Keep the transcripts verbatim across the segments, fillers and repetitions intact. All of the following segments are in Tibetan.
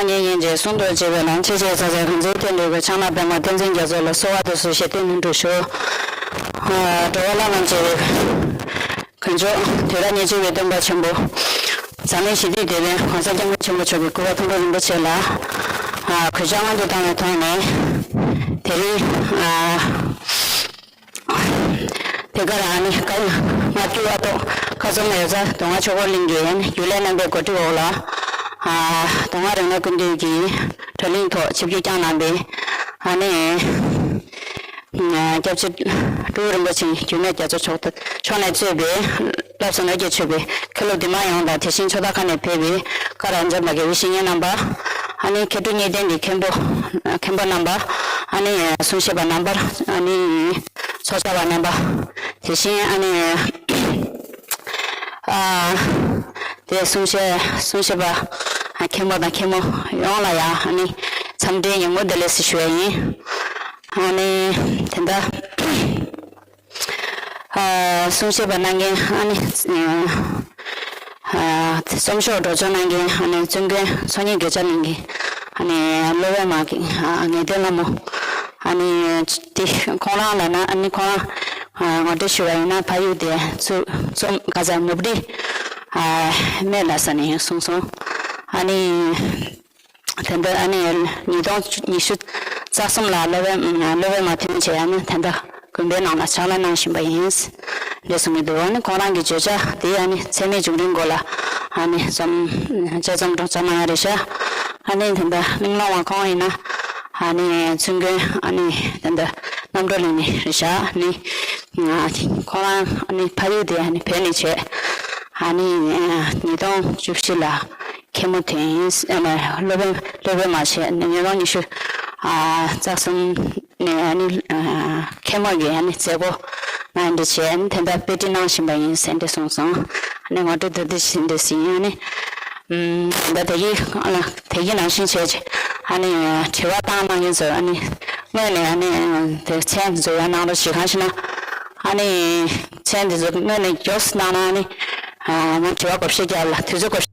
ཉན་ཡིན་ཅེས་གསུང་དུ་བྱེད་པའི་ལམ་ཆེ་ཆེ་ཚ་ཚ་གང་ཚེ་བརྟན་པའི་གུ་ཕྱག་ན་པདྨ་བསྟན་འཛིན་རྒྱ་མཚོ་ལ་གསོལ་བ་འདེབས་སོ་ཞེས་བསྟན་ནས་འགྲོ་ཞོར། འགྲོ་བ་བླ་ན་མཆིས་པའི་དཀོན་མཆོག་དུས་རབས་ཉེར་གཅིག་པའི་སྟོན་པ་ཆེན་པོ་འཛམ་གླིང་ཞི་བདེའི་དེད་དཔོན་༸གོང་ས་༸སྐྱབས་མགོན་ཆེན་པོ་མཆོག་གི་སྐུ་པར་མཐོང་གྲོལ་རིན་པོ་ཆེ་ལ་གུས་ཕྱག་སྔོན་དུ་བཏང་བའི་ཐོག་ནས་དེ་རིང་དེ་གར་ཨ་ནི་སྐར་མ་བཅུ་བ་ཐོག་ཁ་ཚོམ་ཡོད་ས་མདོ་སྔགས་ཆོས་འཁོར་གླིང་གི་ཡུལ་ལྷའི་རྣམ་པའི་གོ་སྒྲིག་འོག་ལ་མདོ་སྔགས་རིག་གནས་ཀུན་འདུས་ཀྱི་བགྲོ་གླེང་ཐོག་ཆིབས་བསྒྱུར་བསྐྱངས་གནང་བའི་ཨ་ནི། སྐྱབས་རྗེ་སྤྲུལ་སྐུ་རིན་པོ་ཆེ་རྒྱུད་སྨད་རྒྱ་མཚོ་མཆོག་ཏུ་མཆོག་ནས་གཙོས་པའི་བསླབ་གསོ་ལ་རྒྱ་ཆེ་བའི་མཁན་སློབ་འདུས་མང་ཡོངས་དང་། དེ་བཞིན་ཕྱོགས་མཐའ་ཁག་ནས་ཕེབས་པའི་བཀའ་དྲིན་ཅན་པ་དགེ་བའི་བཤེས་གཉེན་རྣམ་པ། ཨ་ནི་མཁས་གྲུབ་གཉིས་ལྡན་གྱི་མཁན་པོ་མཁན་པོ་རྣམ་པ། ཨ་ནི་གསུང་བཤད་པ་རྣམ་པ། ཨ་ནི་ཚོགས་བཅར་བ་རྣམ་པ། དེ་བཞིན་ཨ་ནི་ཨ་དེ་གསུང་བཤད་གསུང་བཤད་པ་མཁན་པོ་དང་མཁན་མོ་ཡོངས་ལ་ཡང་ཨ་ནི་འཚམས་འདྲིའི་ཉིན་མོ་བདེ་ལེགས་ཞུ་བ་ཡིན། ཨ་ནི་དེ་འདྲ། གསུང་བཤད་པ་གནང་མཁན་ཨ་ནི་རྩོམ་ཤོག་སྒྲོག་སྦྱང་གནང་མཁན་ཨ་ནི་བཙུན་དགོན་ཚོགས་གཉིས་གྱོད་བྱ་གནང་མཁན་ཨ་ནི་སློབ་དཔོན་མ་ངེས་དོན་ལྷ་མོ། ཨ་ནི་དེ་ཁོང་རང་ལ་ན་ཨ་ནི་ཁོང་རང་ངོ་སྤྲོད་ཞུ་བ་ཡིན་ན་ཕ་ཡུལ་དེ་ཚུ་རྩོམ་ག་ས་ནུབ་རི་སྨད་ལ་ས་ནས་གསུངས་སོང་། ཨ་ནི། དེ་འདྲ་ཨ་ནི་ཉིས་སྟོང་ཉི་ཤུ་རྩ་གསུམ་ལ་སློབ་དཔོན་སློབ་དཔོན་མ་ཐོན་བྱས་ཨ་ནི་དེ་འདྲ་དགོན་པའི་ནང་ལ་ཕྱག་ལས་གནང་བཞིན་པ་ཡིན། འདི་གསུང་གི་འདུག་ཨ་ནི་ཁོང་རང་གི་བརྗོད་བྱ་དེ་ཨ་ནི་ཚད་མའི་བྱུང་རིམ་སྐོར་ལ་ཨ་ནི་རྩོམ་དཔྱད་རྩོམ་སྒྲོག་སྦྱང་གནང་ཡ་རེད་ཤག་ཨ་ནི་དེ་འདྲ་གླིང་ལོང་བ་ཁོང་ཡིན་ན་ཨ་ནི་བཙུན་དགོན་ཨ་ནི་དེ་འདྲ་རྣམ་གྲོལ་གླིང་ནས་རེད་ཤག་ཨ་ནི་ཁོང་རང་ཨ་ནི་ཕ་ཡུལ་དེ་ཨ་ནི་བོད་ནས་བྱས་ཨ་ནི་ཉིས་སྟོང་བཅུ་བཞི་ལ། མཁན་མོ་དེ་ཡིན། ཨ་ནི་སློབ་དཔོན་སློབ་དཔོན་མ་བྱས་ནས་ཉིས་སྟོང་ཉི་ཤུ་རྩ་གསུམ་ནས་ཨ་ནི་མཁན་མོ་གི་ཨ་ནི་མཛད་སྒོ་ང་འདི་བྱས་ནས་དེ་འདྲ་དཔེ་ཁྲིད་གནང་བཞིན་པ་ཡིན་ཟེར་འདི་གསུངས་སོང་། ཨ་ནི་ངོ་སྤྲོད་འདི་འདི་བཞིན་འདི་ཟིན་ཨ་ནི་ད་དེ་གི་དེ་གི་ནང་བཞིན་བྱས་ཨ་ནི་དྲི་བ་བཏང་གནང་མཁན་ཚོ་ཨ་ནི་དངོས་ནས་ཨ་ནི་དེ་མཚན་འདི་ཚོ་ཡང་གནང་རོགས་ཞུ། གང་ཞེ་ན་ཨ་ནི་མཚན་འདི་ཚོ་དངོས་ནས་མགྱོགས་སུ་གནང་ན་ཨ་ནི་ང་དྲི་བ་བགོ་བཤའ་རྒྱག་ལ་དུས་ཚོད་བགོ་བཤའ།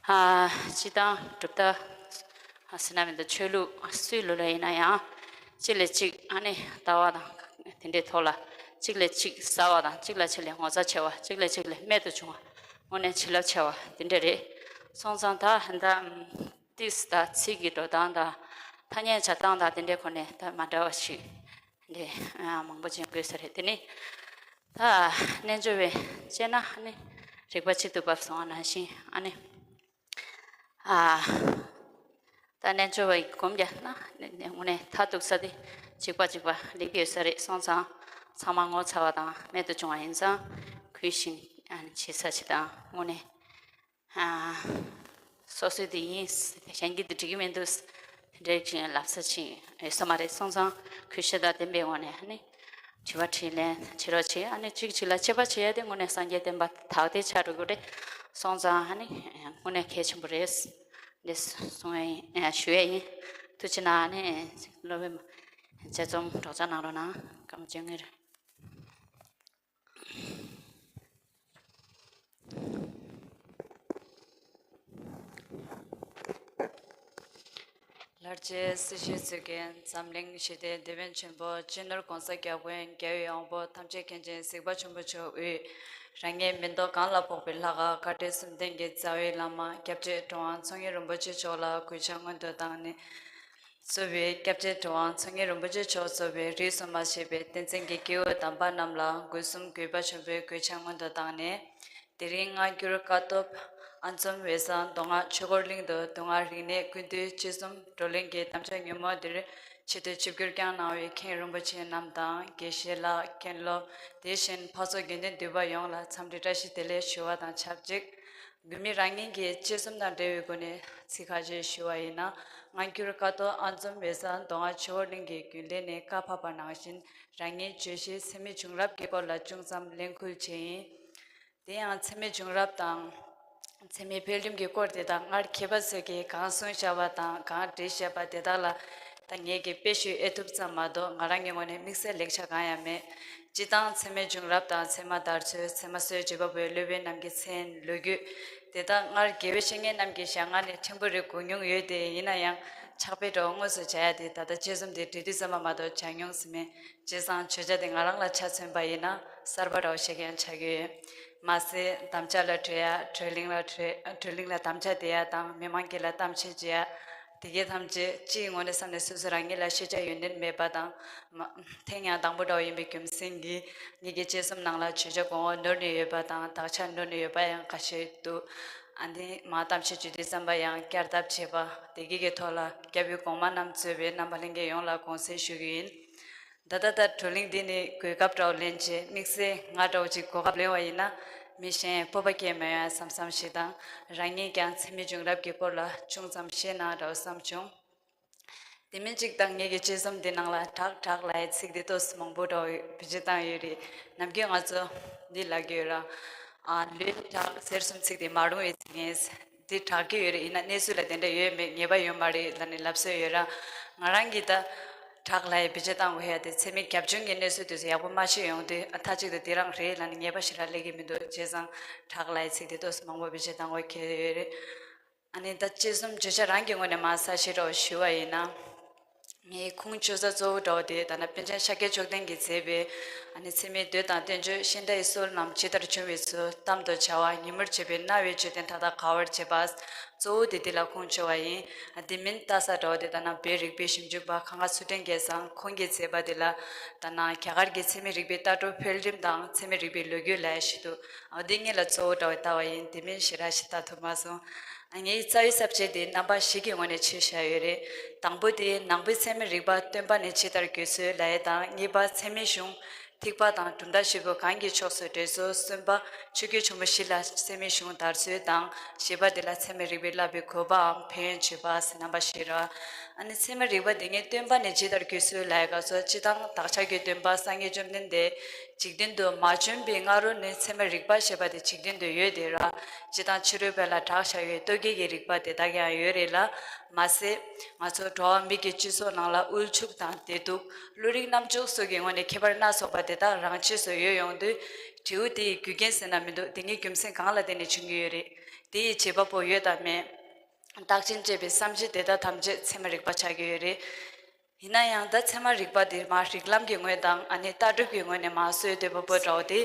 ཨ་སྤྱིར་བཏང་གྲུབ་མཐའ་ཟེར་ན་མི་འདུག་ཆོས་ལུགས་སུའི་ལུགས་ལ་ཡིན་ན་ཡང་གཅིག་ལས་གཅིག་ཨ་ནི་ལྟ་བ་དང་དེ་འདྲའི་ཐོག་ལ་གཅིག་ལས་གཅིག་གསར་བ་དང་གཅིག་ལ་གཅིག་ལས་ངོ་མཚར་ཆེ་བ་གཅིག་ལས་གཅིག་ལས་རྨད་དུ་བྱུང་བ་དངོས་གནས་བྱིན་རླབས་ཆེ་བ་དེ་འདྲ་རེད། སོང་ཙང་ད་ད། ཏིས་དང་ཚིག་གི་འགྲོ་སྟངས་དང་ཐ་སྙད་བྱ་སྟངས་དང་དེ་འདྲའི་སྐོར་ནས་ད་མ་འདྲ་བ་ཞིག་འདི་མང་པོ་ཅིག་དགོས་ས་རེད། དེ་ནི་ད་རྣལ་འབྱོར་བས་དཔྱད་ན་ཨ་ནི་རིག་པ་གཅིག་ཏུ་བབས་སོང་བ་ནང་བཞིན་ཨ་ནི་ཨ་ད་རྣལ་འབྱོར་བའི་སྒོམ་རྒྱག་ན་དངོས་གནས་མཐར་ཐུག་ས་དེ་གཅིག་པ་གཅིག་པ་ལེགས་ཡོད་ས་རེད། སོང་ཙང་ཚང་མ་ངོ་ཚ་བ་དང་རྨད་དུ་བྱུང་བ་ཡིན་ཙང་གུས་ཤིང་ཨ་ནི་བྱེད་ས་ཅིག་དང་དངོས་གནས། སོ་སོའི་དེ་ཡིན། གཞན་གྱི་དེ་འགྲིག་གི་མི་འདུག་དེ་འདྲའི་ཅིག་ལབ་ས་ཅིག་ཡོད་ས་མ་རེད། སོང་ཙང་གུས་ཞབས་དང་ལྡན་པའི་ངང་ནས་ཨ་ནི་དྲི་བ་དྲིས་ལན་བྱེད་རོགས་བྱེད། ཨ་ནི་གཅིག་གཅིག་ལ་དཔྱད་པ་བྱེད་ཡ་དེ་དངོས་གནས་སངས་རྒྱས་བསྟན་པ་དག་དེ་ཆགས་འགྲོ་གི་རེད། སོང་ཙང་ཨ་ནི་དངོས་གནས་གལ་ཆེན་པོ་རེད། འདི་གསུང་ཡ་ཡིན། ཞུ་ཡ་ཡིན། ཐུགས་རྗེ་གནང་། ཨ་ནི་སློབ་དཔོན་དཔྱད་རྩོམ་སྒྲོག་སྦྱང་གནང་རོགས་གནང་། བཀའ་དྲིན་ཆེ། ལྷར་བཅས་སྲིད་ཞིའི་མཛོད་ཀྱི་འཛམ་གླིང་ཞི་བདེའི་དེད་དཔོན་ཆེན་པོ་སྤྱི་ནོར་༸གོང་ས་༸སྐྱབས་མགོན་རྒྱལ་བའི་དབང་པོ་ཐམས་ཅད་མཁྱེན་ཅིང་གཟིགས་པ་ཆེན་པོ་མཆོག་དབུས། རང་ཉིད་མི་ལྡོག་གང་ལ་ཕོག་པའི་ལྷ་ཁང་བཀའ་དྲིན་གསུམ་ལྡན་གྱི་རྩ་བའི་བླ་མ་སྐྱབས་རྗེ་གྲུབ་དབང་མཚོ་སྔོན་རིན་པོ་ཆེ་མཆོག་ལ་གུས་ཕྱག་སྔོན་དུ་བཏང་ནས། གཙོས་པའི་སྐྱབས་རྗེ་གྲུབ་དབང་མཚོ་སྔོན་རིན་པོ་ཆེ་མཆོག་གཙོས་པའི་རིས་སུ་མ་ཆད་པའི་བསྟན་འཛིན་གྱི་སྐྱེས་བུ་དམ་པ་རྣམས་ལ་སྒོ་གསུམ་གུས་པ་ཆེན་པོས་གུས་ཕྱག་སྔོན་དུ་བཏང་ནས། དེ་རིང་སྔ་འགྱུར་ཀཿཐོག་ཨ་འཛོམ་བེ་ས་མདོ་སྔགས་ཆོས་འཁོར་གླིང་དུ་མདོ་སྔགས་རིག་གནས་ཀུན་བཏུས་དཔྱད་རྩོམ་བགྲོ་གླེང་གི་དམ་བཅའ་ཉིན་མོ་འདིར་ཆེད་དུ་ཆིབས་བསྒྱུར་བསྐྱངས་གནང་བའི་མཁན་རིན་པོ་ཆེ་རྣམས་དང་། དགེ་བཤེས་ལགས། མཁན་སློབ། དེ་བཞིན་འཕགས་ཚོགས་དགེ་འདུན་འདུས་པ་ཡོངས་ལ་འཚམས་འདྲི་བཀྲ་ཤིས་བདེ་ལེགས་ཞུ་བ་དང་ཆབས་ཅིག་འགོད་མི་རང་ཉིད་ཀྱིས་དཔྱད་རྩོམ་དང་འབྲེལ་བའི་སྒོ་ནས་ཚིག་ཁ་ཤས་ཞུ་བ་ཡིན་ན། སྔ་འགྱུར་ཀཿཐོག་ཨ་འཛོམ་བེ་ས་མདོ་སྔགས་ཆོས་འཁོར་གླིང་གི་རྒྱུན་ལས་ནས་བཀའ་ཕབ་པ་ནང་བཞིན། རང་ཉིད་བརྗོད་གཞིའི་ཚད་མའི་བྱུང་རབས་ཀྱི་སྐོར་ལ་ཅུང་ཙམ་གླེང་ཁུལ་བྱས་ཡིན། དེ་ཡང་ཚད་མའི་བྱུང་རབས་དང་། ཚད་མའི་འཕེལ་རིམ་གྱི་སྐོར་དེ་དག་སྔར་མཁས་པ་ཚོས་ཀྱིས་གང་གསུངས་བཞག་པ་དང་གང་བྲིས་བཞག་པ་དེ་དག་ལ་ ད་ངེད་ཀྱིས་དཔེ་ཞུ་ཨེ་ཐུབ་ཙམ་མ་གཏོགས་ང་རང་གི་ངོས་ནས་དམིགས་བསལ་ལེགས་ཆ་གང་ཡང་མེད། སྤྱིར་བཏང་ཚད་མའི་བྱུང་རབས་དང་ཚད་མ་དར་ཚུལ། ཚད་མ་སྲོལ་འབྱེད་པ་པོའི་སློབ་དཔོན་རྣམས་ཀྱི་མཚན། ལོ་རྒྱུས། དེ་དག་སྔར་དགེ་བའི་བཤེས་གཉེན་རྣམས་ཀྱི་ཞལ་སྔ་ནས་ཕྲན་བུ་རེ་གོ་མྱོང་ཡོད་དེ། ཡིན་ན་ཡང་ཕྱག་དཔེ་འདྲ་བོ་དངོས་སུ་བྱ་ཡ་དེ་ད་ལྟ་དཔྱད་རྩོམ་དེ་འབྲི་དུས་ཙམ་པ་མ་གཏོགས་བྱ་མྱོང་ཟིན་མེད། བྱས་ཙང་བརྗོད་བྱ་དེ་ང་རང་ལ་ཆ་མཚོན་པ་ཡིན་ན་གསར་པ་འདྲ་བོ་ཞིག་ཀྱང་ཆགས་ཀྱི་ཡོད། མ་ཟད་དམ་བཅའ་ལ་བགྲོད་ཡ། བགྲོ་གླེང་ལ་བགྲོད། བགྲོ་གླེང་ལ་དམ་བཅའ་འདེབས་ཡ་དང་མི་མང་གི་ལ་གཏམ་བཤད་བྱེད་ཡ། དེ་གའི་ཐམས་ཅད་སྤྱིའི་ངོས་ནས་བསམ་ནས་སོ་སོ་རང་ཉིད་ལ་ཤེས་བྱ་ཡོན་ཏན་མེད་པ་དང་། མ་ཐེངས་ཡང་དང་པོ་འདྲ་བོ་ཡིན་པའི་རྒྱུ་མཚན་གྱིས་ངེད་ཀྱི་དཔྱད་རྩོམ་ནང་ལ་བརྗོད་བྱ་གོང་འོག་ནོར་ནས་ཡོད་པ་དང་དག་ཆ་ནོར་ནས་ཡོད་པ་ཡང་ཁ་ཤས་འདུག་ཨ་ནི་མ་གཏམ་བཤད་བརྗོད་དུས་ཙམ་པ་ཡང་བསྐྱར་ལྡབ་བྱེད་པ་དེ་གའི་གི་ཐོག་ལ་རྒྱབ་ཡོལ་གོང་མ་རྣམས་གཙོས་པའི་རྣམ་པ་ལྷན་རྒྱས་ཡོངས་ལ་དགོངས་སེལ་ཞུ་གི་ཡིན། ད་ལྟ་ད་བགྲོ་གླེང་འདི་ནི་གོ་སྐབས་འདྲ་བོ་ལེན་བྱས། དམིགས་བསལ་ང་འདྲ་བོ་ཅིག་གོ་སྐབས་ལེན་པ་ཡིན་ན་མི་གཞན་སྤོབས་པ་སྐྱེ་མི་ཡོང་བསམ་བསམ་ཞིག་དང་། རང་ཉིད་ཀྱང་ཚད་མའི་བྱུང་རབས་ཀྱི་སྐོར་ལ་ཅུང་ཙམ་ཤེས་ན་འདྲ་བོ་བསམ་བྱུང་། དེ་མིན་གཅིག་དང་ངེད་ཀྱི་དཔྱད་རྩོམ་འདི་ནང་ལ་བྲག་བྲག་ལབ་ཡའི་ཚིག་འདི་ཏོག་ཙམ་མང་པོ་འདྲ་བོ་བེད་སྤྱོད་བཏང་ཡོད་རེད། ནམ་རྒྱུན་ང་ཚོ་འདི་ལབ་ཀྱི་ཡོད་ར། ཨ། ལུས་བྲག་གཟེར་གསུམ་ཚིག་དེ་མ་རུང་བའི་ཚིག་ཡིན། འདི་དྲག་གི་ཡོད་རེད། ཡིན་ན་གནས་ཚུལ་ལ་དེ་འདྲ་ཡོད་མེད་ངེས་པ་ཡོད་མ་རེད་ལབ་ནས་ལབ་སྲོལ་ཡོད་ར། ང་རང་གིས་ད་བྲག་ལབ་ཡའི་བེད་སྤྱོད་བཏང་དགོས་ཡ་དེ་ཚད་མའི་རྒྱབ་ལྗོངས་ཀྱི་གནས་ཚུལ་དེ་ཚོ་ཡག་པོ་མ་ཤེས་ཡོང་དུས། ཨ། མཐའ་གཅིག་ཏུ་འདི་རང་རེད་ལབ་ནས་ངེས་པ་ཞེ་དྲག་སླེབས་ཀྱི་མི་འདུག་བྱས་ཙང་བྲག་ལབ་ཡའི་ཚིག་དེ་ཏོག་ཙམ་མང་པོ་བེད་སྤྱོད་བཏང་དགོས་ཁེལ་ཡོད་རེད། ཨ་ནི་ད་དཔྱད་རྩོམ་བརྗོད་བྱ་རང་གི་ངོས་ནས་མར་གསལ་བཤད་འདྲ་བོ་ཞུ་བ་ཡིན་ན། ངའི་ཁུངས་བཅོལ་ས་གཙོ་བོ་འདྲ་བོ་དེ་ད་ནི་པཎ་ཆེན་ཤཱཀྱ་མཆོག་ལྡན་གྱིས་མཛད་པའི། ཨ་ནི་ཚད་མའི་མདོ་དང་བསྟན་བཅོས། ཤིང་རྟ་ཡི་སྲོལ་རྣམས་ཇི་ལྟར་བྱུང་བའི་ཚུལ། གཏམ་དང་བྱ་བ། ཉིན་མོར་བྱེད་པའི་རྣ་བའི་བརྗོད་དོན་མཐའ་དག་ག་བར་བྱེད་པ། གཙོ་བོ་དེ་འདི་ལ་ཁུངས་བཅོལ་བ་ཡིན། ཨ། དེ་མིན་ལྟ་ས་འདྲ་བོ་དེ་ད་ནི་བོད་རིག་པའི་ཞིབ་འཇུག་པ་ཁ་མཁར་ཚུལ་ཁྲིམས་རྒྱལ་མཚན་ཁོང་གིས་མཛད་པ་དེ་ལ། ད་ནི་རྒྱ་གར་གྱི་ཚད་མའི་རིག་པའི་ལྟ་གྲུབ་འཕེལ་རིམ་དང་ཚད་མའི་རིག་པའི་ལོ་རྒྱུས་ལབ་ཡ་ཞིག་འདུག་ཨ། འདི་གཉིས་ལ་གཙོ་བོ་འདྲ་བོ་ལྟ་བ་ཡིན། དེ་མིན་ཞེ་དྲག་ཞིག་ལྟ་ཐུབ་མ་སོང་། ངའི་རྩ་བའི་ས་བཅད་དེ་རྣམ་པ་བཞི་གི་ངོས་ནས་ཕྱེ་བཞག་ཡོད་རེད། དང་པོ་དེ་ནང་པའི་ཚད་མའི་རིག་པ་སྟོན་པ་ནས་ཇི་ལྟར་བརྒྱུད་ཚུལ་ལབ་ཡས་དང་། གཉིས་པ་ཚད་མའི་གཞུང་ཐེག་པ་དང་གྲུབ་མཐའ་བཞི་པོ་གང་གི་ཕྱོགས་སུ་འགྲོས་ཚུལ། གསུམ་པ་ཆོས་བརྒྱུད་ཆེན་པོ་བཞི་ལ་ཚད་མའི་གཞུང་དར་ཚུལ་དང་། བཞི་པ་དེ་ལ་ཚད་མའི་རིག་པས་བསླབ་པའི་དགོས་པའམ་ཕན་ཡོན་བརྗོད་པ་ཟེར་རྣམ་པ་བཞི་རེད། ཨ་ནི་ཚད་མའི་རིག་པ་འདི་ངས་སྟོན་པ་ནས་ཇི་ལྟར་བརྒྱུད་ཚུལ་ལབ་ཡས་སྐབས་སུ། སྤྱིར་བཏང་བདག་ཅག་གི་སྟོན་པ་སངས་རྒྱས་བཅོམ་ལྡན་འདས་འཇིག་རྟེན་དུ་མ་བྱོན་པའི་སྔ་རོལ་ནས་ཚད་མའི་རིག་པ་ཞེས་པ་དེ་འཇིག་རྟེན་དུ་ཡོད་དེ་ར། སྤྱིར་བཏང་ཕྱི་རོལ་པ་ལ་གྲགས་བཞག་ཡོད་ལྟོ་གོས་ཀྱི་རིག་པ་དེ་དག་ཀྱང་ཡོད་རེད་ལ། མ་ཟད་ང་ཚོ་འགྲོ་བ་མི་གི་སྤྱི་ཚོགས་ནང་ལ་དབུལ་ཕྱུག་དང་བདེ་སྡུག་བློ་རིག་རྣམ་འགྱུར་སོགས་ཀྱི་ངོས་ནས་ཁྱད་པར་སྣ་ཚོགས་པ་དེ་དག་རང་ཆས་སུ་ཡོད་ཡོང་དུས། འབྲས་བུ་དེ་ཡི་རྒྱུ་རྐྱེན་ཟེར་ན་མི་འདུག་དེ་ངའི་རྒྱུ་མཚན་གང་ལ་བརྟེན་ནས་བྱུང་གི་ཡོད་རེད། དེ་ཡི་བྱེད་པ་པོ་ཡོད་དང་མེད། བདག་རྐྱེན་བཅས་པའི་བསམ་གཞིག་དེ་དག་ཐམས་ཅད་ཚད་མའི་རིག་པ་ཆགས་ཀྱི་ཡོད་རེད། ཡིན་ན་ཡང་ད་ཚད་མ་རིག་པ་འདི་མར་རིགས་ལམ་གྱི་ངོས་དང་། ཨ་ནི་ལྟ་གྲུབ་ཀྱི་ངོས་ནས་མར་སྲོལ་གཏོད་པ་པོ་འདྲ་བོ་དེ།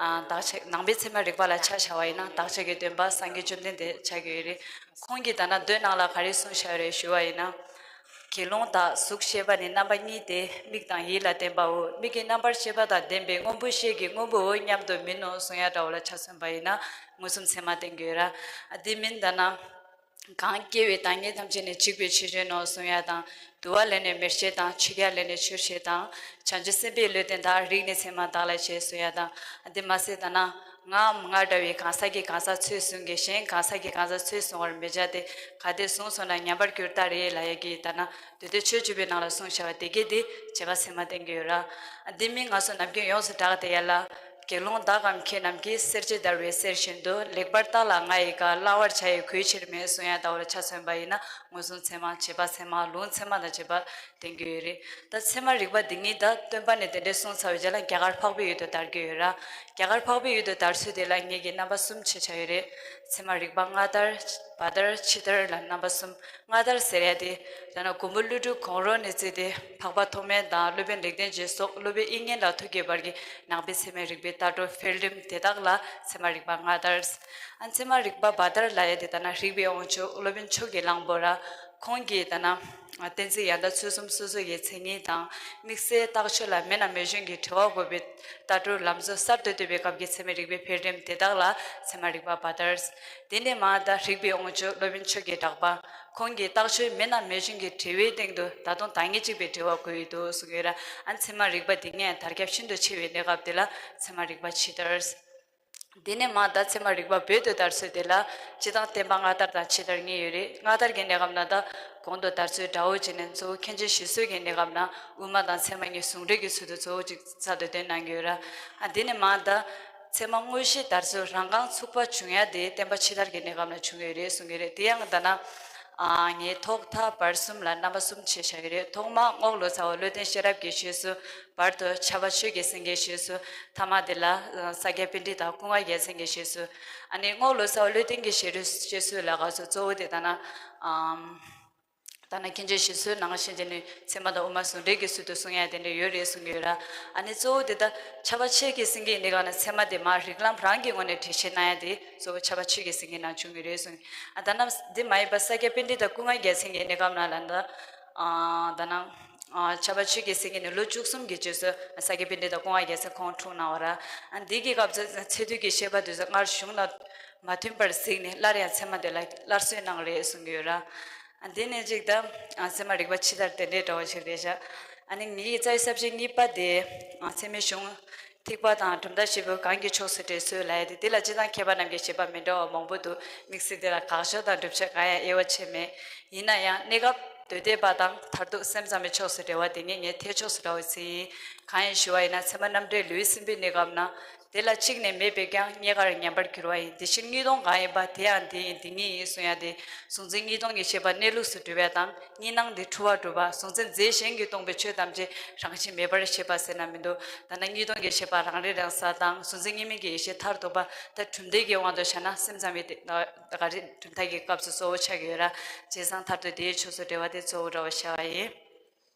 ཨ། བདག་ཅག་ནང་པའི་ཚད་མ་རིག་པ་ལ་ཆ་བཞག་པ་ཡིན་ན་བདག་ཅག་གི་སྟོན་པ་སངས་རྒྱས་བཅོམ་ལྡན་འདས་ཆགས་ཀྱི་ཡོད་རེད། ཁོང་གིས་ད་ནི་མདོའི་ནང་ལ་ག་རེ་གསུངས་བཞག་ཡོད་རེད་ཞུ་བ་ཡིན་ན། དགེ་སློང་དག་གཟུགས་ཤེས་པ་ནི་རྣམ་པ་གཉིས་ཏེ། མིག་དང་ཡིད་ལ་བརྟེན་པའོ། མིག་གི་རྣམ་པར་ཤེས་པ་དང་ལྡན་པའི་སྔོན་པོ་ཤེས་ཀྱི་སྔོན་པོའོ་སྙམ་དུ་མིན་ནོ་གསུང་ཡ་འདྲ་བོ་ལ་ཆ་མཚོན་པ་ཡིན་ན་མངོན་སུམ་ཚད་མ་བསྟན་གྱི་ཡོད་ར། ཨ། དེ་མིན་ད་ནི། གང་སྐྱེ་བའི་བདག་ཉིད་ཐམས་ཅད་ནི་འཇིག་པའི་ཕྱིར་བྱོན་ནོ་གསུང་ཡ་དང་། དུ་བ་ལས་ནི་མེར་སྐྱེས་དང་། ཆུ་རྐྱལ་ལས་ནི་ཆུར་སྐྱེས་དང་། བྱང་ཆུབ་སེམས་དཔའི་བློས་བརྟེན་དག་རིགས་ནི་མཚན་མ་དག་ལ་ཞེས་གསུང་ཡ་དང་། འདི་མ་ཟད་ད་ནི་ང་འམ་ང་འདྲ་བའི་གང་ཟག་གིས་གང་ཟག་ཚོས་བཟུང་གི། གཞན་གང་ཟག་གིས་གང་ཟག་ཚོས་བཟུང་བར་མི་བྱ་སྟེ། གལ་ཏེ་བཟུང་སོང་ན་ཉམས་པར་འགྱུར་ལྟར་ཡིན་ལབ་ཡ་གི་ད་ནི་མདོ་སྡེ་ཆོས་བཅུ་པའི་ནང་ལ་གསུངས་བཞག་པ་དེ་གས་དེ་བྱེད་པ་ཚད་མ་བསྟན་གྱི་ཡོད་ར། འདི་མིན་ང་ཚོ་ནམ་རྒྱུན་ཡོངས་སུ་གྲགས་བསྡད་ཡ་ལ། དགེ་སློང་བདག་གམ་མཁས་རྣམས་ཀྱིས། སེར་བྱེས་བརྡར་བའི་གསེར་བཞིན་དུ། ལེགས་པར་བརྟགས་ལ་ང་ཡི་བཀའ། བླང་བར་བྱ་ཡི་གུས་ཕྱིར་མེད་གསུང་ཡ་ལྟ་བུ་ལ་ཆ་མཚོན་པ་ཡིན་ན་མངོན་སུམ་ཚད་མ། བྱེད་པ་ཚད་མ། ལུང་ཚད་མ་དང་བཅས་པ་བསྟན་གྱི་ཡོད་རེད། ད་ཚད་མ་རིག་པ་འདི་ཉིད་ད་སྟོན་པ་ནས་དེ་འདྲའི་གསུངས་ཚར་བའི་རྗེས་ལ་རྒྱ་གར་འཕགས་པའི་ཡུལ་དུ་དར་གྱི་ཡོད་ར། རྒྱ་གར་འཕགས་པའི་ཡུལ་དུ་དར་ཚུལ་དེ་ལ་ངེད་ཀྱིས་རྣམ་པ་གསུམ་ཕྱེ་བྱ་ཡོད་རེད། ཚད་མ་རིག་པ་སྔ་དར། བར་དར། ཕྱི་དར་ལ་རྣམ་པ་གསུམ། སྔ་དར་ཟེར་ཡ་དེ། ད་ནི་མགོན་པོ་ཀླུ་སྒྲུབ་གོང་རོལ་ནས་བརྩིས་ཏེ་འཕགས་པ་ཐོགས་མེད་དང་སློབ་དཔོན་ལེགས་ལྡན་འབྱེད་སོགས་སློབ་དཔོན་དབྱིག་གཉེན་ལ་ཐུགས་དགྱེས་པར་གྱིས་ནང་པའི་ཚད་མའི་རིག་པའི་ལྟ་གྲུབ་འཕེལ་རིམ་དེ་དག་ལ་ཚད་མ་རིག་པ་སྔ་དར། ཨ། ཚད་མ་རིག་པ་བར་དར་ལབ་ཡ་དེ་ད་ནི་རིག་པའི་དབང་ཕྱུག་སློབ་དཔོན་ཕྱོགས་ཀྱི་གླང་པོ་ར། ཁོང་གིས་ད་ནི་གཏན་ཚིགས་ཡང་དག་ཚུལ་གསུམ་སོ་སོ་ཡི་མཚན་ཉིད་དང་། དམིགས་བསལ་རྟགས་ཆོས་ལ་མེད་ན་མེད་གཞུང་གི་དྲི་བ་དགོས་པའི་ལྟ་གྲུབ་ལམ་སྲོལ་གསར་དུ་བཏོད་པའི་སྐབས་ཀྱི་ཚད་མའི་རིག་པའི་འཕེལ་རིམ་དེ་དག་ལ་ཚད་མ་རིག་པ་བར་དར། དེ་ནས་མར་ད་རིག་པའི་དབང་ཕྱུག་སློབ་དཔོན་ཆོས་ཀྱི་གྲགས་པ། ཁོང་གིས་རྟགས་ཆོས་མེད་ན་མེད་གཞུང་གི་དྲི་བའི་སྟེང་དུ་ད་དུང་བདག་ཉིད་གཅིག་པའི་དྲི་བ་བཀོད་ཡོད་འདུག་གསུང་གི་ཡོད་ར། ཨ། ཚད་མ་རིག་པ་འདི་ངས་དར་ཁྱབ་ཤིན་ཏུ་ཆེ་བའི་གནས་སྐབས་དེ་ལ་ཚད་མ་རིག་པ་ཕྱི་དར། དེ་ནས་མར་ད་ཚད་མ་རིག་པ་བོད་དུ་དར་ཚུལ་དེ་ལ། སྤྱིར་བཏང་བསྟན་པ་སྔ་དར་དང་ཕྱི་དར་གཉིས་ཡོད་རེད། སྔ་དར་གྱི་གནས་སྐབས་ན་ད་གོང་དུ་དར་ཚུལ་འདྲ་བོ་བྱས་ནས་གཙོ་བོ་མཁན་ཆེན་ཞི་བསོད་ཀྱི་གནས་སྐབས་ན་དབུ་མ་དང་ཚད་མ་གཉིས་ཟུང་འབྲེལ་གྱི་ཚུལ་དུ་གཙོ་བོ་གཅིག་གསར་དུ་བཏོན་གནང་གི་ཡོད་ར། ཨ། དེ་ནས་མར་ད་ཚད་མ་དངོས་གཞི་དར་ཚུལ་རང་རྐང་ཚུགས་པ་བྱུང་ཡ་དེ་བསྟན་པ་ཕྱི་དར་གྱི་གནས་སྐབས་ན་བྱུང་ཡོད་རེད་གསུང་གི་རེད། དེ་ཡང་ད་ན། ཨ་ངས་ཐོག་མཐའ་བར་གསུམ་ལ་རྣམ་པ་གསུམ་ཕྱེ་བཞག་ཡོད་རེད། ཐོག་མ་རྔོག་ལོ་ཙཱ་བ་བློ་ལྡན་ཤེས་རབ་ཀྱི་ཞལ་སོ། བར་དུ་ཕྱྭ་པ་ཆོས་ཀྱི་སེང་གེའི་ཞལ་སོ། ཐ་མ་དེ་ལ་ཨ་ས་སྐྱ་པཎྜི་ཏ་ཀུན་དགའ་རྒྱལ་མཚན་གྱི་ཞལ་སོ། ཨ་ནི་རྔོག་ལོ་ཙཱ་བ་བློ་ལྡན་གྱི་ཞལ་སོ་ལ་ག་སོ་གཙོ་བོ་དེ་ད་ན་ཨམ། ད་ནང་མཁན་ཆེན་ཞིག་གསོའི་ནང་བཞིན་དེ་ནི་ཚད་མ་དང་དབུ་མ་ཟུང་འབྲེལ་གྱི་ཚུལ་དུ་གསུང་ཡ་དེ་འདྲ་ཡོད་རེད་གསུང་གི་ཡོད་ར། ཨ་ནི་གཙོ་བོ་དེ་ད་ཕྱྭ་པ་ཆོས་ཀྱི་སེང་གེ་ཡིན་དེ་ག་ན་ཚད་མ་དེ་མ་རིགས་ལམ་རང་གི་ངོས་ནས་འགྲེལ་བཤད་གནང་ཡ་དེ་གཙོ་བོ་ཕྱྭ་པ་ཆོས་ཀྱི་སེང་གེ་ནང་བྱུང་གི་རེད་གསུང་། ཨ་ད་ནམ་འདི་མ་ཡིན་པ་ས་སྐྱ་པཎྜི་ཏ་ཀུན་དགའ་རྒྱལ་མཚན་གྱི་གནས་སྐབས་ནང་ལ་ད་ཨ་ད་ནང་ཨ་ཕྱྭ་པ་ཆོས་ཀྱི་སེང་གེ་ནི་ལོ་བཅུ་གསུམ་གྱི་རྗེས་སུ་ས་སྐྱ་པཎྜི་ཏ་ཀུན་དགའ་རྒྱལ་མཚན་ཁོང་འཁྲུངས་གནང་བ་ར། ཨ་འདི་གི་སྐབས་སུ་ཚད་མཐུན་གྱི་བཤད་པ་དེ་ཚོ་སྔར་གཞུང་ལ་མ་མཐུན་པར་གཟིགས་ནས་སླར་ཡང་ཚད་མ་དེ་ལ་སླར་གསོ་གནང་རེད་གསུང་གི་ཡོད་ར། ཨ་འདི་ནས་ཅིག་ད་ཨ་ཚད་མ་རིག་པ་ཕྱི་དར་དེ་འདྲའི་འདྲ་བ་ཞིག་རེད་ཤག་ཨ་ནི་ངེད་ཀྱི་རྩ་བའི་ས་བཅད་གཉིས་པ་དེ་ཨ་ཚད་མའི་གཞུང་ཐེག་པ་དང་གྲུབ་མཐའ་བཞི་པོ་གང་གི་ཕྱོགས་སུ་འགྲེལ་སྲོལ་ལབ་ཡ་དེ། འདི་ལ་སྤྱིར་བཏང་མཁས་པ་རྣམས་ཀྱི་བཞེད་པ་མི་འདྲ་བ་མང་པོ་འདུག་དམིགས་བསལ་འདི་ལ་དགག་ཕྱོགས་དང་སྒྲུབ་ཕྱོགས་གང་ཡང་དབྱེ་བ་ཕྱེ་མེད། ཡིན་ན་ཡང་གནས་སྐབས་འདོད་ལྡན་པ་དང་མཐར་ཐུག་སེམས་ཙམ་པའི་ཕྱོགས་སུ་འགྲེལ་བ་དེ་ངས་ངའི་ཐད་ཕྱོགས་སུ་འདྲ་བ་ཟིན་ཡིན། གང་ཡིན་ཞུ་བ་ཡིན་ན་ཚད་མ་རྣམ་འགྲེལ་ལེའུ་གསུམ་པའི་གནས་སྐབས་ན། དེ་ལ་གཅིག་ནས་མེད་པས་ཀྱང་རྙེད་དཀའ་བར་ཉམས་པར་འགྱུར་བ་ཡིན། དེ་བཞིན་དངོས་སྟོང་གང་ཡིན་པ་དེ་ཡང་འདི་ཡིན་འདི་ཉིད་ཡིན་གསུང་ཡ་དེ། གཟུང་འཛིན་དངོས་སྟོང་གི་ཤེས་པ་གནས་ལུགས་སུ་གྲུབ་པ་དང་གཉིས་སྣང་དེ་འཁྲུལ་བར་གྲུབ་པ། གཟུང་འཛིན་རྫས་གཞན་གྱིས་སྟོང་པའི་ཆོས་ཐམས་ཅད་རང་བཞིན་མེད་པར་ཤེས་པ་ཟེར་ན་མི་འདུག་ད་ནི་དངོས་སྟོང་གི་ཤེས་པ་རང་རིག་རང་གསལ་དང་གཟུང་འཛིན་གཉིས་མེད་ཀྱི་ཡེ་ཤེས་མཐར་ཐུག་པ་ད་གྲུབ་མཐའི་གི་དབང་དུ་བྱས་ན་སེམས་ཙམ་པའི་དེ་ད་ག་རེ་གྲུབ་མཐའ་གི་སྐབས་སུ་གཙོ་བོ་ཆགས་ཀྱི་ཡོད་ར། བྱས་ཙང་མཐར་ཐུག་དེའི་ཕྱོགས་སུ་འགྲེལ་བ་དེ་གཙོ་བོ་འདྲ་བ་བྱ་བ་ཡིན།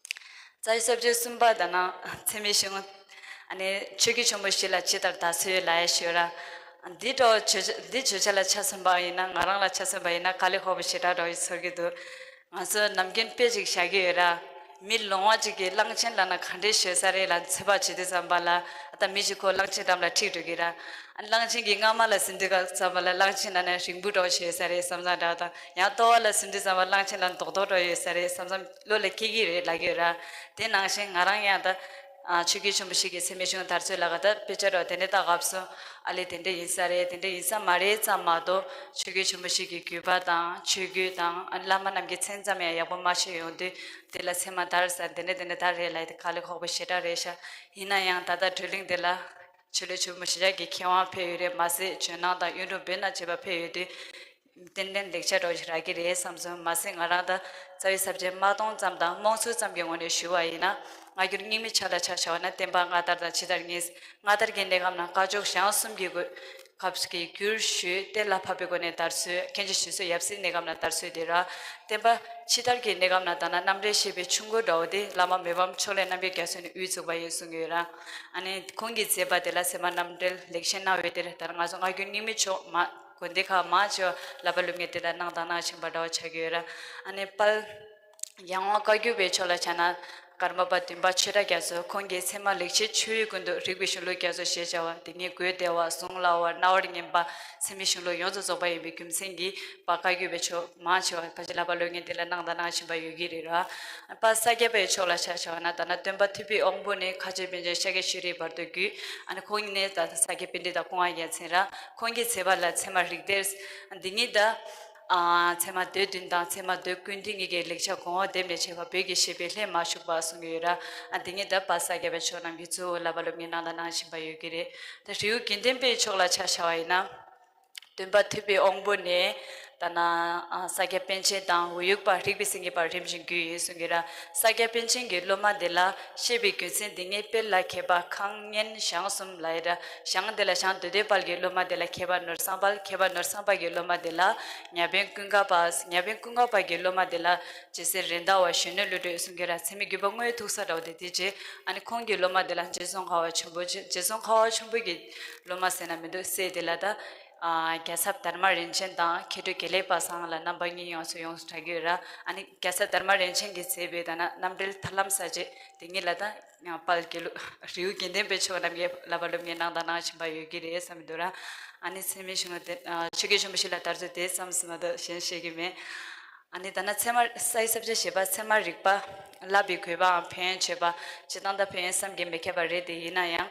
རྩ་བའི་ས་བཅད་གསུམ་པ་ད་ནང་ཚད་མའི་གཞུང་། ཨ་ནི་ཆོས་ཀྱི་ཆུང་པོ་བཞི་ལ་ཇི་ལྟར་དར་ཚུལ་ལ་ཡ་ཞུ་ར། འདི་འདྲ་བོ་བརྗོད་བྱ་འདི་བརྗོད་བྱ་ལ་ཆ་མཚོན་པ་ཡིན་ན་ང་རང་ལ་ཆ་མཚོན་པ་ཡིན་ན་དཀའ་ལས་ཁག་པོ་ཞེ་དྲག་འདྲ་བོ་ཞིག་ཚོར་གྱི་འདུག་ང་ཚོ་ནམ་རྒྱུན་དཔེ་ཅིག་བཞག་གི་ཡོད་ར། མི་ལོང་བ་ཅིག་གིས་གླང་ཆེན་ལབ་ན་ག་འདྲས་ཤོད་ས་རེད་ལབ་ཚོད་དཔག་བྱེད་དུས་ཙམ་པ་ལ། ད་མི་ཞིག་ཁོ་གླང་ཆེན་འགྲམ་ལ་ཁྲིད་འགྲོ་གི་ར། གླང་ཆེན་གྱི་རྔ་མ་ལ་ཟིན་དུས་ཙམ་པ་ལ་གླང་ཆེན་ལབ་ན་རིང་པོ་འདྲ་བོ་ཞིག་ཡོད་ས་རེད་བསམ་བསམ་འདྲ་བོ་དང་ཡང་ལྟོ་བ་ལ་ཟིན་དུས་ཙམ་པ་གླང་ཆེན་ལབ་ན་རྡོག་རྡོག་འདྲ་བོ་ཡོད་ས་རེད་བསམ་བསམ་བློ་ལ་སྐྱེ་གི་རེད་ལབ་ཀྱི་ཡོད་ར། དེ་ནང་བཞིན་ང་རང་ཡང་ད་ཨ་ཆོས་རྒྱལ་ཆེན་པོ་ཞིག་གི་ཚད་མའི་གཞུང་དར་ཚུལ་ལ་ག་ད་དཔེ་ཆ་རོ་དེ་འདྲ་ལྟ་སྐབས་སུ་ཨ་ལས་དེ་འདྲ་ཡིན་ས་རེད་དེ་འདྲ་ཡིན་ས་མ་རེད་ཙམ་མ་གཏོགས་ཆོས་རྒྱལ་ཆེན་པོ་ཞིག་གི་བརྒྱུད་པ་དང་ཆོས་བརྒྱུད་དང་ཨ་བླ་མ་རྣམས་ཀྱི་མཚན་ཙམ་ཡང་ཡག་པོ་མ་ཤེས་ཡོང་དུས་དེ་ལ་ཚད་མ་དར་ས་དེ་འདྲ་དེ་འདྲ་དར་རེད་ལབ་ཡ་དེ་དཀའ་ལས་ཁག་པོ་ཞེ་དྲག་རེད་ཤག་ཡིན་ན་ཡང་ད་ལྟ་བགྲོ་གླེང་དེ་ལ་ཆོས་ལུགས་ཆེན་པོ་ཞེ་དྲག་གི་མཁས་དབང་ཕེབས་ཡོད་རེད་མ་ཟད་ཇོ་ནང་དང་གཡུང་དྲུང་བོད་ནང་བཅས་པ་ཕེབས་ཡོད་དུས། ཏན་ཏན་ལེགས་ཆ་འདྲ་བོ་ཞིག་རག་གི་རེད་བསམ་སོང་། མ་ཟད་ང་རང་ད་རྩ་བའི་ས་བཅད་མ་སྟོང་ཙམ་དང་རྨོངས་ཚོད་ཙམ་གྱི་ངོས་ནས་ཞུ་བ་ཡིན་ན། སྔ་འགྱུར་རྙིང་མའི་ཆ་ལ་ཆ་བཞག་པ་ན་བསྟན་པ་སྔ་དར་དང་ཕྱི་དར་གཉིས། སྔ་དར་གྱི་གནས་སྐབས་ན་བཀའ་ཆོས་ཞང་གསུམ་གྱི་སྐབས་ཀྱི་བསྒྱུར་ཞུས་གཏན་ལ་ཕབ་པའི་སྒོ་ནས་དར་ཚུལ། མཁན་ཆེན་ཞིག་གསོ་ཡབ་སྲས་གནས་སྐབས་ན་དར་ཚུལ་དེ་ར། བསྟན་པ་ཕྱི་དར་གྱི་གནས་སྐབས་ན་ད་ན་རྣམ་འགྲེལ་བཤད་པའི་ཆུང་ངུ་འདྲ་བོ་དེ་བླ་མ་མི་ཕམ་ཕྱོགས་ལས་རྣམ་རྒྱལ་རྒྱ་མཚོ་ནས་དབུ་བཙུགས་པ་ཡིན་གསུང་གི་ཡོད་ར། ཨ་ནི་ཁོང་གིས་མཛད་པ་དེ་ལ་ཚད་མ་རྣམ་འགྲེལ་ལེགས་བཤད་གནང་བའི་དེར་ད་ང་ཚོ་སྔ་འགྱུར་རྙིང་མའི་ཕྱོགས་མ། དགོན་སྡེ་ཁག་མང་ཆེ་བ་བསླབ་པ་སློབ་གཉེར་དེ་ལ་གནང་དང་གནང་བཞིན་པ་འདྲ་བ་ཆགས་ཀྱི་ཡོད་ར། ཨ་ནི་དཔལ་ཡང་དབང་བཀའ་བརྒྱུད་པའི་ཕྱོགས་ལ་ཆ་ན་ཀརྨ་པ་བདུན་པ་ཆོས་གྲགས་རྒྱ་མཚོ་ཁོང་གིས་ཚད་མ་ལེགས་བཤད་ཆོས་དབྱིངས་ཀུན་ཏུ་རིགས་པའི་གཞུང་ལུགས་རྒྱ་མཚོ་ཞེས་བྱ་བ་དེ་ཉིད་དགོས་བདེ་བ་གཟུངས་སླ་བ་རྣ་བར་སྙན་པ་ཚད་མའི་གཞུང་ལུགས་ཡོངས་སུ་རྫོགས་པ་ཡིན་པའི་རྒྱུ་མཚན་གྱིས་དཔལ་བཀའ་བརྒྱུད་པའི་ཕྱོགས་མང་ཆེ་བ་ཕལ་ཆེར་བསླབ་པ་སློབ་གཉེར་དེ་ལ་གནང་དང་གནང་བཞིན་པ་ཡོད་ཀྱི་རེད་ར། དཔལ་ས་སྐྱ་པའི་ཕྱོགས་ལ་ཆ་བཞག་ན་ད་ནི་སྟོན་པ་ཐུབ་པའི་དབང་པོ་ནས་མཁའ་སྤྱོད་པཎ་ཆེན་ཤཱཀྱ་ཤྲཱི་བར་དུ་བརྒྱུད། ཨ་ནི་ཁོང་གཉིས་ནས་ད་ས་སྐྱ་པཎྜི་ཏ་ཀུན་དགའ་རྒྱལ་མཚན་ར། ཁོང་གིས་མཛད་པ་ལ་ཚད་མ་རིགས་གཏེར། འདི་ཉིད་ད། ཨ་ཚད་མ་སྡེ་བདུན་དང་ཚད་མ་སྡེ་ཀུན་བཏུས་གཉིས་ཀྱི་ལེགས་ཆ་གོང་འོག་བསྡེབས་ནས་བྱས་པ་བོད་ཀྱི་བཤད་པའི་ལྷད་མ་ཞུགས་པ་གསུང་གི་ཡོད་ར། ཨ་འདི་ཉིད་ད་དཔལ་ས་སྐྱ་པའི་ཕྱོགས་རྣམས་ཀྱིས་གཙོ་བོ་བསླབ་པ་སློབ་གཉེར་གནང་དང་གནང་བཞིན་པ་ཡོད་ཀྱི་རེད། ད་རི་བོ་དགེ་ལྡན་པའི་ཕྱོགས་ལ་ཆ་བཞག་པ་ཡིན་ན། སྟོན་པ་ཐུབ་པའི་དབང་པོ་ནས་ད་ན་ཨ་ས་སྐྱ་པཎ་ཆེན་དང་འོ་ཡུག་པ་རིག་པའི་སེང་གེ་བར་རིམ་བཞིན་བརྒྱུད་ཡོད་གསུང་གི་ར། ས་སྐྱ་པཎ་ཆེན་གྱི་སློབ་མ་དེ་ལ་བཤད་པའི་རྒྱུ་མཚན་འདི་ཉིད་དཔལ་ལ་མཁས་པ་ཁང་གཉན་ཞང་གསུམ་ལ་ཡི་ར། ཞང་དེ་ལ་ཞང་འདོད་ལྡན་དཔལ་གྱི་སློབ་མ་དེ་ལ་མཁས་པ་ནོར་བཟང་དཔལ། མཁས་པ་ནོར་བཟང་དཔལ་གྱི་སློབ་མ་དེ་ལ་ཉ་དབོན་ཀུན་དགའ་དཔལ། ཉ་དབོན་ཀུན་དགའ་དཔལ་གྱི་སློབ་མ་དེ་ལ་རྗེ་བཙུན་རེད་མདའ་བ་གཞོན་ནུ་བློ་གྲོས་གསུང་གི་ར། ཚད་མའི་བརྒྱུད་པ་དངོས་ཐུག་ས་འདྲ་བོ་དེ་དེ་རྗེས་ཨ་ནི་ཁོང་གི་སློབ་མ་དེ་ལ་རྗེ་ཙོང་ཁ་བ་ཆེན་པོ་རྗེ་རྗེ་ཙོང་ཁ་བ་ཆེན་པོ་གི་སློབ་མ་ཟེར་ན་མི་འདུག་སྲས་དེ་ལ་ད། ཨ་རྒྱལ་ཚབ་དར་མ་རིན་ཆེན་དང་མཁས་གྲུབ་དགེ་ལེགས་པ་སང་ལ་རྣམ་པ་གཉིས་ཡོངས་སུ་ཡོངས་སུ་གྲགས་ཀྱི་ཡོད་ར། ཨ་ནི་རྒྱལ་ཚབ་དར་མ་རིན་ཆེན་གྱིས་མཛད་པའི་ད་ན་རྣམ་འགྲེལ་ཐར་ལམ་ས་བཅད་དེ་ཉིད་ལ་ད་དཔལ་དགེ་ལུགས་རི་བོ་དགེ་ལྡན་པའི་ཕྱོགས་རྣམས་ཀྱིས་བསླབ་པ་སློབ་གཉེར་གནང་དང་གནང་བཞིན་པ་ཡོད་ཀྱི་རེད་བསམ་གྱི་འདུག་ར། ཨ་ནི་ཚད་མའི་གཞུང་ལ་དེ་ཨ་ཆོས་རྒྱལ་ཆེན་པོ་ཞིག་ལ་དར་ཚུལ་དེ་ཙམ་ཟིན་མ་གཏོགས་གཞན་ཤེས་ཀྱི་མེད། ཨ་ནི་ད་ནི་ཚད་མ་ས་ཡི་ས་བཅད་ཞེས་པ་ཚད་མ་རིག་པ་བསླབ་པའི་དགོས་པའམ་ཕན་ཡོན་བརྗོད་པ་སྤྱིར་བཏང་ད་ཕན་ཡོན་བསམ་གྱིས་མི་ཁྱབ་པ་རེད་དེ་ཡིན་ན་ཡང་།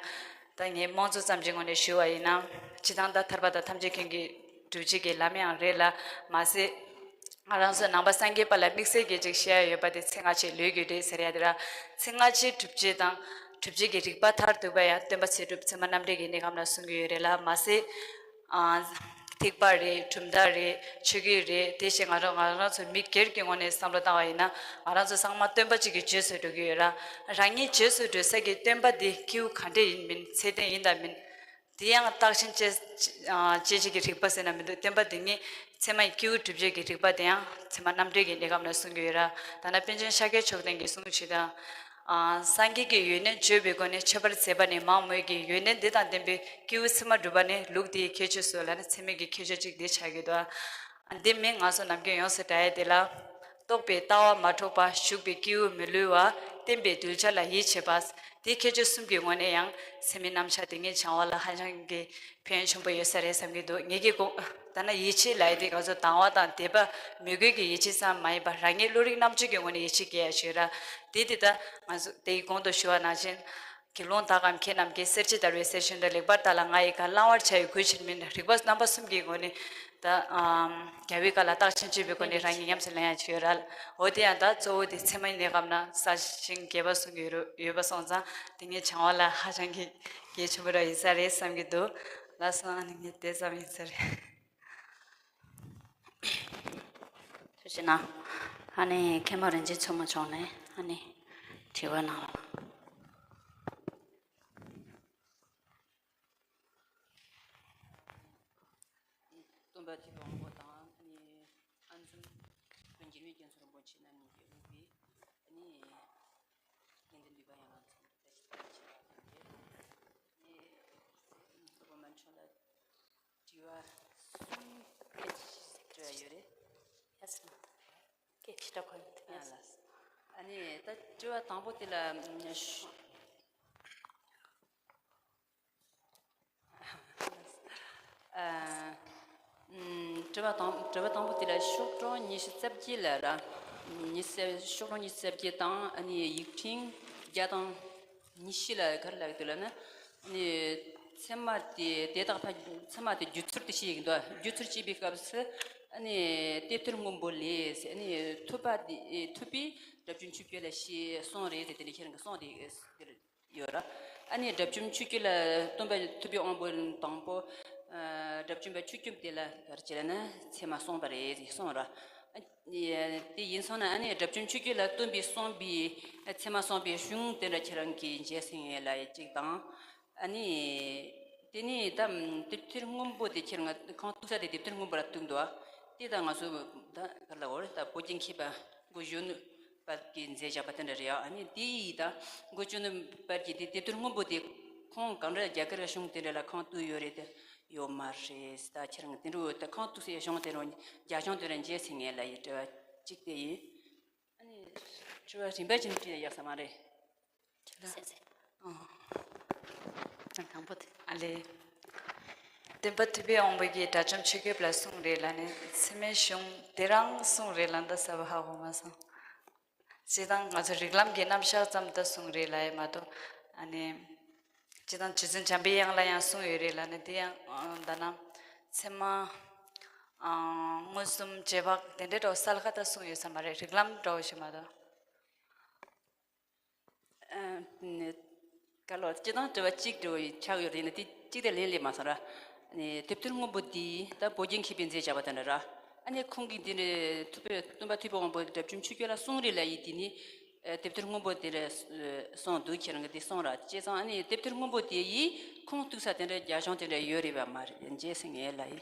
ད་ངས་རྨོངས་ཚོད་ཙམ་གྱི་ངོས་ནས་ཞུ་བ་ཡིན་ན། སྤྱིར་བཏང་ད་ཐར་པ་དང་ཐམས་ཅད་མཁྱེན་གྱི་སྒྲུབ་བྱེད་ཀྱི་ལམ་ཡང་རེད་ལ་མ་ཟད། ང་རང་ཚོ་ནང་པ་སངས་རྒྱས་པ་ལ་དམིགས་བསལ་གྱི་ཅིག་བཤད་ཡ་ཡོད་པ་དེ་ཚེ་སྔ་ཕྱིའི་ལུས་རྒྱུད་རེད་ཟེར་ཡ་དེ་ར། ཚེ་སྔ་ཕྱིའི་སྒྲུབ་བྱེད་དང་སྒྲུབ་བྱེད་ཀྱི་རིགས་པ་མཐར་ཐུག་པ་ཡང་སྟོན་པ་ཚེ་སྒྲུབ་ཚད་མ་རྣམ་འགྲེལ་གྱི་གནས་སྐབས་ན་གསུང་གི་ཡོད་རེད་ལ་མ་ཟད། ཨ་ ཐེག་པ་རེད། གྲུབ་མཐའ་རེད། ཆོས་བརྒྱུད་རེད། དེ་བཞིན་ང་རང་ང་རང་ཚོ་མི་སྒེར་གྱི་ངོས་ནས་བསམ་བློ་བཏང་བ་ཡིན་ན། ང་རང་ཚོ་ཚང་མ་སྟོན་པ་གཅིག་གི་རྗེས་སུ་འགྲོ་གི་ཡོད་ར། རང་ཉིད་རྗེས་སུ་འགྲོ་ས་གི་སྟོན་པ་འདི་སྐྱེས་བུ་ག་འདྲས་ཡིན་མིན། ཚད་ལྡན་ཡིན་དང་མིན། དེ་ཡང་རྟགས་ཆེན་དཔྱད་ཨ་དཔྱད་བྱེད་ཀྱི་རིག་པ་ཟེར་ན་མི་འདུག་སྟོན་པ་འདི་ཉིད་ཚད་མ་ཡི་སྐྱེས་བུ་གྲུབ་བྱེད་ཀྱི་རིག་པ་དེ་ཡང་ཚད་མ་རྣམ་འགྲེལ་གྱི་གནས་སྐབས་ན་གསུང་གི་ཡོད་ར། ད་ནི་པཎ་ཆེན་ཤཱཀྱ་མཆོག་ལྡན་གྱིས་གསུང་བྱེད་དང་། ཨ་སངས་རྒྱས་ཀྱི་ཡོན་ཏན་བརྗོད་པའི་སྒོ་ནས་མཆོད་པར་མཛད་པ་ནི་མང་མོད་ཀྱི། ཡོན་ཏན་འདི་དང་ལྡན་པའི་སྐྱེས་བུ་ཚད་མ་གྲུབ་པ་ནི་ལུགས་འདིའི་ཁྱད་ཆོས་སོ་ལབ་ན་ཚད་མའི་གི་ཁྱད་ཆོས་གཅིག་འདི་ཆགས་ཀྱི་འདུག་འདི་མིན་ང་ཚོ་ནམ་རྒྱུན་ཡོངས་སུ་གྲགས་ཡས་དེ་ལ། རྟོགས་པའི་ལྟ་བ་མ་འཕྲོག་པ། ཞུགས་པའི་སྐྱེས་བུ་མི་བསླུ་བ། བསྟན་པའི་གདུལ་བྱ་ལ་ཡིད་ཆེས་པ། དེ་ཁྱད་ཆོས་གསུམ་གྱི་ངོས་ནས་ཡང་ཚད་མའི་རྣམ་གཞག་དེ་ངས་སྦྱང་བ་ལ་ཧ་ཅང་གི་ཕན་ཡོན་ཆེན་པོ་ཡོད་ས་རེད་བསམ་གྱི་འདུག་ངེད་ཀྱི་དགོངས་ད་ན་ཡིད་ཆེས་ལབ་ཡས་དེ་ང་ཚོ་དང་བ་དང་དད་པ་མོས་གུས་ཀྱི་ཡིད་ཆེས་ཙམ་མ་ཡིན་པར་རང་ཉིད་བློ་རིག་རྣམ་དཔྱོད་ཀྱི་ངོས་ནས་ཡིད་ཆེས་སྐྱེ་ཡ་ཞིག་ར། དེ་དེ་ད་ང་ཚོ་དེའི་གོང་དུ་ཞུ་བ་ནང་བཞིན། དགེ་སློང་དག་གམ་མཁས་རྣམས་ཀྱིས། གསེར་ཕྱེ་བརྡར་བའི་གསེར་ཞུན་དུ། ལེགས་པར་བལྟ་ལ་ང་ཡི་དགའ། བླང་བར་བྱ་ཡི་གུས་ཕྱིར་མིན། རིག་པ་རྣམ་པ་གསུམ་གྱི་སྒོ་ནས་ད་ཨམ་རྒྱལ་བའི་བཀའ་ལ་རྟགས་ཆེན་དཔྱོད་པའི་སྒོ་ནས་རང་ཉིད་ཉམས་སུ་ལེན་ཡ་ཅིག་ཡོད་ར། འོ་དེ་ཡང་ད་གཙོ་བོ་དེ་ཚད་མའི་གནས་སྐབས་ན་གསར་ཞིང་རྒྱས་པ་གསུང་གི་ཡོད་རུ་ཡོད་པ་སོང་ཙང་དེ་ངས་སྦྱང་བ་ལ་ཧ་ཅང་གི་གལ་ཆེན་པོ་ར་ཡིན་ས་རེད་བསམ་གྱི་འདུག་ལགས་སོ། ཨ་ནི་ངས་དེ་ཙམ་ཡིན་ས་རེད། ཐུགས་རྗེ་གནང་། ཨ་ནི་མཁན་པོ་རིན་ཆེན་མཚོ་མོ་མཆོག་ནས་ཨ་ནི་དྲི་བ་གནང་རོགས་གནང་། སྟོན་པ་ཐུབ་པའི་དབང་པོ་དང་ཨ་ནི་ཨ་འཛོམས་དཔོན་འཇིགས་མེད་རྒྱ་མཚོ་རིན་པོ་ཆེ་རྣམ་གཉིས་ཀྱིས་དབུས་པའི་ཨ་ནི་དགེ་འདུན་འདུས་པ་ཡན་ལག་ཚང་མ་བཀྲ་ཤིས་བདེ་ལེགས་ཞུ་བ་དང་འབྲེལ་ཨ་ནི་སློབ་དཔོན་མ་མཆོག་ལ་དྲི་བ་གསུམ་སྐད་ཆ་དྲི་བ་ཡོད་རེད། ཡ་སྲིད་མ། སྐད་ཆ་འདྲ་གོ་མི་ཐུབ། ཡ་ལགས། ཨ་ནི་ད་དྲི་བ་དང་པོ་དེ་ལ་ཨ་ཨམ་དྲི་བ་དང་དྲི་བ་དང་པོ་དེ་ལ་ཤོག་གྲངས་ཉི་ཤུ་རྩ་བརྒྱད་ལ་ར། ཉི་ཤུ་ཤོག་གྲངས་ཉི་ཤུ་རྩ་བརྒྱད་དང་ཨ་ནི་ཡིག་ཕྲེང་བརྒྱ་དང་ཉི་ཤུ་ལ་ག་རེ་ལབ་འདུག་ལབ་ན། ཨ་ནི་ཚད་མ་དེ་དེ་དག་ཕ་ཚད་མ་དེ་བརྗོད་ཚུལ་དེ་ཤེས་ཀྱི་འདུག་བརྗོད་ཚུལ་བྱེད་པའི་སྐབས་སུ་ཨ་ནི་དེབ་ཐེར་སྔོན་པོ་ལས་ཨ་ནི་ཐུབ་པ་དེ་ཐུབ་པས་དགྲ་བཅོམ་ཆོས་སྐྱོང་ལ་ཞེས་གསུངས་རེད་ཟེར། དེ་ནི་ཁྱེད་རང་གི་གསུང་དེ་དེར་ཡོད་ར། ཨ་ནི་དགྲ་བཅོམ་ཆོས་སྐྱོང་ལ་སྟོན་པ་ཐུབ་པའི་དབང་པོ་དང་པོ་ཨ་དགྲ་བཅོམ་པ་ཆོས་སྐྱོང་དེ་ལ་ག་རེ་བྱས་ན་ཚད་མ་གསུངས་པ་རེད་ཟེར་གསུངས་ར། དེ་ཡིན་སོང་ན་ཨ་ནི་དགྲ་བཅོམ་ཆོས་སྐྱོང་ལ་སྟོན་པས་གསུངས་པའི་ཚད་མ་གསུངས་པའི་གཞུང་དེ་འདྲ་ཁྱེད་རང་གིས་མཇལ་སེང་ངེ་ལ་ཡ་གཅིག་དང་། ཨ་ནི་དེ་ནི་ད་དེབ་ཐེར་སྔོན་པོ་དེ་ཁྱེད་རང་ཁང་བཏུག་ས་དེ་དེབ་ཐེར་སྔོན་པོ་ལ་བཏུག་འདུག་ཨ། དེ་ད་ང་ཚོ་ད་ག་ལ་འོ་རེད། ད་བོད་ཀྱི་མཁས་པ་མགོ་གཞོན་ནུ་དཔལ་གྱིས་མཛད་བཞག་པ་དེ་འདྲ་རེད་ཨ། ཨ་ནི་དེ་ཡིས་ད་མགོ་གཞོན་ནུ་དཔལ་གྱིས་དེ་དེབ་ཐེར་སྔོན་པོ་དེ་ཁོང་གང་འདྲ་རྒྱ་གར་གཞུང་དེ་འདྲ་ལ་ཁང་བཏུག་ཡོད་རེད་དེ། ཡོད་མ་རེད། ད་ཁྱེད་རང་དེ་འདྲ་ད་ཁང་བཏུག་སའི་གཞུང་དེ་རང་རྒྱ་གཞུང་དེ་རང་མཇལ་སེང་ངེ་ལ་ཡི་དྲི་བ་གཅིག་དེ་ཡིན། ཨ་ནི་དྲི་བ་རིམ་པ་བཞིན་དྲིས་ན་ཡག་ས་མ་རེད། ཁྱེད་ལ་སེང་སེང་། ཨོ། ཨ་དང་པོ་དེ། ཨ་ལེ། སྟོན་པ་ཐུབ་པའི་དབང་པོ་གིས་དགྲ་བཅོམ་ཆོས་སྐྱོང་ལ་གསུངས་རེད་ལབ་ནས་ཚད་མའི་གཞུང་དེ་རང་གསུངས་རེད་ལབ་འདུག་ཟེར་བ་ཧ་གོ་མ་སོང་། སྤྱིར་བཏང་ང་ཚོ་རིགས་ལམ་གྱི་རྣམ་གཞག་ཙམ་ད་གསུངས་རེད་ལབ་ཡ་མ་གཏོགས་ཨ་ནི། སྤྱིར་བཏང་རྗེ་བཙུན་འཇམ་པའི་དབྱངས་ལ་ཡང་གསུངས་ཡོད་རེད་ལབ་ནས་དེ་ཡང་ཨ་ད་ན་ཚད་མ་ཨ་མངོན་སུམ་རྗེས་དཔག་དེ་འདྲའི་འདྲ་བོ་གསལ་ཁ་ད་གསུངས་ཡོད་ས་མ་རེད། རིགས་ལམ་འདྲ་བོ་ཞིག་མ་གཏོགས། ཨ་ནི་ག་ལོ་སྤྱིར་བཏང་དྲི་བ་གཅིག་འདྲ་བོ་ཆགས་ཡོད་རེད་ན་དེ་གཅིག་དེ་ལན་སླེབས་མ་སོང་ར། ཨ་ནི་དེབ་ཐེར་སྔོན་པོ་འདི་ད་བོད་ཀྱི་མཁས་པས་མཛད་བཞག་པ་དེ་འདྲ་ར། ཨ་ནི་ཁོང་གིས་འདི་ནས་ཐུབ་པའི་སྟོན་པ་ཐུབ་པའི་དབང་པོ་དགྲ་བཅོམ་ཆོས་སྐྱོང་ལ་གསུངས་རེད་ལབ་ཡི་དེ་ནི། ཨ་དེབ་ཐེར་སྔོན་པོ་དེ་རེད་གསུངས་འདུག་ཁྱེད་རང་གིས་དེ་གསུངས་ར། བྱས་ཙང་ཨ་ནི་དེབ་ཐེར་སྔོན་པོ་དེ་ཡི་ཁུངས་གཏུགས་ས་དེ་འདྲ་རྒྱ་གཞུང་དེ་འདྲ་ཡོད་རེད་པ་མ་རེད། མཇལ་སེང་ངེ་ལ་ཡི།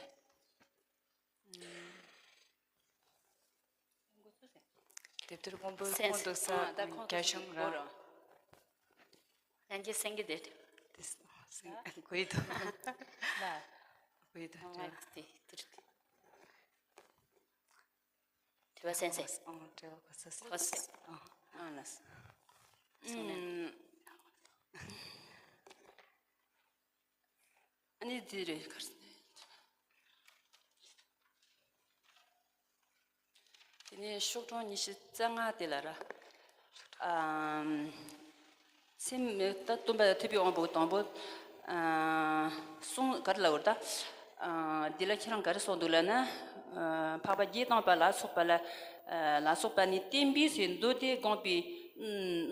དེབ་ཐེར་སྔོན་པོའི་སེང་ཁུངས་གཏུགས་ས་ཨ་ད་ཁུངས་རྒྱ་གཞུང་ར། ཡང་གི་སེང་གི་དེ། དེ་སེང་གི་དེ། ལ། གུས་དང་། ཨ་ང་དེ་དེ་རེད། དྲི་བ་སེང་སེང་། ཨང་དྲི་བ་ག་ས་སེ། ཨང་ལ་སེ། ཨང་ལ་སེ། ཨུམ། ཨ་ནི་འདི་རེད་གར་སེ། དེ་ནས་ཤོག་གྲངས་ཉི་ཤུ་རྩ་ལྔ་དེ་ལ་ར། ཨམ། སེམས་ད་སྟོན་པ་ཐུབ་པའི་དབང་པོ་དང་པོ། ཨ། གསུང་ག་རེ་ལབ་དགོས་རེད་ད། ཨ། འདི་ལ་ཁྱེད་རང་ག་རེ་གསུངས་འདུག་ལབ་ན། ཨ། འཕགས་པ་བརྒྱད་དང་པོ་ལ་སོགས་པ་ལ། ཨ། ལ་སོགས་པ་ནི་བསྟན་པའི་ཚེ་མདོ་སྡེ་དགོངས་པའི་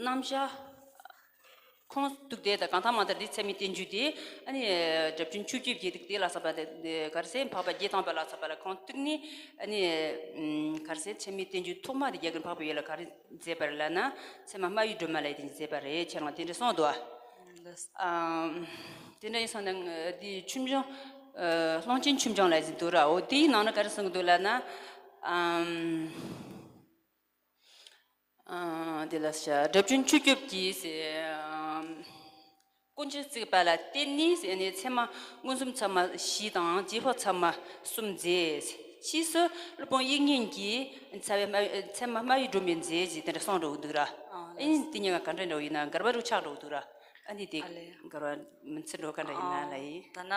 རྣམ་གཞག་ཁོང་གཏུགས་དེ་དང་གང་ལྟར་མང་ལྟར་འདི་ཚད་མའི་བསྟན་བཅོས་དེ་ཨ་ནི་སྒྲ་བསྐྱོན་བཅུ་གཅིག་བརྒྱད་དེ་ལ་སོགས་པ་དེ་ག་རེ་ཟེར། འཕགས་པ་བརྒྱད་དང་པོ་ལ་སོགས་པ་ལ་ཁོང་གཏུགས་ནས་ཨ་ནི་ག་རེ་ཟེར། ཚད་མའི་བསྟན་བཅོས་ཐོག་མ་དེ་རྒྱ་གར་འཕགས་པའི་ཡུལ་ལ་ག་རེ་མཛད་པ་རེད་ལབ་ན། ཚད་མ་སྨྲ་བའི་སྒྲོན་མ་ལ་དེ་མཛད་པ་རེད། ཁྱེད་རང་དེ་འདྲ་གསུངས་འདུག་ཨ། དེ་འདྲ་ཡིན་སོང་ན་འདི་ཆོས་འབྱུང་། གླང་ཆེན་ཆོས་འབྱུང་ལ་ཟེར་འདུག་ར། འོ་དེའི་ནང་ན་ག་རེ་གསུངས་འདུག་ལབ་ན། ཨམ། ཨ། དེ་ལ་ཤ་སྒྲ་བསྐྱོན་བཅུ་སྐྱོབ་ཀྱིས་ཟེར། ཨམ། དཀོན་མཆོག་བརྩེགས་པ་ལ་བརྟེན་ནས་ཟེར་ནས་ཚད་མ་མངོན་སུམ་ཚད་མ་བཞི་དང་རྗེས་དཔག་ཚད་མ་གསུམ་མཛད། ཕྱིས་སུ་སློབ་དཔོན་དབྱིག་གཉེན་གྱིས་ཚད་མ་སྨྲ་ཚད་མ་སྨྲ་བའི་སྒྲོན་མེ་མཛད་ཅེས་དེ་འདྲ་གསུངས་འགྲོ་གི་འདུག་ར། ཨ་ཨིན་དེ་གཉིས་ཀ་ག་འདྲ་འདྲ་བོ་ཡིན་ན་འགལ་བ་རུ་ཆགས་འགྲོ་གི་འདུག་ར། ཨ་ནི་དེ་ཨ་ལེ། འགལ་བ་མི་ཚུད་འགྲོ་ག་འདྲ་ཡིན་ན་ལ་ཡིན། ད་ན།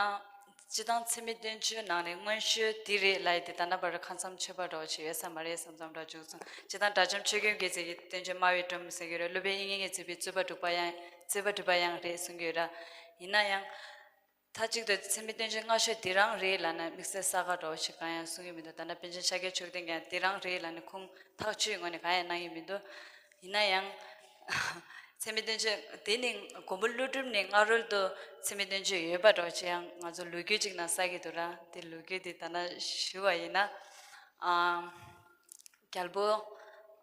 སྤྱི་བཏང་ཚད་མའི་བསྟན་བཅོས་ནང་ནས་སྔོན་ཤོས་འདི་རེད་ལབ་ཡ་དེ་ད་ལྟ་བར་ཁ་མཚམས་ཆོད་པ་འདྲ་བོ་ཞིག་ཡོད་ས་མ་རེད་བསམ་བསམ་འདྲ་བྱུང་སོང་། སྤྱི་བཏང་དགྲ་བཅོམ་ཆོས་སྐྱོང་རྒྱལ་མཚན་གྱི་བསྟན་བཅོས་སྨྲ་བའི་སྒྲོན་མེ་ཟེར་གྱི་རེད། སློབ་དཔོན་དབྱིག་གཉེན་གྱིས་མཛད་པའི་རྩོད་པ་དྲུག་པ་ཡང་རྩོད་པ་དྲུག་པ་ཡང་རེད་གསུང་གི་ཡོད་ར། ཡིན་ན་ཡང་། མཐའ་གཅིག་ཏུ་ཚད་མའི་བསྟན་བཅོས་སྔ་ཤོས་འདི་རང་རེད་ལབ་ན་དམིགས་བསལ་གསལ་ཁ་འདྲ་བོ་ཞིག་གང་ཡང་གསུང་གི་མི་འདུག་ད་ལྟ་པཎ་ཆེན་ཤཱཀྱ་མཆོག་ལྡན་གྱིས་ཡང་འདི་རང་རེད་ལབ་ནས་ཁུངས་ཐག་ཆོད་ངོས་ནས་གང་ཡང་གནང་གི་མི་འདུག་ཡིན་ན་ཡང་། ཚད་མའི་བསྟན་བཅོས་དེ་ནི་མགོན་པོ་ཀླུ་སྒྲུབ་ནས་སྔ་རོལ་དུ་ཚད་མའི་བསྟན་བཅོས་ཡོད་པ་འདྲ་བོ་ཅིག་ཡང་ང་ཚོ་ལོ་རྒྱུས་ཅིག་ནང་གསལ་གྱི་འདུག་ར། དེ་ལོ་རྒྱུས་དེ་ད་ནང་ཞུ་བ་ཡིན་ན། ཨ། རྒྱལ་པོ།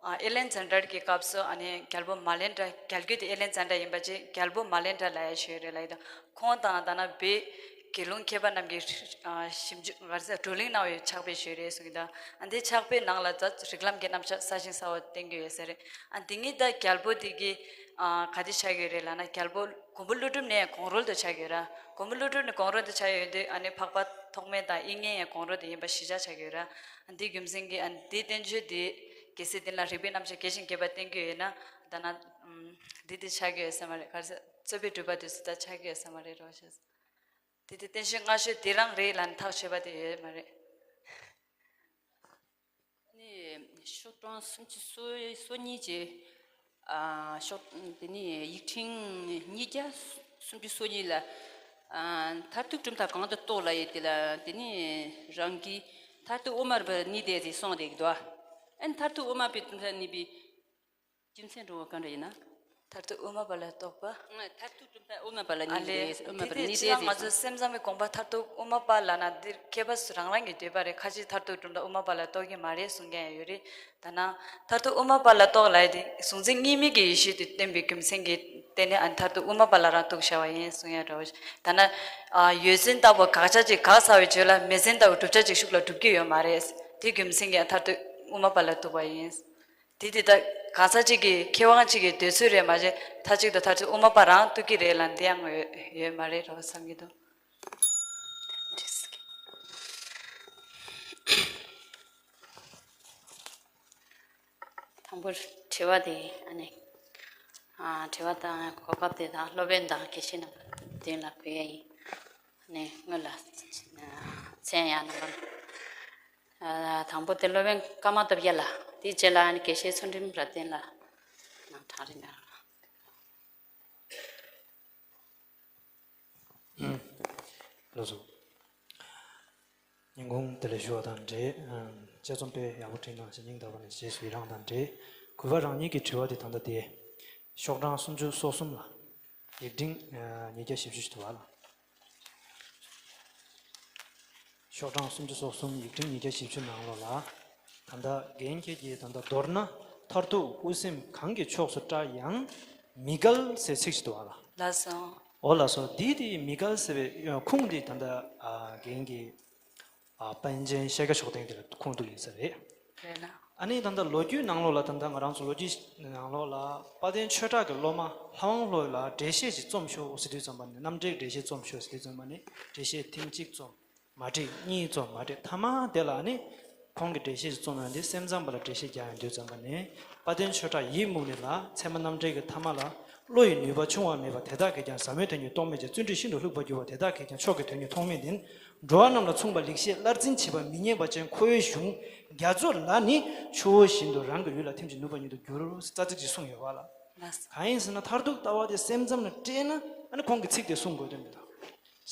ཨ། ཨེ་ལན་ཛན་ཌར་གྱི་སྐབས་སུ་ཨ་ནི་རྒྱལ་པོ་མ་ལན་དྲ། རྒྱལ་རྒྱུད་དེ་ཨེ་ལན་ཛན་ཌར་ཡིན་པ་ཅིག་རྒྱལ་པོ་མ་ལན་དྲ་ལབ་ཡ་ཞིག་ཡོད་རེད་ལབ་ཡི་དང་། ཁོང་དང་ད་ནང་བོད་དགེ་ལུགས་མཁས་པ་རྣམས་ཀྱིས། ཨ། ཞིབ་འཇུག་ག་རེ་ཟེར། བགྲོ་གླེང་གནང་བའི་ཕྱག་དཔེ་ཞིག་རེད་གསུང་གི་འདུག་ཨ། འདི་ཕྱག་དཔེའི་ནང་ལ་ད་རིགས་ལམ་གྱི་རྣམ་གཞག་གསལ་ཞིང་གསལ་བོ་བསྟན་གྱི་ཡོད་ས་རེད། ཨ། འདི་ཉིད་ད་རྒྱལ་པོ་འདི་གི། ཨ། ག་དེ་ཆགས་ཀྱི་ཡོད་རེད་ལབ་ན། རྒྱལ་པོ་མགོན་པོ་ཀླུ་སྒྲུབ་ནས་གོང་རོལ་དུ་ཆགས་ཀྱི་ཡོད་ར། མགོན་པོ་ཀླུ་སྒྲུབ་ནས་གོང་རོལ་དུ་ཆགས་ཡོད་དུས་ཨ་ནི་འཕགས་པ་ཐོགས་མེད་དང་དབྱིག་གཉེན་ཡང་གོང་རོལ་དུ་ཡིན་པ་གཞིར་བཞག་ཆགས་ཀྱི་ཡོད་ར། འདི་རྒྱུ་མཚན་གྱིས་ཨ་ནི་འདིའི་བསྟན་བཅོས་འདི་གལ་སྲིད་འདི་ལ་རིགས་པའི་རྣམ་གཞག་རྒྱས་ཤིང་རྒྱས་པ་བསྟན་གྱི་ཡོད་ན། ད་ན། ཨམ། འདི་དེ་ཆགས་ཀྱི་ཡོད་ས་མ་རེད། ག་རེ་ཟེར། རྩོད་པའི་གྲུབ་པ་དེ་ཚོ་ད་ཆགས་ཀྱི་ཡོད་ས་མ་རེད་རོ་ཞེས། དེ་དེ་བསྟན་བཅོས་སྔ་ཤོས་དེ་རང་རེད་ལབ་ནས་ཐག་ཆོད་པ་དེ་ཡོད་མ་རེད། ནི་ཤོག་གྲངས་སུམ་ཅུ་སོ་སོ་གཉིས་ཀྱི། ཨ། ཤོག་དེ་ནི་ཡིག་ཕྲེང་ཉིས་བརྒྱ་སུམ་ཅུ་སོ་གཉིས་ལ། ཨ། མཐར་ཐུག་གྲུབ་མཐའ་གང་དུ་རྟོགས་ལབ་ཡས་དེ་ལ་དེ་ནི་རང་གི་མཐར་ཐུག་དབུ་མར་བ་ནི་དེ་ཟེར་གསུངས་བསྡད་ཀྱི་འདུག་ཨ་ནི་མཐར་ཐུག་དབུ་མ་པའི་གྲུབ་མཐའ་ནི་པའི། རྒྱུ་མཚན་འགྲོ་བ་ག་འདྲ་ཡིན་ན། མཐར་ཐུག་དབུ་མ་པ་ལ་རྟོགས་པ། ང་མཐར་ཐུག་གྲུབ་མཐའ་དབུ་མ་པ་ལ་ཨ་ནི་ལེ། རེད། དབུ་མ་དེ་པ་ལ་དེ་ནི་སྤྱིར་རེད་ན་ང་ཟེར། ཚོ་སེམས་ཙམ་པའི་དགོངས་པ་མཐར་ཐུག་དབུ་མ་པ་ལབ་ན་འདིར་མཁས་པ་སུ་རང་རང་གི་འདོད་པ་རེད། ཁ་ཅིག་མཐར་ཐུག་གྲུབ་མཐའ་དབུ་མ་པ་ལ་རྟོགས་ཀྱི་མ་རེད་གསུང་མཁན་ཡང་ཡོད་རེད། ད་ན་མཐར་ཐུག་དབུ་མ་པ་ལ་རྟོགས་ལབ་ཡ་དེ་གཟུང་འཛིན་གཉིས་མེད་ཀྱི་ཡེ་ཤེས་དེ་བསྟན་པའི་རྒྱུ་མཚན་གྱིས་བརྟེན་ནས་ཨ་ནི་མཐར་ཐུག་དབུ་མ་པ་ལ་རང་གཏུགས་བཞག་པ་ཡིན་གསུང་ཡ་འདྲ་བོ་ཞིག་ད་ན། ཨ། ཡོད་ཚན་ལྟ་བུ་དགག་བྱ་ཅིག་དགག་ཚར་བའི་རྗེས་ལ་མེད་ཚན་ལྟ་བུ་བསྒྲུབ་བྱ་ཅིག་ཤུགས་ལ་སྒྲུབ་ཀྱི་ཡོད་མ་རེད། དེ་རྒྱུ་མཚན་གྱིས་མཐར་ཐུག་དབུ་མ་པ་ལ་གཏུགས་པ་ཡིན། དེ་དེ་ལྟར་གང་ཟག་གཅིག་གི་མཁས་དབང་གཅིག་གི་འདོད་ཚུལ་རེད་མ་གཏོགས་མཐའ་གཅིག་ཏུ་མཐར་ཐུག་དབུ་མ་པ་རང་གཏུགས་ཀྱི་རེད་ལབ་འདི་ཡང་ཡོད་ཡོད་མ་རེད་རོ་བསམ་གྱི་འདུག་དང་པོར་དྲི་བ་དེ་ཨ་ནི། ཨ། དྲི་བ་དང་གོ་སྐབས་དེ་དང་སློབ་དཔོན་དང་དགེ་བཤེས་རྣམ་པ་མདུན་ལ་འབུལ་ཡ་ཡིན། ཨ་ནི་སྔོན་ལ་མཚན་ཡང་རྣམ་པ། ཨ། དང་པོ་དེ་སློབ་དཔོན་ཀརྨ་སྟོབས་རྒྱལ་ལགས། དེའི་རྗེས་ལ་ཨ་ནི་དགེ་བཤེས་ཚུལ་ཁྲིམས་རབ་བརྟན་ལགས་ནང་གྲངས་རིམ་ཡང་། ལགས་སོ། ཉིན་གུང་བདེ་ལེགས་ཞུ་བ་དང་འབྲེལ། དཔྱད་རྩོམ་དཔེ་ཡག་པོ་བྲིས་གནང་ཞེས་སྙིང་ཐག་པ་ནས་རྗེས་སུ་ཡི་རང་དང་འབྲེལ། གུས་པ་རང་ཉིད་ཀྱི་དྲི་བ་དེ་ད་ལྟ་དེ། ཤོག་གྲངས་སུམ་ཅུ་སོ་གསུམ་ལ། ཡིག་ཕྲེང་ཉིས་བརྒྱ་བཞི་བཅུ་ཞིག་འདུག་བ་ལ། ཤོག་གྲངས་སུམ་ཅུ་སོ་གསུམ་ཡིག་ཕྲེང་ཉིས་བརྒྱ་བཞི་བཅུ་ནང་ལོགས་ལ། ད་ལྟ་རྒན་ཁྱེད་ཀྱིས་ད་ལྟ་མདོར་ན་མཐར་ཐུག་དབུ་སེམས་གང་གི་ཕྱོགས་སུ་བཀྲ་ཡང་མི་འགལ་ཟེར་ཚིག་ཅིག་འདུག་བ་ལ། ལགས་སོ། འོ་ལགས་སོ། འདི་དེ་མི་འགལ་ཟེར་བའི་ཁུངས་འདི་ད་ལྟ་རྒན་གྱིས། ཨ། པཎ་ཆེན་ཤཱཀྱ་མཆོག་ལྡན་དེ་ལ་ཁུངས་གཏུགས་ཡིན་ས་རེད། རེད་ལ། ཨ་ནི་ད་ལྟ་ལོ་རྒྱུས་ནང་ལོགས་ལ་ད་ལྟ་ང་རང་ཚོ་ལོ་རྒྱུས་ནང་ལོགས་ལ་དཔལ་ལྡན་ཆོས་གྲགས་ཀྱི་སློབ་མ་ལྷ་དབང་བློ་ལ་འགྲེལ་བཤད་ཅིག་རྩོམ་ཤོག་ཟེར་དུས་ཙམ་པ་ནས། རྣམ་འགྲེལ་འགྲེལ་བཤད་རྩོམ་ཤོག་ཟེར་དུས་ཙམ་པ་ནས་འགྲེལ་བཤད་ཐེངས་གཅིག་རྩོམ། མ་འགྲིག། གཉིས་རྩོམ། མ་འགྲིག། ཐ་མ་དེ་ལ་ཨ་ནི་ཁོང་གིས་འགྲེལ་བཤད་ཅིག་རྩོམ་ཡོང་དུས་སེམས་ཙམ་པ་ལ་འགྲེལ་བཤད་རྒྱག་ཡོང་དུས་ཙམ་པ་ནས་དཔལ་ལྡན་ཆོས་གྲགས་ཡིད་མུག་ནས་ལ་ཚད་མ་རྣམ་འགྲེལ་གྱི་ཐ་མ་ལ། བློ་ཡི་ནུས་པ་ཆུང་བ་མེད་པ་དེ་དག་གིས་ཀྱང་ཟབ་མོའི་དོན་གཉིས་རྟོགས་མེད་ཅིང་། བརྩོན་འགྲུས་ཤིན་ཏུ་ལྷུག་པར་གྱུར་པ་དེ་དག་གིས་ཀྱང་མཆོག་གི་དོན་གཉིས་མཐོང་མེད་དེ། འགྲོ་བ་རྣམས་ལ་མཚུངས་པར་ལེགས་བཤད་བླར་འཛིན་བྱེད་པ་མི་རྙེད་པ་ཅན་ཁོ་བོའི་གཞུང་རྒྱ་མཚོ་ལ་ནི་ཆུ་བོ་བཞིན་དུ་རང་གི་ཡུལ་ལ་ཐིམ་ཞིང་ནུབ་པར་ཉིད་དུ་འགྱུར། རྩ་ཚིག་ཅིག་གསུངས་ཡོད་པ་ལ། ལགས། གང་ཡིན་ཟེར་ན་མཐར་ཐུག་ལྟ་བ་དེ་སེམས་ཙམ་ལ་བཀྲལ་ན་ཨ་ནི་ཁོང་གིས་ཚིག་དེ་གསུང་དགོས་དོན་མེད་དོ།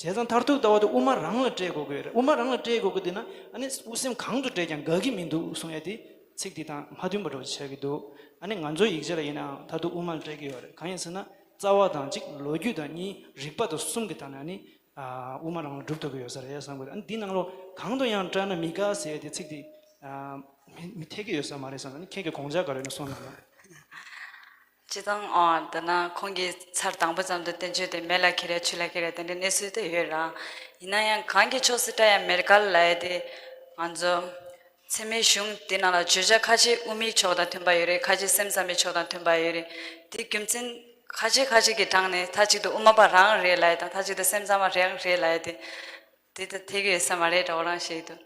བྱས་ཙང་མཐར་ཐུག་ལྟ་བ་དེ་དབུ་མ་རང་ལ་བཀྲལ་དགོས་ཀྱི་ཡོད་རེད། དབུ་མ་རང་ལ་བཀྲལ་དགོས་ཀྱི་འདུག་ན་ཨ་ནི་དབུ་སེམས་གང་དུ་བཀྲལ་ཀྱང་འགལ་གྱི་མི་འདུག་གསུང་ཡ་དེ་ཚིག་དེ་དང་མ་མཐུན་པ་འདྲ་བོ་ཆགས་ཀྱི་འདུག་ཨ་ནི་ང་ཚོའི་ཡིག་ཆ་ལ་ཡིན་ནའང་མཐར་ཐུག་དབུ་མ་ལ་བཀྲལ་གྱི་ཡོད་རེད། གང་ཡིན་ཟེར་ན་ རྩ་བ་དང་གཅིག་ལོ་རྒྱུས་དང་གཉིས་རིག་པ་དང་གསུམ་གྱི་ཐད་ནས་ནི་ཨ་དབུ་མ་རང་ལ་གྲུབ་ཐུབ་ཀྱི་ཡོད་ས་རེད་བསམ་གྱི་ཡོད། ཨ་ནི་འདི་ནང་ལོགས་གང་དུ་ཡང་བཀྲལ་ན་མི་དགའ་ཟེར་ཡ་དེ་ཚིག་དེ་ཨ་མི་མི་འཐད་ཀྱི་ཡོད་ས་མ་རེད་བསམ། ཨ་ནི་ཁྱེད་ཀྱི་དགོངས་འཆར་ག་རེ་ཡོད་ན་གསུངས་གནང་ན། སྤྱིར་བཏང་ཨ་ད་ན་ཁོང་གིས་ཚར་དང་པོ་ཙམ་དུ་བསྟན་བཅོས་དེ་མེ་ལ་ཁྱེར་ཡ་ཆུ་ལ་ཁྱེར་ཡ་དེ་འདྲའི་གནས་ཚུལ་དེ་ཡོད་ར། ཡིན་ན་ཡང་གང་གི་ཕྱོགས་སུ་བཀྲལ་ཡང་མི་དགའ་ལབ་ཡ་དེ་ང་ཚོ་ཚད་མའི་གཞུང་དེ་ནང་ལ་བརྗོད་བྱ་ཁ་ཤས་དབུ་མའི་ཕྱོགས་དང་མཐུན་པ་ཡོད་རེད། ཁ་ཤས་སེམས་ཙམ་པའི་ཕྱོགས་དང་མཐུན་པ་ཡོད་རེད། དེ་རྒྱུ་མཚན་ཁ་ཤས་ཁ་ཤས་ཀྱི་དྲངས་ནས་མཐའ་གཅིག་ཏུ་དབུ་མ་པ་རང་རེད་ལབ་ཡ་དང་མཐའ་གཅིག་ཏུ་སེམས་ཙམ་པ་རང་རེད་ལབ་ཡ་དེ། དེ་ད་ཐེག་ཡོད་ས་མ་རེད་འདྲ་བོ་རང་ཞིག་འདུག་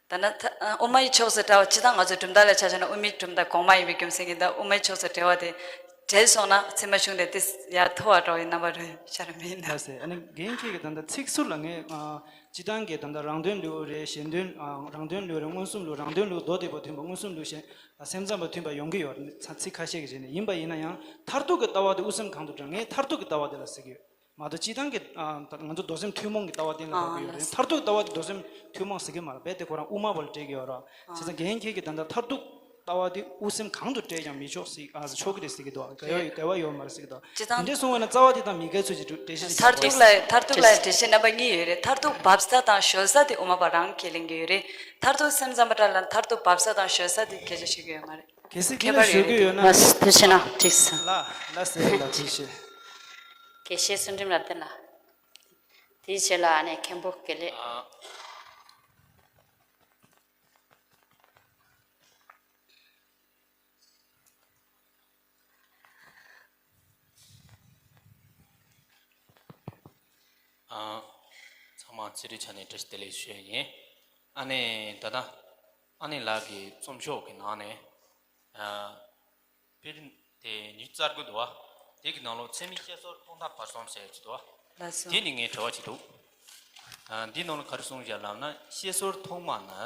ད་ན་ད་ཨ་དབུ་མའི་ཕྱོགས་སུ་བཀྲལ་བ་སྤྱིར་བཏང་ང་ཚོ་གྲུབ་མཐའ་ལ་ཆ་བཞག་ན་དབུ་མའི་གྲུབ་མཐའ་གོང་མ་ཡིན་པའི་རྒྱུ་མཚན་གྱིས་ད་དབུ་མའི་ཕྱོགས་སུ་བཀྲལ་བ་དེ་བྲལ་སོང་ན་ཚད་མ་གཞུང་དེ་ཏོག་ཙམ་ཡར་མཐོ་བ་འདྲ་བོ་ཡིན་རྣམ་པ་རེད་ཤར་མིན་ན། ལགས་སེ། ཨ་ནི་རྒན་ཁྱེད་ཀྱིས་ད་ལྟ་ཚིག་ཟུར་ལ་ངས་ཨ་སྤྱིར་བཏང་གི་ད་ལྟ་རང་དོན་ལུགས་རེད། གཞན་དོན་ཨ་རང་དོན་ལུགས་རེད། མངོན་སུམ་ལུགས། རང་དོན་ལུགས་མདོ་སྡེ་པ་མཐུན་པ། མངོན་སུམ་ལུགས་གཞན་ཨ་སེམས་ཙམ་པ་མཐུན་པ་ཡོང་གི་ཡོད་རེད། ཚ་ཚིག་ཁ་ཤས་ཀྱི་རྗེས་ནས་ཡིན་པ་ཡིན་ན་ཡང་མཐར་ཐུག་གི་ལྟ་བ་དེ་དབུ་སེམས་གང་དུ་བཀྲལ། ངས་མཐར་ཐུག་གི་ལྟ་བ་དེ་ལ་ཟེར་གྱི་ཡོད། མ་གཏོགས་སྤྱིར་བཏང་གི་ཨ་ད་ང་ཚོ་མདོ་སེམས་ཐུན་མོང་གི་ལྟ་བ་སྟེང་ལ་ཨ་བབས་ཀྱི་ཡོད་རེད། ལགས། མཐར་ཐུག་ལྟ་བ་དེ་མདོ་སེམས་ཐུན་མོང་ཟེར་གྱི་མ་རེད། རྦད་དེ་ཁོ་རང་དབུ་མ་པ་ལ་སྤྲད་ཀྱི་ཡོད་རེད། ཨ་བྱས་ཙང་རྒན་ཁྱེད་ཀྱིས་ད་ལྟ་མཐར་ཐུག་ལྟ་བ་དེ་དབུ་སེམས་གང་དུ་བཀྲལ་ཀྱང་མི་ཆོག་ཟེར་ཨ་ཆོག་གི་རེད་ཟེར་གྱི་འདུག་འགལ་བ་ཡོད་འགལ་བ་ཡོད་མ་རེད་ཟེར་གྱི་འདུག་སྤྱིར་བཏང་དེ་འདྲ་སོང་བ་ན་རྩ་བ་དེ་དང་མི་འགལ་ཚུལ་གྱི་འགྲེལ་བཤད་ཅིག་མཐར་ཐུག་ལ་མཐར་ཐུག་ལ་འགྲེལ་བཤད་རྣམ་པ་གཉིས་ཡོད་རེད། མཐར་ཐུག་བབས་ས་དང་གཞོལ་ས་དེ་དབུ་མ་པ་རང་ཁས་ལེན་གྱི་ཡོད་རེད། མཐར་ཐུག་སེམས་ཙམ་པ་འདྲ་ལ་མཐར་ཐུག་བབས་ས་དང་གཞོལ་ས་དེ་སྐད་ཆ་བཤད་ཀྱི་ཡོད་མ་རེད། གལ་སྲིད་ཁྱེད་ལ་ཞུ་རྒྱུ་ཡོད་ན། ལགས་སོ། ཐུགས་རྗེ་གནང་། འགྲིག་སོང་། ལགས་ལགས་སེ། ལགས་ཐུགས་རྗེ་ཆེ། དགེ་བཤེས་བསོད་ནམས་ལགས་བསྟན་ལ། དེའི་རྗེས་ལ་ཨ་ནེ་མཁན་པོ་དགེ་ལེགས། ཨ། ཨ། ཚང་མ་བརྩི་བཀུར་ཆ་ནས་བཀྲ་ཤིས་བདེ་ལེགས་ཞུ་ཡ་ཡིན། ཨ་ནེ་ད་ལྟ་ཨ་ནེ་ལགས་ཀྱི་རྩོམ་ཤོག་གི་ནང་ནས། ཨ། དཔེ་རིན་དེ་ཉི་ཤུ་རྩ་དགུ་འདུག་བ། དེ་གི་ནང་ལོགས་ཚད་མའི་བཤད་སྲོལ་ཐོག་མཐའ་བར་གསུམ་ཟེར་གྱི་འདུག་བ། ལགས་སོ། དེ་ནི་ངས་དྲི་བ་ཅིག་འདུག་ཨ། འདིའི་ནང་ལ་ག་རེ་གསུངས་བཞག་ལབ་ན། བཤད་སྲོལ་ཐོག་མ་ནི་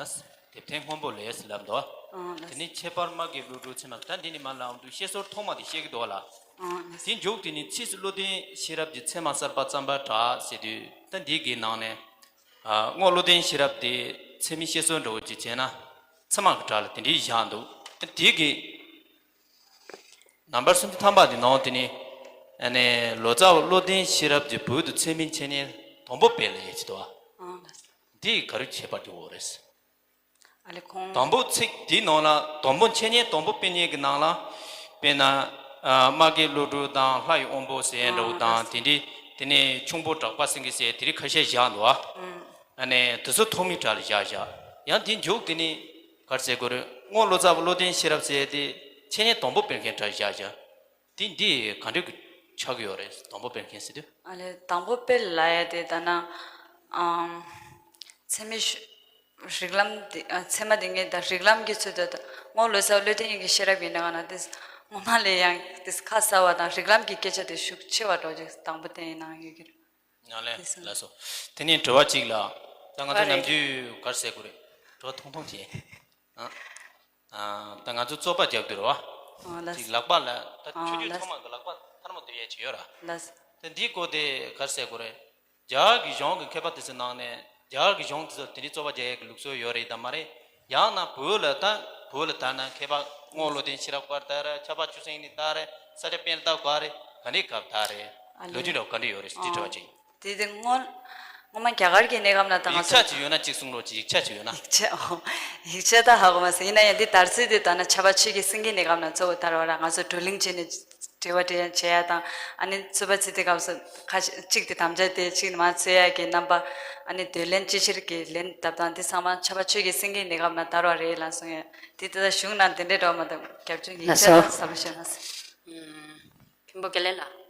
དེབ་ཐེར་སྔོན་པོ་ལས་ལབ་འདུག་བ། ཨང་། ལགས་སོ། དེ་ནས་ཁྱད་པར་མ་གི་བློ་གྲོས་ཚད་མ། ད་འདི་ནི་མ་ལབ་འདུག་བཤད་སྲོལ་ཐོག་མ་དེ་བཤད་ཀྱི་འདུག་བ་ལ། ཨང་། ལགས་སོ། དེ་མཇུག་དེ་ནི་ཕྱིས་སུ་བློ་ལྡན་ཤེས་རབ་ཀྱིས་ཚད་མ་གསར་པ་བརྩམས་པར་གྲགས་ཟེར་དུས། ད་འདི་གི་ནང་ནས་ཨ། རྔོག་བློ་ལྡན་ཤེས་རབ་དེ་ཚད་མའི་བཤད་སྲོལ་འདྲ་བོ་ཅིག་བྱས་ན་ཚད་མ་གི་གྲས་ལ་དེ་འདྲའི་བཞག་འདུག་ད་འདི་གི་ནམ་བར་སུམ་ཅུ་ཐམ་པ་དེ་ནང་དེ་ནི་ཨ་ནི་ལོ་ཙཱ་བ་བློ་ལྡན་ཤེས་རབ་ཀྱིས་བོད་དུ་ཚད་མའི་འཆད་ཉན་དང་པོ་སྤེལ་ལབ་ཡས་ཅིག་འདུག་བ། ཨང་། ལགས་སོ། འདི་ག་རེ་ཁྱད་པར་ཅིག་ཡོད་རེད། ཨ་ལེ་ཁོང་། དང་པོ་ཚིག་དེའི་ནང་ལ་དང་པོ་འཆད་ཉན་དང་པོ་སྤེལ་མཁན་གྱི་ནང་ལ། དཔེར་ན་ཨ། མ་གི་བློ་གྲོས་དང་ལྷ་ཡི་དབང་པོ་ཟེར་འདྲ་བོ་དང་། ཨང་། དེ་འདྲའི་དེ་ནས་ཁྱུང་པོ་གྲགས་པ་སེང་གེ་ཟེར་དེ་རིགས་ཁ་ཤས་བཞག་འདུག་བ། ཨང་། ཨ་ནི་དེ་ཚོ་ཐོག་མའི་གྲས་ལ་བཞག་བཞག་ཡང་དེ་མཇུག་དེ་ནི་ག་རེ་ཟེར་དགོས་རེད། རྔོག་བློ་ཙཱ་བ་བློ་ལྡན་ཤེས་རབ་ཟེར་དེ་འཆད་ཉན་དང་པོ་སྤེལ་མཁན་གྲས་བཞག་བཞག་དེ་འདི་ག་འདྲ་གི་ཆགས་ཀྱི་ཡོད་རེད། དང་པོ་སྤེལ་མཁན་ཟེར་དུས། ཨ་ལེ་དང་པོ་སྤེལ་ལབ་ཡ་དེ་ད་ན། ཨམ། ཚད་མའི་ཤུ་རིགས་ལམ་དེ་ཨ། ཚད་མ་དེ་ངས་ད་རིགས་ལམ་གྱི་ཚུལ་དུ་ད་རྔོག་བློ་ཙཱ་བ་བློ་ལྡན་ཡིན་གྱི་ཤེས་རབ་ཡིན་ན་ང་ན་དེ་སྔོན་མ་ལས་ཡང་དེ་ཁ་གསལ་བ་དང་རིགས་ལམ་གྱི་སྐད་ཆ་དེ་ཤུགས་ཆེ་བ་འདྲ་བོ་ཅིག་དང་པོ་བསྟན་གནང་ཡོད་ཀྱི་རེད། ཡང་ལེ། དེ་སོང་། ལགས་སོ། དེ་ནས་དྲི་བ་གཅིག་ལ། ད་ང་ཚོ་ག་རེ། ནམ་རྒྱུན་ག་རེ་ཟེར་དགོས་རེད། དྲི་བ་ཐུང་ཐུང་བྱས། ཨ། ཨ། ད་ང་ཚོ་རྩོད་པ་རྒྱག་དུས་རེད་བ། ཨ་ལགས། ཅིག་ལག་པ་ལ་ད། ཨ་ཆོས་བརྒྱུད་ལགས། ཚང་མ་གི་ལག་པ་ཐལ་མོ་སྡུད་ཡས་ཅིག་ཡོད་ར། ལགས། ད་འདིའི་སྐོར་དེ་ག་རེ་ཟེར་དགོས་རེད། རྒྱ་གར་གྱི་གཞུང་གི་མཁས་པ་དེ་ཚོའི་ནང་ནས་རྒྱ་གར་གྱི་གཞུང་དེ་ཚོ་དེ་འདྲའི་རྩོད་པ་རྒྱག་ཡས་ཀྱི་ལུགས་སྲོལ་ཡོད་རེད་དམ་མ་རེད། ཡང་ན་བོད་ལ་ད་བོད་ལ་ད་ན་མཁས་པ་རྔོག་བློ་ལྡན་ཤེས་རབ་སྐབས་ལྟར་རེད། ཕྱྭ་པ་ཆོས་སེང་གཉིས་ལྟར་རེད། ས་སྐྱ་པཎྜི་ཏ་སྐབས་རེད། ག་འདྲའི་སྐབས་ལྟར་རེད། ཨ་ལོ་རྒྱུས་འདྲ་བོ་ག་འདྲ་ཡོད་རེད་ཟེར་དྲི་བ་ཅིག་དེ་དེ་སྔོན། སྔོན་མ་རྒྱ་གར་གྱི་གནས་སྐབས་ན་ད་ང་ཡིག་ཚོ་ཆ་ཅིག་ཡོད་ན་ཅིག་གསུང་རོགས་གྱིས། ཡིག་ཆ་ཅིག་ཡོད་ན། ཡིག་ཆ་ཨོ། ཡིག་ཆ་ད་ཧ་གོ་མ་སོང་། ཡིན་ན་ཡང་འདི་དར་ཚིག་དེ་ད་ན་ཕྱྭ་པ་ཆོས་ཀྱི་སེང་གེའི་གནས་སྐབས་ན་གཙོ་བོ་དར་བ་ར། ང་ཚོ་བགྲོ་གླེང་བྱས་ནས་དྲི་བ་དྲི་ཡ་བྱེད་ཡ་དང་། ཨ་ནི་རྩོད་པ་བྱེད་དུས་སྐབས་སུ་ཁ་ཤས་གཅིག་དེ་དམ་བཅའ་དེ་གཅིག་མ་རྩོད་ཡ་གི་རྣམ་པ། ཨ་ནི་འདོད་ལན་ཅི་ཕྱིར་གྱི་ལན་བཏབ་སྟངས་དེ་ཚང་མ་ཕྱྭ་པ་ཆོས་ཀྱི་སེང་གེའི་གནས་སྐབས་ན་དར་བ་རེད་ལབ་གསུང་ཡ། དེ་ད་ལྟ་གཞུང་ནང་དེ་འདྲའི་འདྲ་བ་མ་གཏོགས་རྒྱབ་ལྗོངས་ཡིག་ཆ་ལགས་སོ། ད་གསལ་པོ་ཤོད་མ་སོང་། ཨུམ། མཁན་པོ་དགེ་ལེགས་ལགས།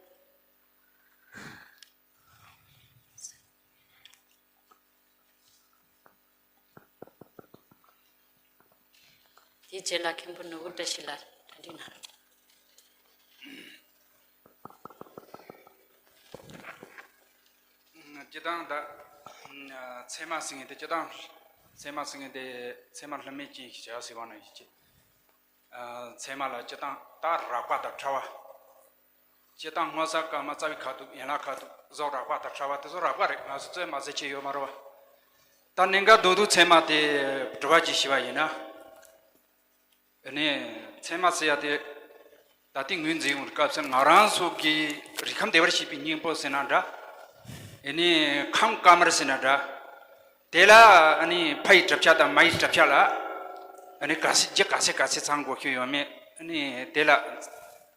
དེའི་རྗེས་ལ་མཁན་པོ་ནོར་བུ་བཀྲ་ཤིས་ལགས་གྲ་སྒྲིག་གནང་རོགས། སྤྱིར་བཏང་ད་ཚད་མ་ཟེར་མཁན་དེ། སྤྱིར་བཏང་ཚད་མ་ཟེར་མཁན་དེ་ཚད་མ་ལྷད་མེད་ཅན་ཞེས་བྱ་བ་ཟེར་བ་ནང་བཞིན་གྱི། ཚད་མ་ལ་སྤྱིར་བཏང་ད་རགས་པ་དང་ཕྲ་བ། སྤྱིར་བཏང་སྔོ་ས་དཀར་དམར་རྩ་བའི་ཁ་ཐུག་ཡན་ལག་ཁ་ཐུག་བཟོ། རགས་པ་དང་ཕྲ་བ་དེ་ཚོ་རགས་པ་རེད། ང་ཚོ་རྩོད་མ་རྩོད་ཆེད་ཡོད་མ་རེད་བ། ད་གནད་འགག་མདོར་བསྡུས་ཚད་མ་དེ་དྲི་བ་ཅིག་ཞུས་པ་ཡིན་ན། ཨ་ནི་ཚད་མ་ཟེར་ཡ་དེ་ ད་ལྟའི་ངོས་འཛིན་ཡོང་བའི་སྐབས་སུ་ང་རང་ཚོ་གི་རིགས་ཁམས་བདེ་བར་གཤེགས་པའི་སྙིང་པོ་ཟེར་ན་འདྲ། ཨ་ནི་ཁམས་དཀར་དམར་ཟེར་ན་འདྲ། དེ་ལ་ཨ་ནི་ཕ་ཡི་གྲུབ་ཆ་དང་མ་ཡི་གྲུབ་ཆ་ལ་ཨ་ནི་ག་ཚད་ཀྱི་ག་ཚད་ག་ཚད་ཚང་དགོས་ཀྱི་ཡོད་མེད། ཨ་ནི་དེ་ལ་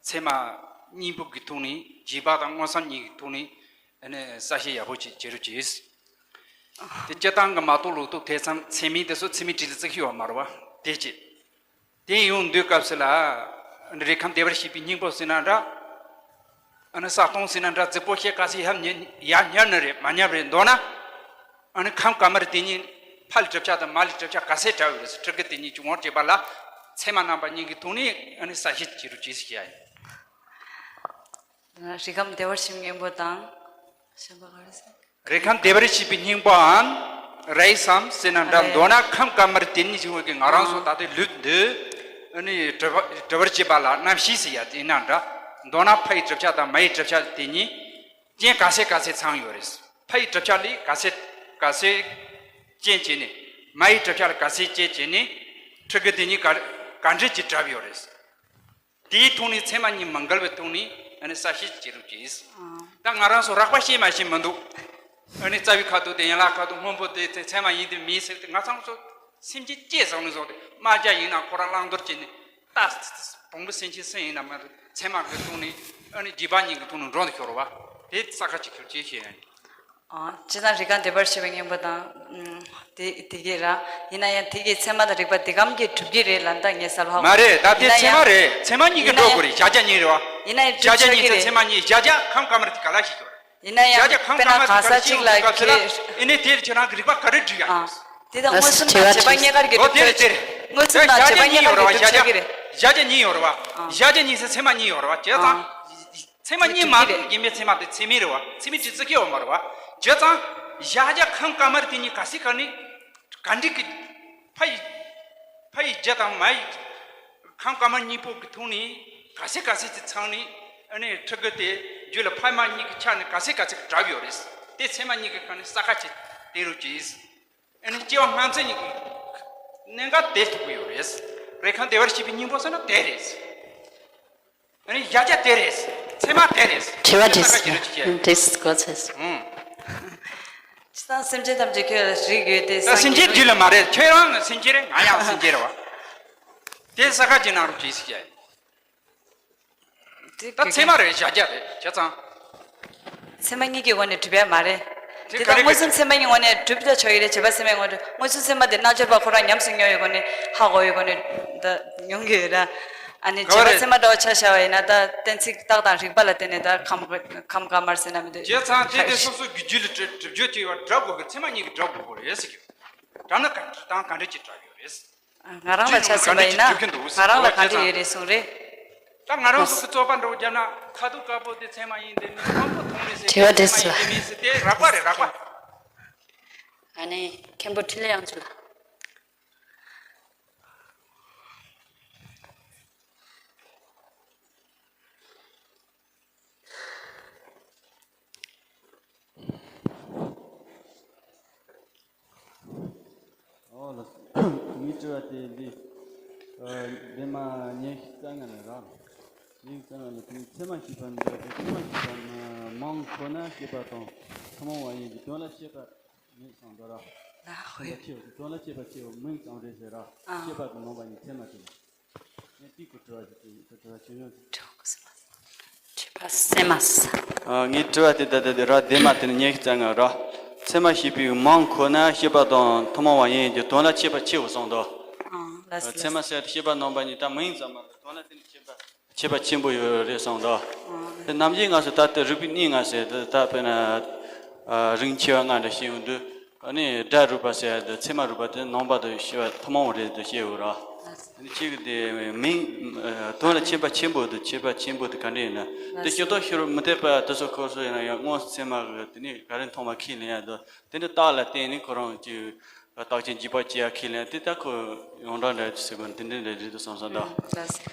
ཚད་མ་གཉིས་པོ་གི་ཐོག་ནས། རྗེས་དཔག་དང་མངོན་སུམ་གཉིས་ཀྱི་ཐོག་ནས་ཨ་ནི་གསལ་བཤད་ཡག་པོ་ཅིག་བྱེད་རོགས་གྱིས། དེ་སྤྱིར་བཏང་གི་མ་རྟོགས་ལོག་རྟོག་ཐེ་ཚོམ། ཚད་མའི་དེ་ཚོ་ཚད་མའི་གྲས་ལ་བརྩི་གི་ཡོད་མ་རེད་བ། དེ་གཅིག་དེ་ཡོང་དུས་སྐབས་སུ་ལ། རིགས་ཁམས་བདེ་བར་གཤེགས་པའི་སྙིང་པོ་ཟེར་ན་འདྲ། ཨ་ནི་ས་སྟོང་ཟེར་ན་འདྲ། རྫིག་པོ་བཤད་ག་ཚད་ཡ་ཉན་ཡ་ཉན་ནི་རེད། མ་ཉན་རེད། མདོར་ན་ཨ་ནི་ཁམས་དཀར་དམར་དེ་གཉིས་ཕ་ལ་གྲུབ་ཆ་དང་མ་ལ་གྲུབ་ཆ་ག་ཚད་འདྲ་བའི་རེད། ཕྲུ་གུ་དེ་གཉིས་ཀྱི་ངོར་བྱེད་པ་ལ་ཚད་མ་རྣམ་པ་གཉིས་ཀྱི་ཐོག་ནས་ཨ་ནི་གསལ་བཤད་བྱེད་རོགས་གྱིས་ཞེས་བཤད་ཡ་ཡིན། རིགས་ཁམས་བདེ་བར་གཤེགས་པའི་སྙིང་པོ་དང་། གཞན་པ་ག་རེ་ཟེར། རིགས་ཁམས་བདེ་བར་གཤེགས་པའི་སྙིང་པོའམ་རེད་སམ་ཟེར་ན་འདྲ། རེད། མདོར་ན་ཁམས་དཀར་དམར་དེ་གཉིས་བྱུང་བའི་ང་རང་ཚོ་ཨ། ད་ལྟའི་ལུས་འདི་ཨ་ནི་གྲུབ་པ་གྲུབ་པར་བྱེད་པ་ལ་རྣམ་ཤེས་ཟེར་ཡ་དེ་ཡིན་ན་འདྲ། མདོར་ན་ཕ་ཡི་གྲུབ་ཆ་དང་མ་ཡི་གྲུབ་ཆ་དེ་གཉིས་རྐྱེན་ག་ཚད་ག་ཚད་ཚང་ཡོད་རེད། ཕ་ཡི་གྲུབ་ཆ་ལས་ག་ཚད་ག་ཚད་རྐྱེན་བྱས་ནས། མ་ཡི་གྲུབ་ཆ་ལ་ག་ཚད་རྐྱེན་བྱས་ནས་ཕྲུ་གུ་དེ་གཉིས་ག་ག་འདྲས་ཀྱིས་གྲུབ་ཡོད་རེད། དེའི་ཐོག་ནས་ཚད་མ་གཉིས་མ་འགལ་བའི་ཐོག་ནས་ཨ་ནི་གསལ་བཤད་བྱེད་རོགས་གྱིས། ཨང་། ད་ང་རང་ཚོ་རགས་པ་བཤད་མ་ཤེས་མི་འདུག་ཨ་ནི་རྩ་བའི་ཁ་དོག་དེ་ཡན་ལག་ཁ་དོག་སྔོན་པོ་དེ་དེ་ཚད་མ་ཡིན་དེ་མིན་ཟེར་ཏེ། ང་ཚང་ཚོ་སེམས་ཅན་གཅེས་བཟང་ནས་བཟུང་སྟེ། རྨ་བྱ་ཡིན་ན་ཁོ་རང་བླང་དོར་བྱས་ནས། རྟ་བོང་བུ་སེམས་ཅན་སུ་ཡིན་ན་མ་གཏོགས། ཚད་མ་གི་ཐོག་ནས་ཨ་ནི་རྗེས་དཔག་གཉིས་ཀྱི་ཐོག་ནས་འགྲོ་འདི་ཤོར་བ། དེ་ས་ཁ་ཅིག་ཁྱོད་ཅེས་བཤད་ཡ་ཡིན། ཨ། སྤྱིར་བཏང་རིགས་ཁམས་བདེ་བར་གཤེགས་པའི་སྙིང་པོ་དང་། ཨུམ། དེ་དེ་གས་ར། ཡིན་ན་ཡང་དེ་གས་ཚད་མ་དང་རིགས་པ་དེ་ཀའམ་གྱིས་གྲུབ་ཀྱི་རེད་ལབ། ད་ངས་གསལ་པོ་ཧ་གོ། མ་རེད། ད་དེ་ཚད་མ་རེད། ཚད་མ་གཉིས་ཀྱིས་འགྲོ་དགོས་རེད། གཞལ་བྱ་གཉིས་རེད་བ། ཡིན་ན་ཡང་གཞལ་བྱ་གཉིས་ཚེ་ཚད་མ་གཉིས། གཞལ་བྱ་ཁམས་དཀར་དམར་དེ་ག་ལ་ཞིག་ཡོད་རེད། ཡིན་ན་ཡང་གཞལ་བྱ་ཁམས་དཀར་དམར་དེ་ག་ལ་ཞིག་ཡོད་སྐབས་སུ་ལ། ཨེ་ནས་དེ་ཁྱེད་རང་གི་རིགས་པ་ག་རེ་འགྲུབ་ཡ་ཡོད། དེ་དང་མངོན་སུམ་དང་རྗེས་དཔག་གཉིས་ཀ་གི་འོ་དེ་རེད། དེ་རེད། མངོན་སུམ་དང་རྗེས་དཔག་གཉིས་ཀ་གི་གྲུབ་ཆོག་གི་རེད། གཞལ་བྱ་གཉིས་ཡོད་རེད་བ། གཞལ་བྱ་གཉིས་ཚེ་ཚད་མ་གཉིས་ཡོད་རེད་བ། བྱས་ཙང་། ཚད་མ་གཉིས་མ་ཡིན་པའི་ཚད་མ་དེ་ཚད་མིན་རེད་བ། ཚད་མིན་གྱི་བརྩི་གི་ཡོད་མ་རེད་བ། བྱས་ཙང་། གཞལ་བྱ་ཁམས་དཀར་དམར་དེ་གཉིས་ག་ཚད་ག་ནས་ག་འདྲ་གི། ཕ་ཡི་ཕ་ཡི་རྒྱུ་དང་མ་ཡི་ཁམས་དཀར་དམར་གཉིས་པོ་གི་ཐོག་ནས་ག་ཚད་ག་ཚད་ཅིག་ཚང་ནས། ཨ་ནི་ཕྲུ་གུ་དེ་རྒྱུད་ལ་ཕ་མ་གཉིས་ཀྱི་ཆ་ནས་ག་ཚད་ག་ཚད་གྲུབ་ཡོད་རེད། དེ་ཚད་མ་གཉིས་ཀྱི་སྒང་ནས་གསལ་ཁ་ཅིག་བསྟན་རོགས་གྱིས། ཨ་ནི་སྐྱེ་བ་སྔ་ཕྱི་གཉིས་ཀྱི་གནད་འགག་དེ་ཐུག་གི་ཡོད་རེད། རིགས་ཁམས་བདེ་བར་གཤེགས་པའི་སྙིང་པོ་ཟེར་ན་དེ་རེད། ཨ་ནི་གཞལ་བྱ་དེ་རེད། ཚད་མ་དེ་རེད། དྲི་བ་དེ་འདྲས་གསལ་ཁ་ཅིག་རོགས་གྱིས། འདྲས་གོ་ཚོད། ཨང་། སྤྱིར་བཏང་སེམས་ཅན་ཐམས་ཅད་ཁྱོད་ལ་རིགས་ཡོད་དེ། ད་སངས་སེམས་ཅན་རྒྱུད་ལ་མ་རེད། ཁྱོད་རང་སེམས་ཅན་རེད། ང་ཡང་སེམས་ཅན་རེད་བ། དེ་གསལ་ཁ་ཅིག་གནང་རོགས་གྱིས་ཟེར་གྱི། དེ་ད་ཚད་མ་རེད། གཞལ་བྱ་རེད། བྱས་ཙང་། ཚད་མ་གཉིས་ཀྱི་སྒོ་ནས་གྲུབ་ཡ་མ་རེད། དེ་དེ་ག་ད་རེ་མངོན་སུམ་ག་ཚད་མ་གཉིས་སྒོ་ནས་གྲུབ་ད་ཆོག་གི་རེད། རྗེས་དཔག་ཚད་མའི་སྒོ་ནས། མངོན་སུམ་ཚད་མ་དེ་རྣལ་འབྱོར་པ་ཁོ་རང་ཉམས་སུ་མྱོང་བའི་སྒོ་ནས་ཧ་གོ་བའི་སྒོ་ནས་ད་མྱོང་གི་ཡོད་ར། ཨ་ནི་ག་བ་རྗེས་དཔག་རེད། ཚད་མ་འདྲ་བོ་ཆ་བཞག་པ་ཡིན་ན། ད་གཏན་ཚིགས་རྟགས་དང་རིགས་པ་ལ་བརྟེན་ནས་ད་ཁམས་ཁམས་དཀར་དམར་ཟེར་ན་མི་འདུག་བྱས་ཙང་དེ་དེ་སོ་སོ་གི་རྒྱུད་ལ་གྲུབ་གྲུབ་རྒྱུ་དེ་བ་གྲུབ་དགོས་གི། ཚད་མ་གཉིས་ཀྱིས་གྲུབ་དགོས་གི་རེད་ཟེར་གི། གྲུབ་ན་ག་དང་ག་འདྲ་ཅིག་གྲུབ་ཡོད་རེད། ང་རང་ལ་ཆ་མཚོན་པ་ཡིན་ན། ང་རང་ལ་ག་འདྲ་ཡོད་རེད་གསུངས་རེད། ད་ང་རང་ཚོ་གི་རྩོད་པ་འདྲ་བོ་བརྒྱབ་ན། ཁ་དོག་དཀར་པོ་དེ་ཚད་མ་ཡིན། དེ་ནི་སྔོན་པོ་ཐུང་མིན་ཟེར། དྲི་བ་དེ་ཚད་མ་ཡིན། དེ་མིན་ཟེར། དེ་རགས་པ་རེད། རགས་པ། ཨ་ནི་མཁན་པོ་འཕྲིན་ལས་དབྱངས་ཚུལ། ཨོ་ལགས། ངའི་དྲི་བ་དེ་འདི། ཨ། ལྡན་མ་ཉི་ཤུ་རྩ་ལྔ་ལ་རག་ཉི་ཤུ་རྩ་ལྔ་ལ་དེ་ཚད་མ་ཞེས་པ་འདི། ཚད་མ་ཞེས་པ་ནི་མིང་ཁོ་ན་ཞེས་པ་དང་ཐུན་མོང་བ་ཡིན་གྱི། དོན་ལ་ཤེས་པ་མེད་གསུངས་འདུག་ར། ལ་ཧོ། དོན་ལ་ཤེས་པ་ཆེ་བ་མིང་ཙམ་རེད་ཟེར་ར། ཨ། ཤེས་པ་དང་ནང་པ་གཉིས་ཚད་མ་དེ་ལ། ངས་དེའི་སྐོར་དྲི་བ་ཞིག་དྲི་བ་ཞིག་ཡོད། དྲི་བ་སེམས་མ་ས། ཨ། ངའི་དྲི་བ་དེ་ད་ལྟ་དེ་ར། ལྡན་མ་དེ་ནི་ཉི་ཤུ་རྩ་ལྔ་ར། ཚད་མ་ཞེས་པའི་མིང་ཁོ་ན་ཤེས་པ་དང་ཐུན་མོང་བ་ཡིན་གྱི། དོན་ལ་ཤེས་པ་ཆེ་བ་གསུངས་འདུག་ཨ། ལགས་སོ། ཚད་མ་ཟེར་ཤེས་པ་ནང་པ་གཉིས་ད་མིང་ཙམ་མ་རེད། དོན་ལ་དེ་ནི་ཤེས་པ་ཆེས་པ་ཆེན་པོ་ཡོད་རེད་གསུངས་འདུག་ཨ། དེ་ནམ་རྒྱུན་ང་ཚོ་ད་ལྟ་རིགས་པའི་གནས་ལྔ་ཟེར་དེ། ད་དཔེར་ན། ཨ། རིགས་ཆེ་བ་ལྔ་འདྲ་བཤད་ཡོང་དུས། ཨ་ནི་སྒྲ་རིག་པ་ཟེར་ཡ་དེ། ཚད་མ་རིག་པ་དེ་ནང་པ་དང་ཤེས་པ་ཐུན་མོང་རེད་དུ་བཤད་ཡོད་ར། ཨ་ནི་གཅིག་གི་དེ་མིང་། ཨ། དོན་ལ་ཁྱད་པར་ཆེན་པོ་དེ། ཁྱད་པར་ཆེན་པོ་དེ་ག་འདྲ་ཡིན་ན། དེ་སྤྱིར་བཏང་ཤེས་རབ་མུ་སྟེགས་པ་དེ་ཚོ་སྐོར་སོ་ཡིན་ན་ཡང་། སྔོན་ཚད་མ་གི་དེ་ནི་ག་རེ་མཐོང་བ་ཁས་ལེན་ཡ་དང་། དེ་འདྲ་རྟགས་ལ་བརྟེན་ནས་ཁོ་རང་གི་རྟགས་ཅན་འཇུག་པ་བྱེད་ཡ་ཁས་ལེན། དེ་ལྟ་ཁོ་ཡོངས་གྲགས་འདྲ་ཟེར་དགོས་ན་དེ་འདྲ་འདྲ་རེད་དུ་བསམ་བསམ་ད།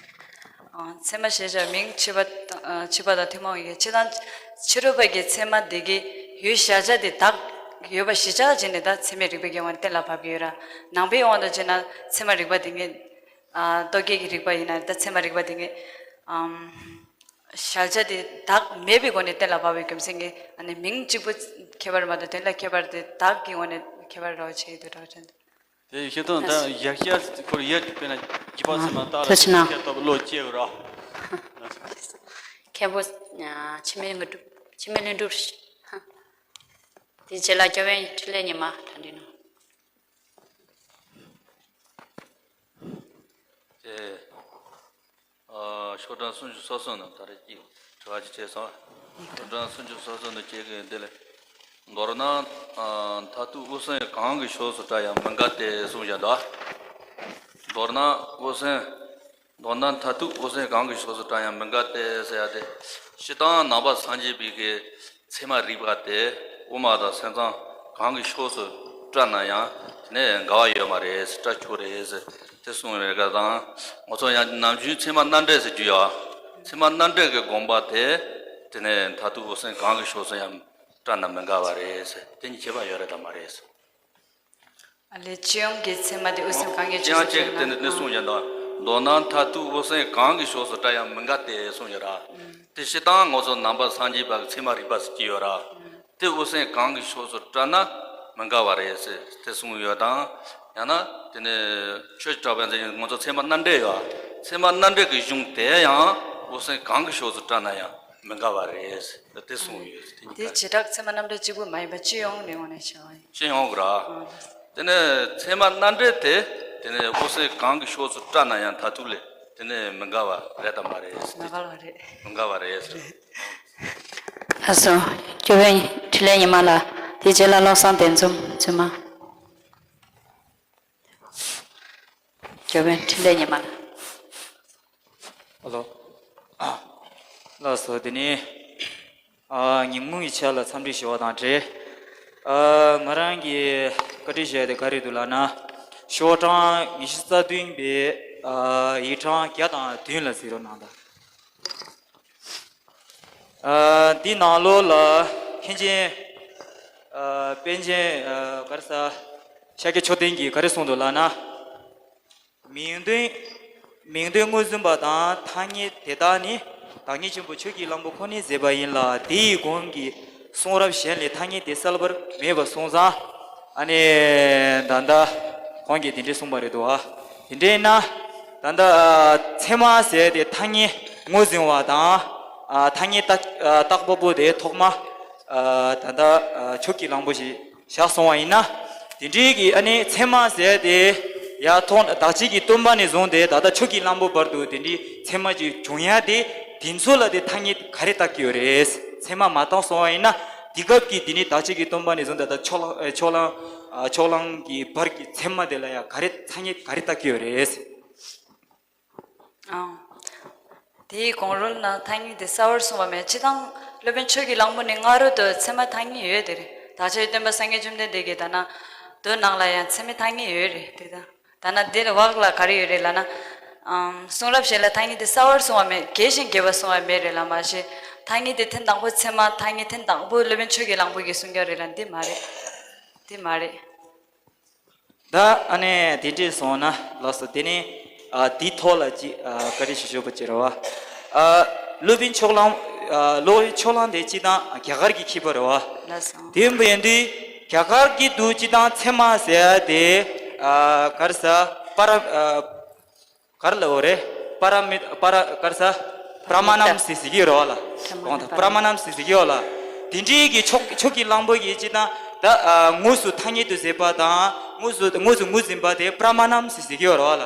ཨ། ཚད་མ་ཞེས་བྱ་མིང་ཕྱི་པ་དང་། ཨ། ཕྱི་པ་དང་ཐུན་མོང་ཡིན་གྱི། སྤྱིར་བཏང་ཕྱི་རོལ་པ་གི་ཚད་མ་དེ་གའི་ཡུལ་གཞལ་བྱ་དེ་དག་ཡོད་པ་གཞིར་བཞག་བྱས་ནས་ད་ཚད་མའི་རིགས་པའི་གི་དབང་གཏན་ལ་ཕབ་ཀྱི་ཡོད་ར། ནང་པའི་དབང་དུ་བྱས་ན་ཚད་མ་རིག་པ་དེ་ངས། ཨ། རྟོག་གེ་གི་རིགས་པ་ཡིན་ན་ད་ཚད་མ་རིག་པ་དེ་ངས། ཨམ། གཞལ་བྱ་དེ་བདག་མེད་པའི་སྒོ་ནས་གཏན་ལ་ཕབ་པའི་རྒྱུ་མཚན་གྱིས་ཨ་ནི་མིང་གཅིག་པུ་ཁྱད་པར་མ་གཏོགས་དོན་ལ་ཁྱད་པར་དེ་བདག་གི་ངོས་ནས་ཁྱད་པར་འདྲ་བོ་ཆགས་ཀྱི་འདུག་འདྲ་བོ་དྲན་འདུག་དེ་ཤེས་དོན་ད་ཡར་ཤར་ཁོར་ཡར་དཔེར་ན་རྒྱུད་པ་ཚད་མ་ལྟ་ལ་ཐུགས་རྗེ་གནང་། ཤེས་ཐོབ་བློ་སྐྱེ་བ་ར། མཁན་པོ་འཆི་མེད་དངོས་གྲུབ། འཆི་མེད་ལྷུན་གྲུབ། དེ་རྗེས་ལ་སྐྱོབ་དཔོན་འཕྲིན་ལས་ཉི་མ་གྲ་སྒྲིག་གནང་། ཨེ། ཨ། ཤོག་གྲངས་སུམ་ཅུ་སོ་གསུམ་ནང་ད་རེས་ཀྱི་དྲི་བ་ཅིག་བྱས་སོང་། ཤོག་གྲངས་སུམ་ཅུ་སོ་གསུམ་ནང་ཁྱེད་ཀྱིས་འདི་ལས། མདོར་ན། ཨ། མཐར་ཐུག་དབུ་སེམས་གང་གི་ཕྱོགས་སུ་བཀྲ་ཡང་མི་འགལ་ཏེ། གསུངས་བཞག་འདུག་མདོར་ན་དབུ་སེམས། མདོར་ན་མཐར་ཐུག་དབུ་སེམས་གང་གི་ཕྱོགས་སུ་བཀྲ་ཡང་མི་འགལ་ཏེ་ཟེར་ཡ་དེ། སྤྱིར་བཏང་ནང་པ་སངས་རྒྱས་པའི་གི་ཚད་མ་རིག་པ་དེ་དབུ་མ་དང་སེམས་ཙམ་གང་གི་ཕྱོགས་སུ་བཀྲ་ན་ཡང་དེ་ནས་འགལ་བ་ཡོད་མ་རེད། བཀྲ་ཆོག་རེད་ཟེར་དེ་གསུངས་ཡོད་པ་དང་། ང་ཚོ་ཡང་ནམ་རྒྱུན་ཚད་མ་རྣམ་འགྲེལ་ཟེར་རྒྱུ་ཡོད། ཚད་མ་རྣམ་འགྲེལ་གྱི་དགོངས་པ་དེ་དེ་ནས་མཐར་ཐུག་དབུ་སེམས་གང་གི་ཕྱོགས་སུ་ཡང་བཀྲ་ན་མི་འགལ་བ་རེད་ཟེར། དེ་གཉིས་ཁྱད་པར་ཡོད་རེད་དམ་མ་རེད་ཟེར། ཨ་ལས། སྤྱི་ཡོངས་ཀྱི་ཚད་མ་དེ་དབུ་སེམས་གང་གི་ཕྱོགས་སུ་ཅིག་གི་དེ་ནི་དེ་གསུངས་ཀྱང་འདུག་མདོར་ན་མཐར་ཐུག་དབུ་སེམས་གང་གི་ཕྱོགས་སུ་བཀྲ་ཡང་མི་འགལ་ཏེ་གསུངས་ཡོད་ར། དེ་སྤྱིར་བཏང་ང་ཚོ་ནང་པ་སངས་རྒྱས་པ་གི་ཚད་མ་རིག་པ་ཟེར་གྱི་ཡོད་ར། དེ་དབུ་སེམས་གང་གི་ཕྱོགས་སུ་བཀྲ་ན་མི་འགལ་བ་རེད་ཟེར་དེ་གསུངས་ཡོད་དང་། ཡང་ན་དེ་ནི་ཆོས་ཀྱི་གྲགས་པའི་མཚན་ཉིད་ང་ཚོ་ཚད་མ་རྣམ་འགྲེལ་ཡོད། ཚད་མ་རྣམ་འགྲེལ་གྱི་གཞུང་དེ་ཡང་དབུ་སེམས་གང་གི་ཕྱོགས་སུ་བཀྲ་ན་ཡང་མི་འགལ་བ་རེད་ཟེར་དེ་གསུངས་ཡོད་ཟེར། དེ་གཉིས་དེ་ཀ་བྱེ་བྲག་ཚད་མ་རྣམ་འགྲེལ་གཅིག་པུ་མ་ཡིན་པ་སྤྱི་ཡོངས་ནས་དབང་ནས་བྱ་བ་ཡིན། སྤྱི་ཡོངས་ཀྱི་ར། ཨ། དེ་ནས་ཚད་མ་རྣམ་འགྲེལ་དེ་དེ་ནས་དབུ་སེམས་གང་གི་ཕྱོགས་སུ་བཀྲ་ན་ཡང་མཐར་ཐུག་ལས་དེ་ནས་མི་འགལ་བ་རེད་དམ་མ་རེད། མི་འགལ་བ་རེད། མི་འགལ་བ་རེད། ལགས་སོ། སྐྱོབ་དཔོན་འཕྲིན་ལས་ཉི་མ་ལགས། དེ་རྗེས་ལ་བློ་བཟང་བསྟན་འཛོམས་རྫུན་མ། སྐྱོབ་དཔོན་འཕྲིན་ལས་ཉི་མ་ལགས། ཨ་ལོ། ལགས་སོ། དེ་ནས། ཨ། ཉིན་མོའི་ཆ་ལ་འཚམས་འདྲི་ཞུ་བ་དང་འབྲེལ། ཨ། ང་རང་གིས་བཀའ་འདྲི་ཞུ་ཡ་དེ་ག་རེ་འདུག་ལབ་ན། ཤོག་གྲངས་ཉི་ཤུ་རྩ་བདུན་པའི། ཨ། ཡིག་གྲངས་བརྒྱ་དང་བདུན་ལ་གཟིགས་རོགས་གནང་དང་། ཨ། འདི་ནང་ལོགས་ལ་མཁན་ཆེན། ཨ། པཎ་ཆེན། ཨ། ག་རེ་ཟ། ཤཱཀྱ་མཆོག་ལྡན་གྱིས་ག་རེ་གསུངས་འདུག་ལབ་ན། མིང་དོན། མིང་དོན་ངོས་འཛིན་པ་དང་ཐ་སྙད་དེ་དག་ནི་བདག་ཉིད་ཆེན་པོ་ཆོས་ཀྱི་གླང་པོ་ཁོ་ནས་མཛད་པ་ཡིན་ལ། དེ་ཡི་གོང་གི་གསུང་རབ་གཞན་ལས་ཐ་སྙད་དེ་གསལ་བར་མེད་པ་སོང་ཙང་། ཨ་ནི་ད་ལྟ་ཁོང་གིས་དེ་འདྲས་གསུངས་པ་རེད་འདུག་ཨ། དེ་འདྲས་ན་ད་ལྟ་ཚད་མ་ཟེར་དེ་ཐ་སྙད་ངོས་འཛིན་པ་དང་། ཨ། ཐ་སྙད་བརྟག་བརྟག་པ་པོ་དེ་ཐོག་མ། ཨ། ད་ལྟ། ཨ། ཆོས་ཀྱི་གླང་པོ་ཞེས་བཞག་སོང་བ་ཡིན་ན། དེ་འདྲའི་གི་ཨ་ནི་ཚད་མ་ཟེར་དེ་ཡར་ཐོག་བདག་བྱེད་ཀྱི་སྟོན་པ་ནས་བཟུང་སྟེ་ད་ལྟ་ཆོས་ཀྱི་གླང་པོ་བར་དུ་དེ་འདྲའི་ཚད་མ་ཅིག་བྱུང་ཡ་དེ། དེ་ཚོ་ལ་དེ་ཐ་སྙད་ག་རེ་བཏགས་ཀྱི་ཡོད་རེད། ཚད་མ་མ་བཏགས་སོང་བ་ཡིན་ན། དེ་སྐབས་ཀྱི་དེ་ནི་བདག་བྱེད་ཀྱི་སྟོན་པ་ནས་བཟུང་སྟེ་ད་ལྟ་ཕྱོགས་གླང་། ཨེ། ཕྱོགས་གླང་། ཨ། ཕྱོགས་གླང་གི་བར་གྱི་ཚད་མ་དེ་ལ་ཡང་ག་རེ་ཐ་སྙད་ག་རེ་བཏགས་ཀྱི་ཡོད་རེད། ཨང་། དེའི་གོང་རོལ་ན་ཐ་སྙད་དེ་གསལ་བར་གསུངས་པ་མེད། སྤྱིར་བཏང་སློབ་དཔོན་ཆོས་ཀྱི་གླང་པོ་ནས་སྔ་རོལ་དུ་ཚད་མ་ཐ་སྙད་ཡོད་དེ་རེད། བདག་ཅག་སྟོན་པ་སངས་རྒྱས་བཅོམ་ལྡན་འདས་ཀྱི་ད་ན་མདོའི་ནང་ལ་ཡང་ཚད་མའི་ཐ་སྙད་ཡོད་རེད་དེ། ད་ད་ན་འདིར་བག་ལ་ག་རེ་ཡོད་རེད་ལབ་ན། ཨམ། གསུང་རབ་གཞན་ལ་ཐ་སྙད་དེ་གསལ་བར་གསུངས་པ་མེད། རྒྱས་ཤིང་རྒྱས་པར་གསུངས་པ་མེད་རེད་ལབ་མ་གཞི། ཐ་སྙད་དེ་ཐེངས་དང་པོ་ཚད་མ་ཐ་སྙད་ཐེངས་དང་པོ་སློབ་དཔོན་ཆོས་ཀྱི་གླང་པོ་གིས་གསུངས་ཀྱང་རེད་ལ་འདི་མ་རེད། འདི་མ་རེད། ད་ཨ་ནི་དེ་འདྲས་སོང་ན་ལགས་སོ། དེ་ནི། ཨ། དེའི་ཐོག་ལ་ཅིག་ཨ། བཀའ་འདྲི་ཞུ་ཞུ་བ་ཅིག་རེད་བ། ཨ། སློབ་དཔོན་ཕྱོགས་གླང་། ཨ། སློབ་དཔོན་ཕྱོགས་གླང་དེ་སྤྱིར་བཏང་རྒྱ་གར་གྱི་མཁས་པ་རེད་བ། ལགས་སོ། དེ་ཡིན་པ་ཡིན་དུས་རྒྱ་གར་གྱི་འདུག་སྤྱིར་བཏང་ཚད་མ་ཟེར་ཡ་དེ། ཨ། ག་རེ་ཟ། པ་ར། ཨ། ག་རེ་ལབ་དགོས་རེད། པ་ར་མི། པ་ར། ག་རེ་ཟ། པྲ་མ་ནམ་ཟེར་ཟེར་གྱི་ཡོད་རེད་བ་ལ། གོང་དུ་པྲ་མ་ནམ་ཟེར་ཟེར་གྱི་ཡོད་ལ། དེ་འདྲའི་གི་ཕྱོགས། ཕྱོགས་ཀྱི་གླང་པོ་གི་སྤྱིར་བཏང་ད། ཨ། དངོས་སུ་ཐ་སྙད་དུ་ཟེར་བ་དང་དངོས་སུ། དངོས་སུ་ངོས་འཛིན་པ་དེ་པྲ་མ་ནམ་ཟེར་ཟེར་གྱི་ཡོད་རེད་བ་ལ།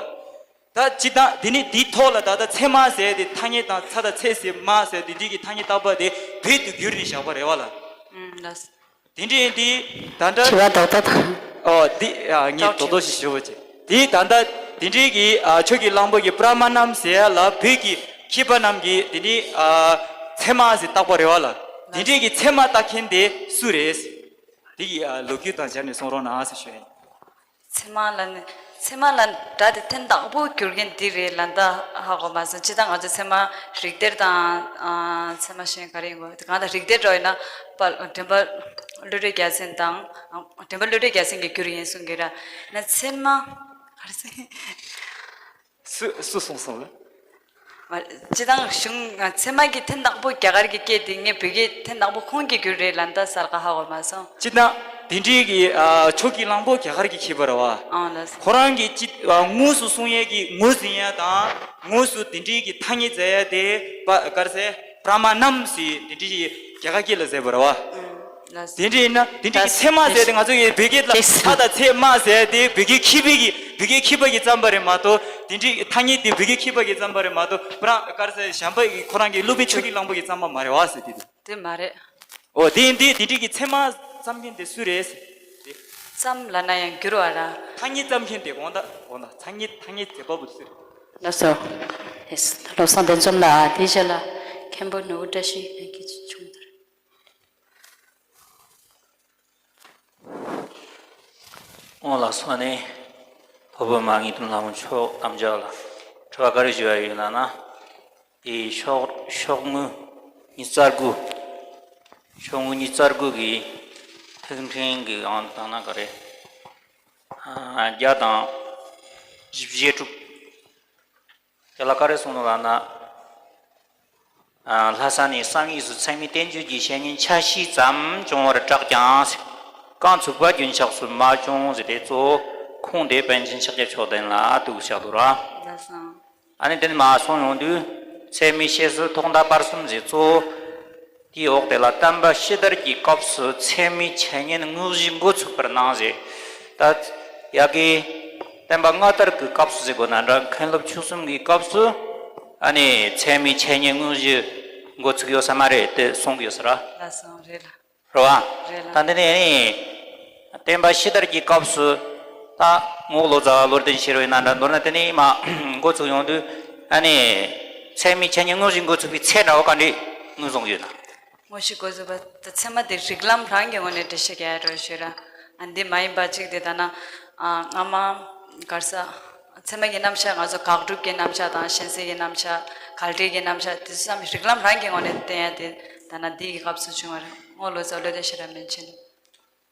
ད་སྤྱིར་བཏང་དེ་ནི་དེའི་ཐོག་ལ་ད་ལྟ་ཚད་མ་ཟེར་དེ་ཐ་སྙད་དང་ཚ་དང་ཚད་ཟེར་མ་ཟེར་དེ་འདྲའི་གི་ཐ་སྙད་བཏགས་པ་དེ་བོད་དུ་བསྒྱུར་ནས་བཞག་པ་རེད་བ་ལ། ཨུམ། ལགས། དེ་འདྲ་ཡིན་དུས་ད་ལྟ། དྲི་བ་རྡོག་རྡོག་དང་། ཨོ། འདི། ཨ། ངས་རྡོག་རྡོག་ཞིག་ཞུ་བ་བྱེད། དེ་ད་ལྟ་དེ་འདྲའི་གི། ཨ། ཆོས་ཀྱི་གླང་པོ་གི་པྲ་མ་ནམ་ཟེར་ཡ་ལ་བོད་ཀྱི་མཁས་པ་རྣམས་ཀྱིས་དེ་འདྲའི། ཨ། ཚད་མ་ཟེར་བཏགས་པ་རེད་བ་ལ། དེ་འདྲའི་གི་ཚད་མ་བཏགས་མཁན་དེ་སུ་རེད། དེ་གི། ཨ། ལོ་རྒྱུས་དང་སྦྱར་ནས་གསུང་རོགས་གནང་ཟེར་ཞུ་ཡ་ཡིན། ཚད་མ་ལ་ནི། ཚད་མ་ལ་སྒྲ་དེ་ཐེངས་དང་པོ་བསྒྱུར་མཁན་འདི་རེད་ལབ་ད་ཧ་གོ་མ་སོང་། སྤྱིར་བཏང་ང་ཚོ་ཚད་མ་རིགས་གཏེར་དང་། ཨ། ཚད་མ་གཞན་ག་རེ་ཡིན་དགོས། གང་ལྟར་རིགས་གཏེར་འདྲ་ཡིན་ན་པ། དྲན་པ་བློ་གྲོས་རྒྱལ་མཚན་དང་། ཨ། དྲན་པ་བློ་གྲོས་རྒྱལ་མཚན་གྱིས་བསྒྱུར་ཡིན་གསུང་གི་ར། ན་ཚད་མ་ག་རེ་ཟེར། སུ། སུ་གསུངས་སོང་ལ། སྤྱི་བཏང་གཞུང་ཚད་མ་གི་ཐེངས་དང་པོ་རྒྱ་གར་གྱི་སྐད་དེ་ངས་བོད་སྐད་ཐེངས་དང་པོ་ཁོང་གིས་བསྒྱུར་རེད་ལབ་ད་གསལ་ཁ་ཧ་གོ་མ་སོང་། སྤྱི་བཏང་དེ་འདྲའི་གི་ཨ་ཕྱོགས་ཀྱི་གླང་པོ་རྒྱ་གར་གྱི་མཁས་པ་རེད་བ། ཨང་ལགས་སོ། ཁོ་རང་གིས་སྤྱི་ཨ་དངོས་སུ་གསུང་ཡས་ཀྱི་ངོས་ཟིན་ཡས་དང་དངོས་སུ་དེ་འདྲའི་གི་ཐ་སྙད་མཛད་ཡས་དེ་པ་ག་རེ་ཟེར་པྲ་མ་ནམ་ཟེར་དེ་འདྲའི་རྒྱ་གར་སྐད་ལ་ཟེར་བ་རེད་བ། ལགས་སོ། དེ་འདྲ་ཡིན་ན་དེ་འདྲ་གི་ད་ཚད་མ་ཟེར་ཏེ་ང་ཚོ་གི་བོད་སྐད་ལ་ཅེས་ལྷ་དང་ཚད་མ་ཟེར་ཏེ་བོད་སྐད་མཁས་པའི་གི་བོད་སྐད་མཁས་པ་གི་རྩོམ་པ་རེད་མ་གཏོགས་དེ་འདྲའི་ཐ་སྙད་དེ་བོད་སྐད་མཁས་པ་གི་རྩོམ་པ་རེད་མ་གཏོགས་པྲ་ག་རེ་ཟེར་གཞན་པ་གི་ཁོ་རང་གི་སློབ་དཔོན་ཆོས་ཀྱི་གླང་པོ་གི་རྩོམ་པ་མ་རེད་བ་ཟེར་ཏེ། དེ་མ་རེད། ཨོ་དེ་ཡིན་དེ་དེ་འདྲའི་གི་ཚད་མ་རྩོམ་མཁན་དེ་སུ་རེད་ཟེར་ཏེ། རྩོམ་ལབ་ན་ཡང་བསྒྱུར་བ་ར། ཐ་སྙད་རྩོམ་མཁན་དེ་དགོངས་དག་དགོངས་དག་ཐ་སྙད་ཐ་སྙད་མཛད་པ་པོ་སུ་རེད། ལགས་སོ། ཡེས། བློ་བཟང་བདེ་འཛོམས་ལགས་དེའི་རྗེས་ལ་མཁན་པོ་ནོར་བུ་བཀྲ་ཤིས་ལྷན་རྒྱས་ཀྱི་ཆུང་དུ་རེད། ཨོ་ལགས་སོ་ནས། ཕོ་བོ་མ་ངེས་དོན་ལྷ་མོ་མཆོག་དམ་བཅའ་ལ་དྲི་བ་ག་རེ་ཞུ་བ་ཡོད་ལབ་ན། དེ་ཤོག་ཤོག་ངོས་ཉི་ཤུ་རྩ་དགུ། ཤོག་ངོས་ཉི་ཤུ་རྩ་དགུ་གི་ཐིག་ཕྲེང་གི་ཨང་དང་ན་ག་རེ། ཨ་བརྒྱ་དང་བཞི་བཅུ་ཞེ་དྲུག་དེ་ལ་ག་རེ་གསུངས་ནུག་ལབ་ན། ལྷ་ས་ནས་བསམ་ཡས་སུ་ཚད་མའི་བསྟན་བཅོས་ཀྱི་བཤེས་གཉེན་ཆ་ཤས་ཙམ་བྱུང་བར་གྲགས་ཀྱང་། རྐང་ཚུགས་པ་རྒྱུན་ཆགས་སུ་མ་བྱུང་ཟེར་ཏེ་གཙོ་བོ་ཁུངས་དེ་པཎ་ཆེན་ཕྱག་རྒྱ་མཆོག་ལྡན་ལ་གཏུགས་བཞག་འདུག་ར། ལགས་སོ། ཨ་ནི་དེ་ནས་མར་སོང་ཡོང་དུས་ཚད་མའི་བཤད་སྲོལ་ཐོག་མཐའ་བར་གསུམ་ཟེར་གཙོ་བོ། དེའི་འོག་དེ་ལ་བསྟན་པ་ཕྱི་དར་གྱི་སྐབས་སུ་ཚད་མའི་འཆད་ཉན་དངོས་གཞི་འགོ་ཚུགས་པར་སྣང་ཟེར། ད་ཡ་གི་བསྟན་པ་སྔ་དར་གྱི་སྐབས་སུ་ཟེར་དགོས་ན་འདྲ་མཁན་སློབ་ཆོས་གསུམ་གྱི་སྐབས་སུ་ཨ་ནི་ཚད་མའི་འཆད་ཉན་དངོས་གཞི་འགོ་ཚུགས་ཡོད་ས་མ་རེད་དེ་གསུང་གི་ཡོད་ས་ར། ལགས་སོ་རེད་ལ། རེད་བ། རེད་ལ། ད་འདི་ནས་ཨ་ནི་བསྟན་པ་ཕྱི་དར་གྱི་སྐབས་སུ་ད་ངོ་བོ་ལོ་ཙཱ་བ་བློ་ལྡན་ཤེས་རབ་ཡིན་ན་འདྲ་མདོར་ན་དེ་ནས་མར་འགོ་ཚུགས་ཡོང་དུས་ཨ་ནི་ཚད་མའི་འཆད་ཉན་དངོས་གཞི་འགོ་ཚུགས་པའི་ཚད་འདྲ་བ་ག་འདྲས་ངོས་བཟུང་གི་ཡོད་ན། དངོས་གཞི་འགོ་ཚུགས་པ་ད་ཚད་མ་དེ་རིགས་ལམ་རང་གི་ངོས་ནས་འགྲེལ་བཤད་རྒྱག་ཡ་འགྲོ་ཞུས་ར། ཨ་འདི་མ་ཡིན་པ་གཅིག་དེ་ད་ན་ཨ་སྔ་མ་གར་ས་ཚད་མ་གི་རྣམ་གཞག་ང་ཚོ་དགག་སྒྲུབ་ཀྱི་རྣམ་གཞག་དང་གཞན་སེལ་གྱི་རྣམ་གཞག་གལ་ཏེ་གི་རྣམ་གཞག་དེ་ཚོ་བསམ་རིགས་ལམ་རང་གི་ངོས་ནས་བསྟན་ཡ་དེ་ད་ན་འདི་གི་སྐབས་སུ་བྱུང་བ་རེད། ངོ་ལོ་ཙཱ་བ་བློ་ལྡན་ཤེས་རབ་མན་ཆད།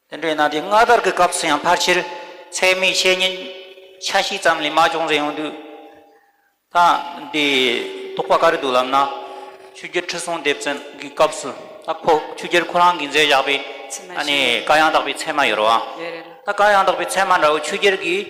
དེ་འདྲ་ཡིན་ན་དེ་སྔ་དར་གྱི་སྐབས་སུ་ཡང་ཕལ་ཆེར་ཚད་མའི་བཤེས་གཉེན་ཆ་ཤས་ཙམ་ལས་མ་བྱུང་ཟེར་ཡོང་དུས། ད་འདི་དོགས་པ་ག་རེ་འདུག་ལབ་ན། ཆོས་རྒྱལ་ཁྲི་སྲོང་ལྡེ་བཙན་གྱི་སྐབས་སུ་ད་ཁོ་ཆོས་རྒྱལ་ཁོ་རང་གིས་མཛད་བཞག་པའི་ཚད་མ་ཨ་ནི་བཤད་བཀའ་ཡང་དག་པའི་ཚད་མ་ཡོད་རེད་བ། ཡོད་རེད། ད་བཀའ་ཡང་དག་པའི་ཚད་མ་འདྲ་བོ་ཆོས་རྒྱལ་གྱིས་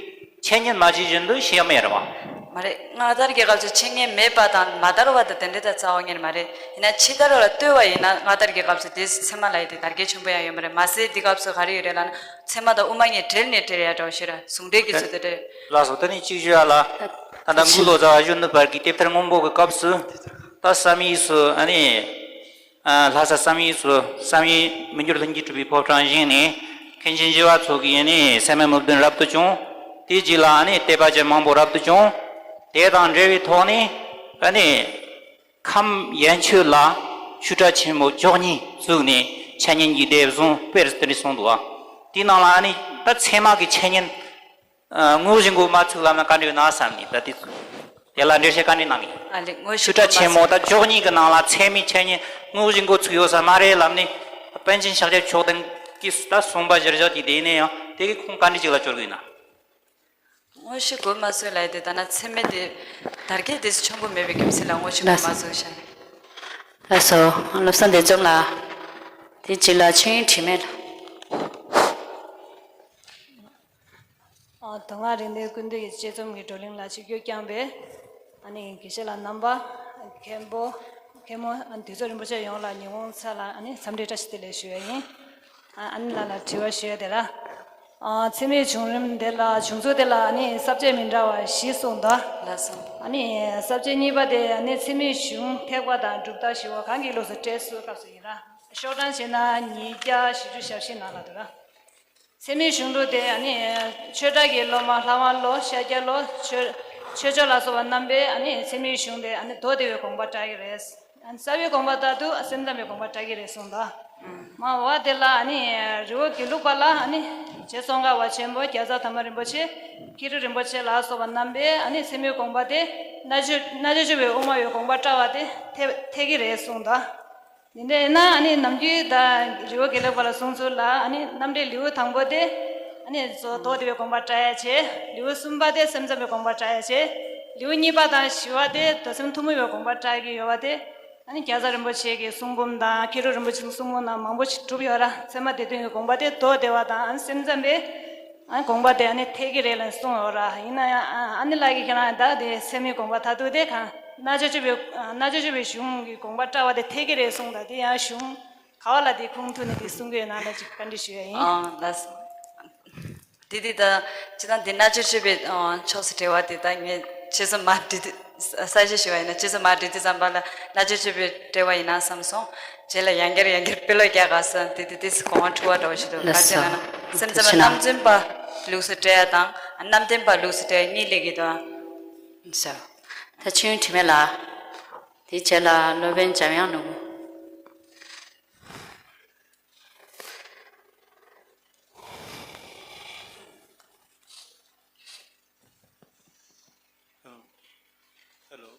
འཆད་ཉན་མ་བྱས་བཞིན་དུ་བཤད་ཡ་མེད་རེད་བ། མ་རེད། སྔ་དར་གྱི་སྐབས་སུ་འཆད་ཉན་མེད་པ་དང་མ་དར་བ་དང་དེ་འདྲ་ད་རྩ་བ་ཉིད་ནས་མ་རེད། ཡིན་ན་ཕྱི་དར་བ་ལ་ལྟོས་པ་ཡིན་ན་སྔ་དར་གྱི་སྐབས་སུ་དེ་ཚད་མ་ལབ་ཡ་དེ་དར་རྒྱས་ཆེན་པོ་ཡང་ཡོད་མ་རེད། མ་ཟད་འདི་སྐབས་སུ་ག་རེ་ཡོད་རེད་ལབ་ན་ཚད་མ་དང་དབུ་མ་གཉིས་འབྲེལ་ནས་འབྲེལ་ཡ་འདྲ་བོ་ཞིག་རེད། ཟུང་འབྲེལ་གྱི་ཚུལ་དུ་འབྲེལ། ལགས་སོ། དེ་ནས་གཅིག་ཞུ་ཡ་ལ། ད་ལྟ་མགུར་ལོ་ཙཱ་བ་གཞོན་ནུ་བར་གྱི་དེབ་ཐེར་སྔོན་པོ་གི་སྐབས་སུ་ད་བསམ་ཡས་སུ་ཨ་ནི། ལྷ་ས་བསམ་ཡས་སུ་བསམ་ཡས་མི་འགྱུར་ལྷུན་གྱིས་གྲུབ་པའི་ཕོ་བྲང་བཞེངས་ནས་མཁན་ཆེན་ཞི་བ་འཚོ་གིས་ཨ་ནི་སད་མི་སྨོན་འདུན་རབ་ཏུ་བྱུང་། དེའི་རྗེས་ལ་ཨ་ནི་དད་པ་ཅན་མང་པོ་རབ་ཏུ་བྱུང་། དེ་དང་འབྲེལ་བའི་ཐོག་ནས་ཨ་ནི། ཁམས་ཡན་ཆོད་ལ་ཆོས་གྲྭ་ཆེན་མོ་བཅུ་གཉིས་བཙུགས་ནས་འཆད་ཉན་གྱི་སྡེ་བཟུང་སྤེལ་དེ་འདྲ་སོང་འདུག་ཨ། དེའི་ནང་ལ་ཨ་ནི་ད་ཚད་མ་གི་འཆད་ཉན་དངོས་གཞི་འགོ་མ་ཚུགས་ལབ་ན་ག་འདྲ་ཡོད་ན་བསམ་ནས་ད་དེ་དེ་ལ་འགྲེལ་བཤད་ག་འདྲ་གནང་གི། ཨ་ལེ་དངོས་གཞི་ཆོས་གྲྭ་ཆེན་མོ་ད་བཅུ་གཉིས་ཀྱི་ནང་ལ་ཚད་མའི་འཆད་ཉན་དངོས་གཞི་འགོ་ཚུགས་ཡོད་ས་མ་རེད་ལབ་ནས་པཎ་ཆེན་ཕྱག་རྒྱ་མཆོག་ལྡན་གྱིས་ད་གསུངས་པ་གཞིར་བཞག་གིས་དེ་ནས་ཡང་དེ་གི་ཁུངས་ག་འདྲ་ཅིག་ལ་སྐྱོར་གི་ཡིན་ན། དངོས་གཞི་འགོ་མ་ཚུགས་ལབ་ཡ་དེ་ད་ན་ཚད་མ་དེ་དར་རྒྱས་དེ་ཆེན་པོ་མེད་པའི་རྒྱུ་མཚན་ལ་དངོས་གཞི་འགོ་མ་ཚུགས་ཤག། ལགས་སོ། བློ་བཟང་བདེ་འཛོམས་ལགས། དེ་རྗེས་ལ་ཆོས་དབྱིངས་དྲི་མེད་ལགས། ཨ། མདོ་སྔགས་རིག་གནས་ཀུན་བཏུས་ཀྱི་དཔྱད་རྩོམ་གྱི་བགྲོ་གླེང་ལ་ཆིབས་བསྒྱུར་བསྐྱངས་པའི་ཨ་ནི་དགེ་བཤེས་ལགས་རྣམ་པ། མཁན་པོ། མཁན་མོ། ཨ་ནི་དུས་ཚོད་རིན་པོ་ཆེ་ཡོངས་ལ་ཉི་ཧོང་ཚ་ལ་ཨ་ནི་འཚམས་འདྲི་བཀྲ་ཤིས་བདེ་ལེགས་ཞུ་ཡ་ཡིན། ཨ་ཨ་ནི་ལགས་ལ་དྲི་བ་ཞུ་ཡ་དེ་ལ། ཨ་ཚད་མའི་བྱུང་རིམ་དེ་ལ་བྱུང་ཚུལ་དེ་ལ་ཨ་ནི་ས་བཅད་མི་འདྲ་བ་བཞི་གསུངས་འདུག། ལགས་སོ། ཨ་ནི་ས་བཅད་གཉིས་པ་དེ་ཨ་ནི་ཚད་མའི་གཞུང་ཐེག་པ་དང་གྲུབ་མཐའ་བཞི་པོ་གང་གི་ལུགས་སུ་བཀྲལ་ཚུལ་སྐབས་སུ་ཡིན་ན། ཤོག་གྲངས་བྱས་ན་ཉིས་བརྒྱ་བཞི་བཅུ་ཞེ་བཞི་ནང་ལ་འདུག་ལ། ཚད་མའི་གཞུང་ལུགས་དེ་ཨ་ནི་ཆོས་གྲགས་ཀྱི་སློབ་མ་ལྷ་དབང་བློ་ཤཱཀྱ་བློ་ཆོས་ཆོས་མཆོག་ལ་སོགས་པ་རྣམ་པས་ཨ་ནི་ཚད་མའི་གཞུང་དེ་ཨ་ནི་མདོ་སྡེ་པའི་དགོངས་པ་བཀྲལ་གྱི་རེད། ཨ་ནི་རྩ་བའི་དགོངས་པ་ལྟར་དུ་སེམས་ཙམ་པའི་དགོངས་པ་བཀྲལ་གྱི་རེད་གསུངས་འདུག། མ་འོ་དེ་ལ་ཨ་ནི་རི་བོ་དགེ་ལུགས་པ་ལ་ཨ་ནི་རྗེ་ཙོང་ཁ་པ་ཆེན་པོ་རྒྱལ་ཚབ་དར་མ་རིན་པོ་ཆེ། མཁས་གྲུབ་རིན་པོ་ཆེ་ལ་སོགས་པ་རྣམ་པས་ཨ་ནི་ཚད་མའི་དགོངས་པ་དེ་རྣལ་འབྱོར་རྣལ་འབྱོར་སྤྱོད་པའི་དབུ་མ་པའི་དགོངས་པ་བཀྲལ་བ་དེ་འཐད་འཐད་ཀྱི་རེད་གསུངས་འདུག། འདི་འདྲ་ཡིན་ན་ཨ་ནི་ནམ་རྒྱུན་ད་རི་བོ་དགེ་ལུགས་པ་ལ་གསུང་ཚུལ་ལ་ཨ་ནི་རྣམ་འགྲེལ་ལེའུ་དང་པོ་དེ་ཨ་ནི་མདོ་སྡེ་པའི་དགོངས་པ་བཀྲལ་ཡ་བྱས། ལེའུ་གསུམ་པ་དེ་སེམས་ཙམ་པའི་དགོངས་པ་བཀྲལ་ཡ་བྱས། ལེའུ་གཉིས་པ་དང་བཞི་པ་དེ་རྡོར་སེམས་ཐུན་མོང་བའི་དགོངས་པ་བཀྲལ་གྱི་ཡོད་པ་དེ། ཨ་ནི་རྒྱལ་ཚབ་རིན་པོ་ཆེ་གི་གསུང་འབུམ་དང་མཁས་གྲུབ་རིན་པོ་ཆེའི་གསུང་འབུམ་དང་མང་པོ་ཞིག་གྲུབ་ཡོད་ར། ཚད་མ་སྡེ་བདུན་གྱི་དགོངས་པ་དེ་མདོ་སྡེ་པ་དང་ཨ་ནི་སེམས་ཙམ་པའི་ཨ་ནི་དགོངས་པ་དེ་ཨ་ནི་འཐད་ཀྱི་རེད་ལབ་གསུངས་ཡོད་ར། ཡིན་ན་ཡང་ཨ་ནི་ལགས་ཀྱིས་ཁྱེད་རང་ད་དེ་ཚད་མའི་དགོངས་པ་མཐར་ཐུག་དེ་གང་རྣལ་འབྱོར་སྤྱོད་པའི་རྣལ་འབྱོར་སྤྱོད་པའི་གཞུང་གི་དགོངས་པ་བཀྲལ་བ་དེ་འཐད་ཀྱི་རེད་གསུངས། ད་དེ་ཡང་གཞུང་ག་བ་ལ་དེ་ཁུངས་ཐུག་ནས་དེ་གསུང་གི་ཡོད་ན་ལ་ཅིག་བཀའ་འདྲི་ཞུ་ཡ་ཡིན། ཨ་ལགས་སོ། དེ་དེ་ད་སྤྱིར་བཏང་དེ་རྣལ་འབྱོར་སྤྱོད་པའི་ཨ་ཕྱོགས་སུ་འབྲེལ་བ་དེ་ད་ངས་ཆེད་ཚོད་མ་བྲིས་དུས་གསལ་བཤད་ཞུ་བ་ཡིན་ན་ཆེད་ཚོད་མ་བྲིས་དུས་ཙམ་པ་ལ་རྣལ་འབྱོར་སྤྱོད་པའི་འབྲེལ་བ་ཡིན་ན་བསམ་སོང་། རྗེས་ལ་ཡང་བསྐྱར་ཡང་བསྐྱར་དཔེ་ཀློག་རྒྱག་ག་ས་དེ་དེ་དེ་གོང་མ་འཁྲུལ་བ་འདྲ་བོ་ཞིག་འདུག་ལགས་ག་རེ་ཟེར་ན། སེམས་ཙམ་པ་རྣམ་རྫུན་པ་ལུགས་སུ་འགྲེལ་ཡ་དང་རྣམ་བདེན་པ་ལུགས་སུ་འགྲེལ་ཡ་གཉིས་སླེབས་ཀྱི་འདུག་ཨ། ལགས་སོ། ད་ཆོས་དབྱིངས་དྲི་མེད་ལགས། དེའི་རྗེས་ལ་སློབ་དཔོན་འཇམ་དབྱངས་ནོར་བུ། ཧེ་ལོ།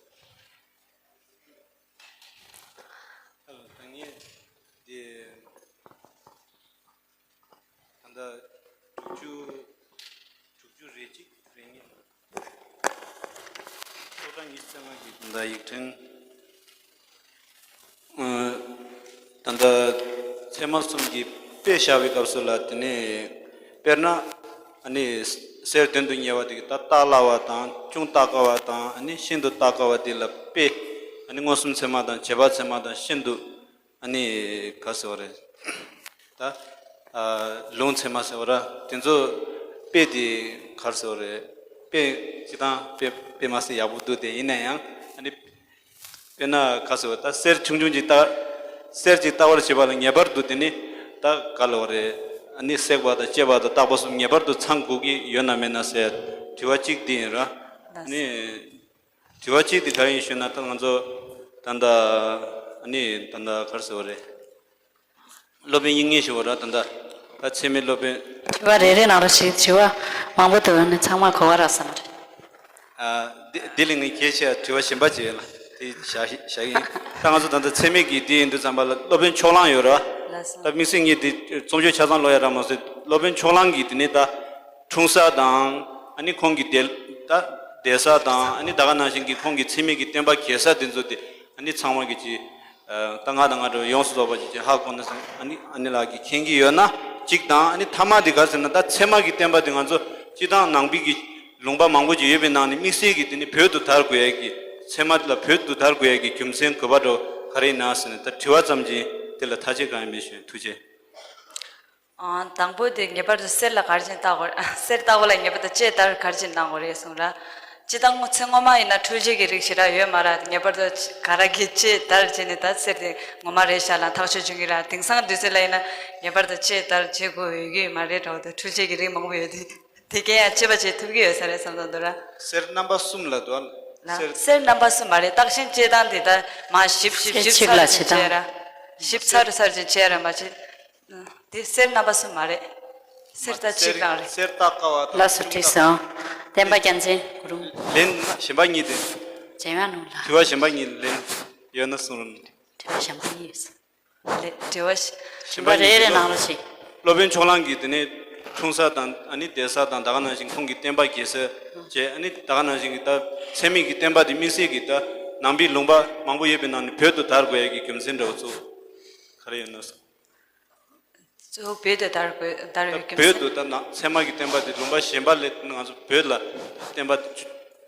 ཧེ་ལོ། ད་ངས་འདི་ད་ལྟ་དྲུག་ཅུ་དྲུག་ཅུ་རེ་གཅིག་རེ་གཉིས། སོ་ཊ་ཉི་ཤུ་རྩ་ལྔ་གི་ད་ལྟ་ཡིག་ཕྲེང་། ཨ། ད་ལྟ་ཚད་མ་གསུམ་གྱི་དཔེ་བཞག་པའི་སྐབས་སུ་ལ་དེ་ནས་དཔེར་ན་ཨ་ནི་གསེར་དོན་དུ་གཉེར་བ་དེ་གི་ད་བཏགས་སླ་བ་དང་ཅུང་བཏགས་དཀའ་བ་དང་ཨ་ནི་ཤིན་ཏུ་བཏགས་དཀའ་བ་དེ་ལ་དཔེ། ཨ་ནི་མངོན་སུམ་ཚད་མ་དང་རྗེས་དཔག་ཚད་མ་དང་ཤིན་ཏུ་ཨ་ནི་ག་ཟེར་བ་རེད། ད་ཨ་ལུང་ཚད་མ་ཟེར་བ་ར་དེ་ཚོ་དཔེ་དེ་ག་རེ་ཟེར་བ་རེད། དཔེ་སྤྱིར་བཏང་དཔེ་དཔེ་མ་ཟེར་ཡག་པོ་འདུག་དེ་ཡིན་ན་ཡང་ཨ་ནི། དཔེར་ན་ག་ཟེར་བ་ད་གསེར་ཆུང་ཆུང་ཅིག་བཏགས། གསེར་ཅིག་བཏགས་པར་བྱེད་པ་ལ་ངེས་པར་དུ་དེ་ནི་ད་ག་ལབ་པ་རེད། ཨ་ནི་བསྲེག་པ་དང་བཅད་པ་དང་བཏགས་པ་གསུམ་ངེས་པར་དུ་ཚང་དགོས་ཀྱི་ཡོད་ན་མེད་ན་ཟེར་དྲི་བ་གཅིག་འདི་ཡིན་ར། ཨ་ནི། དྲི་བ་གཅིག་དེ་ག་རེ་ཡིན་ཞུས་ན་ད་ང་ཚོ་ད་ལྟ་ཨ་ནི་ད་ལྟ་ག་རེ་ཟེར་བ་རེད། སློབ་དཔོན་དབྱིག་གཉེན་ཞུ་བ་ར་ད་ལྟ་ད་ཚད་མའི་སློབ་དཔོན། དྲི་བ་རེ་རེ་ནང་ལ་ཞིག་དྲི་བ་མང་པོ་འདུག་ནི་ཚང་མ་གོ་བ་རག་ས་མ་རེད། ཨ། འདི་འདི་ལས་ངས་གལ་ཆེ་བ་དྲི་བ་གཞན་པ་ཅིག་ཡོད་ལ་དེ་བཞག་བཞག་གི་ཡིན། ད་ང་ཚོ་ད་ལྟ་ཚད་མའི་གི་དེ་ཡིན་དུས་ཙམ་པ་ལ་སློབ་དཔོན་ཕྱོགས་གླང་ཡོད་ར། ལགས་སོ། ད་དམིགས་བསལ་ངས་དེ་རྩོམ་ཆོས་ཆ་ཚང་ཀློག་ཡ་ར་མ་ཟད་སློབ་དཔོན་ཕྱོགས་གླང་གིས་དེ་ནས་ད་འཁྲུངས་ས་དང་ཨ་ནི་ཁོང་གི་འདས་ད་འདས་ས་དང་ཨ་ནི་ད་ག་ནང་བཞིན་གྱི་ཁོང་གི་ཚད་མའི་གི་བསྟན་པ་རྒྱས་ས་དེ་ཚོ་དེ་ཨ་ནི་ཚང་མ་གི་ཅི། ད་ང་དང་ང་འདྲ་བའི་ཡོངས་སུ་རྫོགས་པ་ཅིག་ཅིག་ཧ་གོ་ན་བསམ། ཨ་ནི་ཨ་ནི་ལགས་ཀྱིས་མཁྱེན་གྱི་ཡོད་ན་གཅིག་དང་ཨ་ནི་ཐ་མ་དེ་ག་ཟེར་ན་ད་ཚད་མ་གི་བསྟན་པ་དེ་ང་ཚོ་སྤྱིར་བཏང་ནང་པའི་གི་ལུང་པ་མང་པོ་ཅིག་ཡོད་པའི་ནང་ནས་དམིགས་བསལ་གྱི་དེ་ནི་བོད་དུ་དར་དགོས་ཡ་གི་ཚད་མ་དེ་ལ་བོད་དུ་དར་དགོས་ཡ་གི་རྒྱུ་མཚན་དགོས་པ་འདྲ་བོ་ག་རེ་ཡིན་ན་ཟེར་ནས་ད་དྲི་བ་ཙམ་གྱིས་དེ་ལ་ཐག་གཅོད་གང་ཡང་མེད་ཞུ། ཐུགས་རྗེ་ཆེ། ཨ། དང་པོ་དེ་ངེས་པར་དུ་གསེར་ལ་ག་རེ་བྱས་ནས་བཏགས་དགོས་རེད། གསེར་བཏགས་པ་ལ་ངེས་པར་དུ་ལྕེ་དར་ག་རེ་བྱས་ནས་གནང་དགོས་རེད་གསུངས་ར། སྤྱིར་བཏང་ཚེ་སྔོན་མ་ཡིན་ན་འཕྲུལ་ཆས་ཀྱི་རིགས་ཞེ་དྲག་ཡོད་མ་རེད། ངེས་པར་དུ་ག་རེ་གི་ལྕེ་དར་བྱས་ནས་ད་གསེར་དེ་ངོ་མ་རེད་ཤག་ལ་ཐག་གཅོད་བྱུང་གི་ར། དེང་སང་དུས་ཚོད་ལ་ཡིན་ན་ངེས་པར་དུ་ལྕེ་དར་བྱེད་དགོས་ཡོད་ཀྱི་མ་རེད་འདྲ་བོ་དང་འཕྲུལ་ཆས་ཀྱི་རིགས་མང་པོ་ཡོད་དེ། དེ་གས་ཡང་དཔྱད་པ་བྱེད་ཐུབ་ཀྱི་ཡོད་ས་རེད་བསམ་བསམ་འདུག་ར། གསེར་རྣམ་པ་གསུམ་ལ་འདུག་ཨ། ལ་གསེར། གསེར་རྣམ་པ་གསུམ་མ་རེད། བརྟག་ཞིབ་བྱེད་སྟངས་དེ་ལྟར་མ་ཞིབ་ཞིབ་ཞིབ་ཚགས་ཚུད་བྱས་ར། ཞིབ་ཚགས་རུ་ཚགས་ཆེ་བྱས་ར་མ་བྱེད། དེ་གསེར་རྣམ་པ་གསུམ་མ་རེད། གསེར་ད་གཅིག་རང་རེད། གསེར་བཏགས་དཀའ་བ་དང་། ལགས་སོ། བྲིས་སོང་། བསྟན་པ་རྒྱལ་མཚན་གུ་རུ། ལན་གཞན་པ་གཉིས་དེ། འཇམ་དབྱངས་ནོར་བུ་ལགས། དྲི་བ་གཞན་པ་གཉིས་ལན་ཡོད་ན་གསུང་རོགས། དྲི་བ་གཞན་པ་གཉིས་ཡོད་ས། ལེ། དྲི་བ་ཞིག་གཞན་པ་རེ་རེ་ནང་ལ་ཞིག་སློབ་དཔོན་ཕྱོགས་གླང་གིས་དེ་ནས་འཁྲུངས་ས་དང་ཨ་ནི་འདས་ས་དང་ད་ག་ནང་བཞིན་ཁོང་གི་བསྟན་པ་རྒྱས་ས་བཅས་ཨ་ནི་ད་ག་ནང་བཞིན་གྱི་ད་ཚད་མིན་གྱི་བསྟན་པ་དེ་དམིགས་བསལ་གྱི་ད་ནང་པའི་ལུང་པ་མང་པོ་ཡོད་པའི་ནང་ནས་བོད་དུ་དར་དགོས་ཡ་གི་རྒྱུ་མཚན་འདྲ་བོ་ཚོ་ག་རེ་ཡོད་ན་གསུངས། གཙོ་བོ་བོད་དུ་དར་དགོས་དར་བའི་རྒྱུ་མཚན། བོད་དུ་ད་ནང་ཚད་མ་གི་བསྟན་པ་དེ་ལུང་པ་གཞན་པ་ལས་ང་ཚོ་བོད་ལ་བསྟན་པ་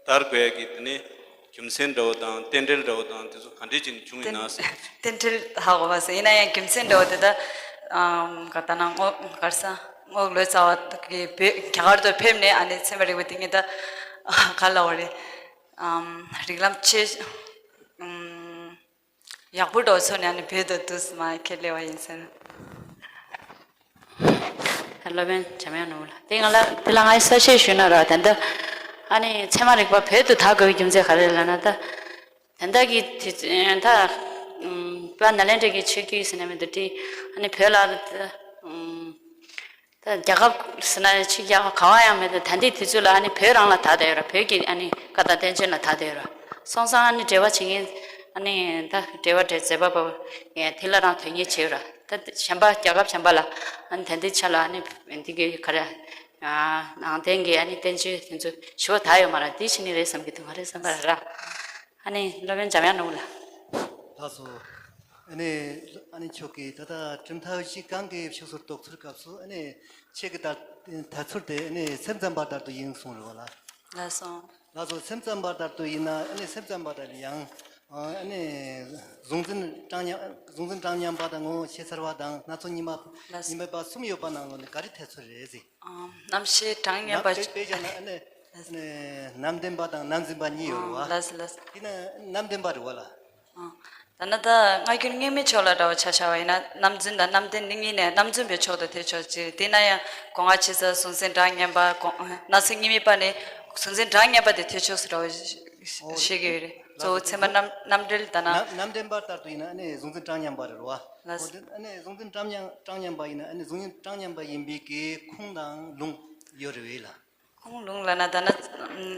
དར་དགོས་ཡ་གི་དེ་ནས་རྒྱུ་མཚན་འདྲ་བོ་དང་རྟེན་འབྲེལ་འདྲ་བོ་དང་དེ་ཚོ་ག་འདྲས་ཅིག་ནས་བྱུང་ཡིན་ན་ཟེར། རྟེན་འབྲེལ་ཧ་གོ་བ་ཟེར་ཡིན་ན་ཡང་རྒྱུ་མཚན་འདྲ་བོ་དེ་ད་ཨམ་ག་ད་ན་རྔོག་གར་ས་རྔོག་ལོ་ཙཱ་བ་གི་བོད་རྒྱ་གར་དུ་ཕེབས་ནས་ཨ་ནི་ཚད་མ་རིག་པ་དེ་ངས་ད་ག་ལབ་དགོས་རེད། ཨམ་རིགས་ལམ་ཆེ་ཨམ། ཡག་པོ་འགྲོ་ཚོ་ནས་ཨ་ནི་བོད་དུ་འདུག་སེ་མ་ཁས་ལེན་པ་ཡིན་ཟེར། སློབ་དཔོན་འཇམ་དབྱངས་ནོར་བུ་ལགས། དེ་ང་ལ་དེ་ལ་ང་ཡི་གསལ་བཤད་ཞུས་ན་ར་ད་ལྟ་ཨ་ནི་ཚད་མ་རིག་པ་བོད་དུ་དར་དགོས་པའི་རྒྱུ་མཚན་ག་རེ་ལབ་ན་ད་ད་ལྟ་གི་དུས་ད་པ་ནཱ་ལེནྡྲ་གི་ཆོས་བརྒྱུད་ཟེར་ན་མི་འདུག་དེ་ཨ་ནི་བོད་ལ་ད། ད་རྒྱལ་ཁབ་ཟེར་ན་ཕྱི་རྒྱལ་ཁབ་ག་བ་ཡང་མེད་དེ་ད་ལྟའི་དུས་ཚོད་ལ་ཨ་ནི་བོད་རང་ལ་དར་བསྡད་ཡོད་ར། བོད་ཀྱི་ཨ་ནི་བཀའ་དང་བསྟན་བཅོས་ལ་དར་བསྡད་ཡོད་ར། སོང་ཙང་ཨ་ནི་འབྲེལ་བ་བྱེད་མཁན་ཨ་ནི་ད་འབྲེལ་བ་འབྲེལ་མཛད་པ་པོ་ངས་དེ་ལ་རང་དོན་གཉེར་བྱེད་ཡོད་ར། ད་གཞན་པ་རྒྱལ་ཁབ་གཞན་པ་ལ་ཨ་ནི་ད་ལྟའི་ཆ་ལ་ཨ་ནི་འདི་གི་ག་རེ་ ཨ་ནང་བསྟན་གྱི་ཨ་ནི་བསྟན་བཅོས་དེ་ཚོ་ཞུ་བ་ད་ཡོད་མ་རེད། དེ་བྱས་ནས་རེད་བསམ་གྱི་འདུག་ང་རེ་བསམ་པར་ར། ཨ་ནི་སློབ་དཔོན་འཇམ་དབྱངས་ནོར་བུ་ལགས། ལགས་སོ། ཨ་ནི་ཨ་ནི་ཁྱོད་ཀྱིས་ད་ལྟ་གྲུབ་མཐའ་བཞི་གང་གི་ཕྱོགས་སུ་གཏོགས་ཚུལ་སྐབས་སུ་ཨ་ནི་ཁྱེད་ཀྱི་ད་ད་ཚུལ་དེ་ཨ་ནི་སེམས་ཙམ་པ་ལྟར་དུ་ཡིན་གསུངས་རེད་བ་ལ། ལགས་སོ། ལགས་སོ། སེམས་ཙམ་པ་ལྟར་དུ་ཡིན་ན་ཨ་ནི་སེམས་ཙམ་པ་ལྟར་ཡང་ཨ་ནི་གཟུང་འཛིན་གྲངས་མཉམ་གཟུང་འཛིན་གྲངས་མཉམ་པ་དང་ངོ་བོ་ཤེས་ཚར་བ་དང་སྣ་ཚོགས་གཉིས་མ་ལགས་སོ། གཉིས་མེད་པ་གསུམ་ཡོད་པ་ནང་ལོགས་ནས་ག་རེ་འཐད་ཚུལ་རེད་ཟེར། ཨ། རྣམ་ཤེས་གྲངས་མཉམ་པ། དཔེ་དཔེ་བཞག་ན་ཨ་ནི་ཨ་ནི་རྣམ་བདེན་པ་དང་རྣམ་འཛིན་པ་གཉིས་ཡོད་རེད་བ། ལགས་སོ་ལགས་སོ། དེ་ན་རྣམ་བདེན་པ་རེད་བ་ལ། ཨ། ད་ནི་ད་སྔ་འགྱུར་རྙིང་མའི་ཕྱོགས་ལ་འདྲ་བོ་ཆ་བཞག་པ་ཡིན་ན་རྣམ་འཛིན་དང་རྣམ་བདེན་འདི་གཉིས་ནས་རྣམ་རྫུན་པའི་ཕྱོགས་དེ་འཐད་ཆོག་ཅེས། དེས་ན་ཡང་སྒོ་ལྔ་ཕྱི་གསལ་གཟུང་འཛིན་གྲངས་མཉམ་པ་སྒོ་སྣ་ཚོགས་གཉིས་མེད་པ་ནི་གཟུང་འཛིན་གྲངས་མཉམ་པ་དེ་འཐད་ཆོག་ཟེར་འདྲ་བོ་ཞིག་བཤད་ཀྱི་ཡོད་རེད། གཙོ་བོ་ཚད་མ་རྣམ་རྣམ་འགྲེལ་ལྟར་ན། རྣམ་རྣམ་བདེན་པ་ལྟར་དུ་ཡིན་ན་ཨ་ནི་གཟུང་འཛིན་གྲངས་མཉམ་པ་རེད་བ། ལགས་སོ། འོ་དེ་ཨ་ནི་གཟུང་འཛིན་གྲངས་མཉམ་གྲངས་མཉམ་པ་ཡིན་ན་ཨ་ནི་གཟུང་འཛིན་གྲངས་མཉམ་པ་ཡིན་པའི་གི་ཁུངས་དང་ལུང་ཡོད་རེད་བས་ལ། ཁུངས་ལུང་ལབ་ན་ད་ནི་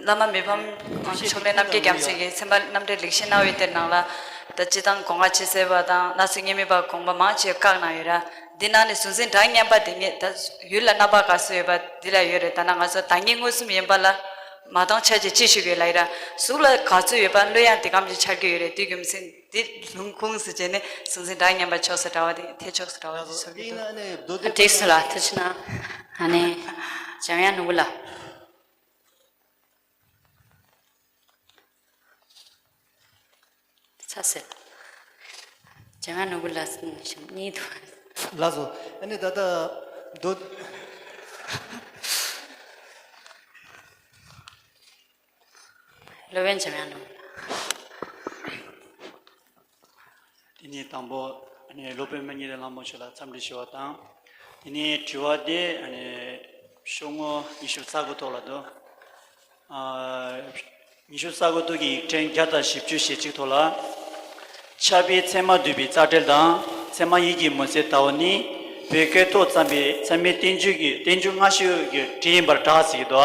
བླ་མ་མི་ཕམ་ཕྱོགས་ལས་རྣམ་རྒྱལ་རྒྱལ་མཚན་གྱིས་ཚད་མ་རྣམ་འགྲེལ་ལེགས་བཤད་རྣ་བའི་གཏེར་ནང་ལ། ད་སྤྱིར་བཏང་སྒོ་ལྔ་ཕྱི་གསལ་བ་དང་སྣ་ཚོགས་གཉིས་མེད་པ་དགོངས་པ་མང་ཆེ་བཀག་གནང་ཡོད་ར། འདི་ནང་ནས་གཟུང་འཛིན་གྲངས་མཉམ་པ་དེ་ངས་ད་ཡུལ་ལ་རྣམ་པ་ག་ཚོད་ཡོད་པ་འདི་ལ་ཡོད་རེད། ད་ནི་ང་ཚོ་བདག་ཉིད་མངོན་སུམ་ཡིན་པ་ལ་མ་གཏོང་ཆ་བྱེད་ཅི་ཞིག་ཡོད་ལ་ཡིན་ར། གཟུགས་ལ་ག་ཚོད་ཡོད་པ་བློ་ཡང་དེ་གམ་གྱི་འཆར་གྱི་ཡོད་རེད། དེ་རྒྱུ་མཚན་འདི་ལུང་ཁུངས་སུ་བྱས་ནས་གཟུང་འཛིན་གྲངས་མཉམ་པ་ཆོག་ཟེར་འདྲ་བ་དེ་འཐད་ཆོག་ཟེར་འདྲ་བ་དེ་ཚོར་གྱི་འདུག་ཨ། བཀྲ་ཤིས་བདེ་ལེགས་ལགས། ཐུགས་རྗེ་གནང་། ཨ་ནི་འཇམ་དབྱངས་ནོར་བུ་ལགས། ཚ་ཟེར། འཇམ་དབྱངས་ནོར་བུ་ལགས་གཉིས་འདུག་ལགས་སོ། ཨ་ནི་ད་ལྟ་མདོ། སློབ་དཔོན་འཇམ་དབྱངས་ནོར་བུ་ལགས། དེ་ནས་དང་པོ་ཨ་ནི་སློབ་དཔོན་སྨན་རྒྱལ་ལྷ་མོ་མཆོག་ལ་འཚམས་འདྲི་ཞུ་བ་དང་། དེ་ནས་དྲི་བ་དེ་ཨ་ནི་ཤོག་ངོས་ཉི་ཤུ་རྩ་དགུ་ཐོག་ལ་འདུག་ཨ། ཉི་ཤུ་རྩ་དགུ་ཐོག་གི་ཡིག་ཕྲེང་བརྒྱ་དང་བཞི་བཅུ་ཞེ་གཅིག་ཐོག་ལ། ཕྱྭ་པའི་ཚད་མ་བསྡུས་པའི་རྩ་འགྲེལ་དང་། ཚད་མ་ཡིད་ཀྱི་མུན་སེལ་ལྟ་བུ་ནི། བོད་སྐད་ཐོག་བརྩམས་པའི་ཚད་མའི་བསྟན་བཅོས་ཀྱི་བསྟན་བཅོས་སྔ་ཤོས་ཀྱི་བྲིས་ཡིན་པར་གྲགས་ཟེར་གྱི་འདུག་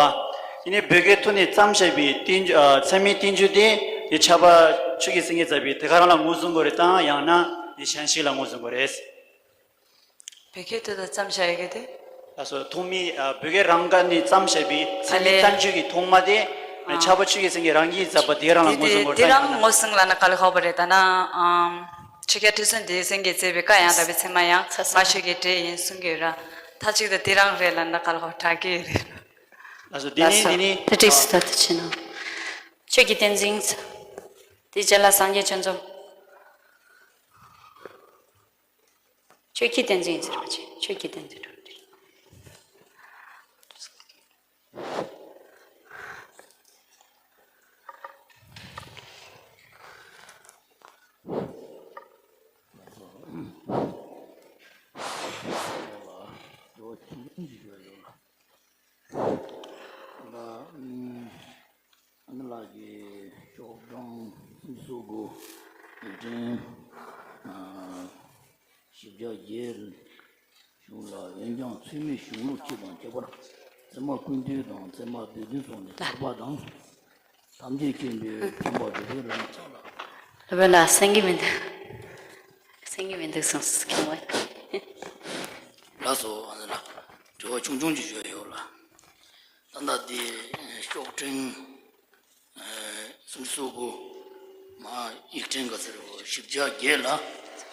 ཨ། དེ་ནས་བོད་སྐད་ཐོག་ནས་བརྩམས་བཞག་པའི་བསྟན་བཅོས་ཨ། ཚད་མའི་བསྟན་བཅོས་དེ་དེ་ཕྱྭ་པ་ཆོས་ཀྱི་སེང་གེས་མཛད་པའི་དེ་ག་རང་ལ་ངོས་བཟུང་དགོས་རེད་དམ། ཡང་ན་དེ་གཞན་ཞིག་ལ་ངོས་བཟུང་དགོས་རེད། བོད་སྐད་ཐོག་ཏུ་བརྩམས་བཞག་ཡོད་ཀྱི་དེ། ལགས་སོ། ཐོག་མའི་ཨ། བོད་སྐད་རང་དགར་ནས་བརྩམས་བཞག་པའི་ཚད་མའི་ཨ་ལས། བསྟན་བཅོས་ཀྱི་ཐོག་མ་དེ་ཨ། ཕྱྭ་པ་ཆོས་ཀྱི་སེང་གེ་རང་གིས་མཛད་པ་དེ་རང་ལ་དེ་ངོས་བཟུང་དེ་དགོས་དེ་རེད་དམ། རང་ཡང་ན་ངོས་བཟུང་ལབ་ན་ག་ལ་ཧོ་པ་རེད། ད་ནི་ཨམ། ཆོས་རྒྱལ་ཁྲི་སྲོང་ལྡེའུ་བཙན་གྱིས་མཛད་པའི་བཀའ་ཡང་དག་པའི་ཚད་མ་ཡང་ཚ་ཚ་སྔ་ཤོས་ཀྱི་གྲས་ཡིན་གསུང་གི་ཡོད་ར། མཐའ་གཅིག་ཏུ་དེ་རང་རེད་ལབ་ན་ག་ལ་ཧོ་དྲག་གི་ཡོད་རེད། ལགས་སོ། དེ་ནི་ལགས་སོ། དེ་ནི་དེ་འགྲིག་སོང་། ད་ཐུགས་རྗེ་གནང་། ཆོས་ཀྱི་བསྟན་འཛིན། དེ་རྗེས་ལ་སངས་རྒྱས་ཆོས་འཛོམས། ཆོས་ཀྱི་བསྟན་འཛིན་ཟེར་བ་ཅིག་ཆོས་ཀྱི་བསྟན་འཛིན་གྲུབ་འབྲས། ཨ་ནི་ལགས་ཀྱིས་ཤོག་གྲངས་སུམ་ཅུ་སོ་དགུ། ཡིག་ཕྲེང་ཨ་བཞི་བརྒྱ་བརྒྱད། གཞུང་ལ་འོན་ཀྱང་ཚད་མའི་གཞུང་ལུགས་སྤྱི་དང་ཁྱད་པར་ཚད་མ་ཀུན་བཏུས་དང་ཚད་མ་སྡེ་བདུན་སོགས་ནས་ཐར་པ་དང་། ཐམས་ཅད་མཁྱེན་པའི་མཁྱེན་པ་སྒྲུབ་པའི་ལམ་ཚང་ལ། ལྷག་པའི་ལ་གསན་གྱི་མི་འདུག་གསན་གྱི་མི་འདུག་གསུངས་སོང་བ། ལགས་སོ། ཨ་ནི་ལ་དྲི་བ་ཆུང་ཆུང་ཅིག་ཞུ་ཡ་ཡོད་ལ། ད་ལྟ་འདི་ཤོག་ཕྲེང་སུམ་ཅུ་སོ་དགུ་མ་ཡིག་ཕྲེང་ག་ཚོད་རེད། བཞི་བརྒྱ་བརྒྱད་ལ།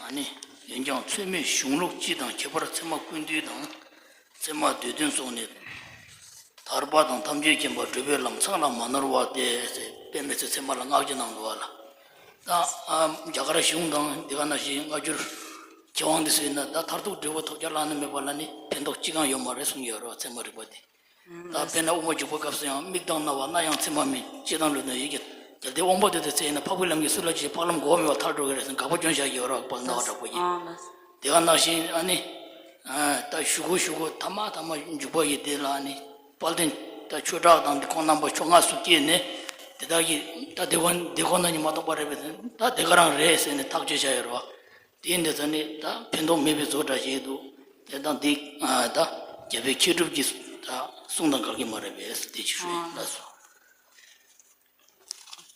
ཨ་ནི་འོན་ཀྱང་ཚད་མའི་གཞུང་ལུགས་སྤྱི་དང་ཁྱད་པར་ཚད་མ་ཀུན་བཏུས་དང་། ཚད་མ་སྡེ་བདུན་སོགས་ནས་ཐར་པ་དང་ཐམས་ཅད་མཁྱེན་པ་སྒྲུབ་པའི་ལམ་ཚང་ལ་མ་ནོར་བ་སྟེ་ཟེར་དཔེ་མི་སྲིད་ཚད་མ་ལ་བསྔགས་བརྗོད་གནང་འདུག་བ་ལ། ད་ཨ་རྒྱ་གར་གཞུང་དང་འདི་ག་ནང་བཞིན་སྔ་འགྱུར་མཁས་དབང་འདི་ཚོས་ན་ད་མཐར་ཐུག་འབྲས་བུ་ཐོབ་རྒྱ་ལ་ནི་མེད་པ་ལ་ནི་ཕན་ཐོགས་ཅི་གང་ཡོད་མ་རེད་གསུང་གི་ཡོད་རེད་བ། ཚད་མ་རིག་པ་འདི། ད་དཔེར་ན་དབུ་མ་འཇུག་པའི་སྐབས་སུ་ཡང་མིག་དང་རྣ་བ་སྣ་ཡང་མཚན་མ་མིན། ལྕེ་དང་ལུས་དང་ཡིད་ཀྱི་གལ་ཏེ་དབང་པོ་དེ་ཚོ་ཚད་ཡིན་ན་འཕགས་པའི་ལམ་གྱི་སྲོལ་ལ་ཇི་འཕགས་ལམ་གོ་བ་མེད་པར་ཐལ་འགྲོ་གི་རེད་ཟེར་དགག་པ་སྐྱོན་བཞག་གི་ཡོད་རེད་བ། དཔལ་རྣ་བ་དྲག་པོ་ཡིས། དེ་ག་ནང་བཞིན་ཨ་ནི་ད་ཞུ་གོ་ཞུ་གོ་ཐ་མ་ཐ་མ་འཇུག་པ་ཡི་དེ་ལ་ཨ་ནི་དཔལ་ལྡན་ད་ཆོས་གྲགས་དང་འདི་ཁོང་རྣམ་པ་ཕྱོགས་སྔ་སུ་སྐྱེས་ནས་དེ་དག་གིས་ད་དེ་ཁོ་དེ་ཁོ་ན་ཉིད་མ་གཏོགས་པ་རེད་པས། ད་དེ་ག་རང་རེད་ཟེར་ནས་ཐག་གཅོད་བྱ་ཡོད་རེད་བ། དེ་འདི་ཚོ་ནི་ད་ཕན་ཐོགས་མེད་པའི་བཟོ་འདྲ་ཞིག་འདུག་དེ་དང་འདི་ད་རྒྱལ་བའི་མཁས་གྲུབ་ཀྱི་ད་གསུང་དང་འགལ་གྱི་མ་རེད་པས་དེ་ཅི་ཞུ་ཡིན་ལགས་སོ།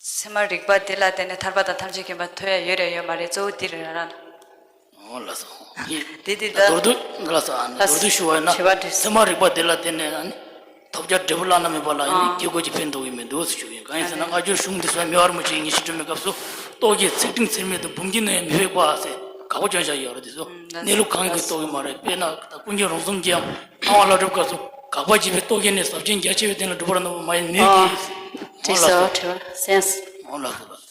ཚད་མ་རིག་པ་འདི་ལ་བརྟེན་ནས་ཐར་པ་དང་ཐམས་ཅད་མཁྱེན་པ་ཐོབ་ཡ་ཡོད་རེད་ཡོད་མ་རེད་གཙོ་བོ་འདི་རེད་ར། འོ་ལགས་སོ། དེ་འདི་ད་མདོར་བསྡུས་ལགས་སོ། ཨ་ནི་མདོར་བསྡུས་ཞུ་བ་ཡིན་ན་དྲི་བ་འདྲི། ཚད་མ་རིག་པ་འདི་ལ་བརྟེན་ནས་ཨ་ནི་ ཐོབ་རྒྱ་འབྲས་བུ་བླ་ན་མེད་པ་ལ་ཡིན་ནི། ཨ། སྐྱེ་དགུ་གི་ཕན་ཐོགས་ཀྱི་མི་འདུག་ཟེར་ཞུ་ཡིན། གང་ཡིན་ཟེར་ན། ཨ་རེ། སྔ་འགྱུར་གཞུང་འདི་ཚོ་མི་བར་མུ་ཆེ་ཉི་ཤུ་སྒྲོལ་མའི་སྐབས་སུ་རྟོག་གེ་ཚིག་ཕྲེང་ཚེར་མའི་དུ་འབུམ་གྱིས་ནི་མི་ཕོད་པ་ཟེར་དགག་པ་བྱས་བཞག་ཡོད་རེད། དེ་ཚོ་ཨུམ། གནས་ལུགས་གང་གིས་རྟོགས་ཀྱི་མ་རེད། དཔེར་ན་ད་ཀུན་མཁྱེན་རོང་ཟོམ་གྱིས་ཡང་སྣང་བ་བླ་སྒྲུབ་སྐབས་སུ་དགག་པ་བྱས་པའི་རྟོག་གེ་ནི་ཟབ་ཅིང་རྒྱ་ཆེ་བའི་དོན་ལ་སྒྲུབ་པར་སྣང་བ་མ་ཡིན་ནོ། ཨ། དེ་དྲིས་སོ། དྲི་བ་གསན་སོང་། ལགས་སོ།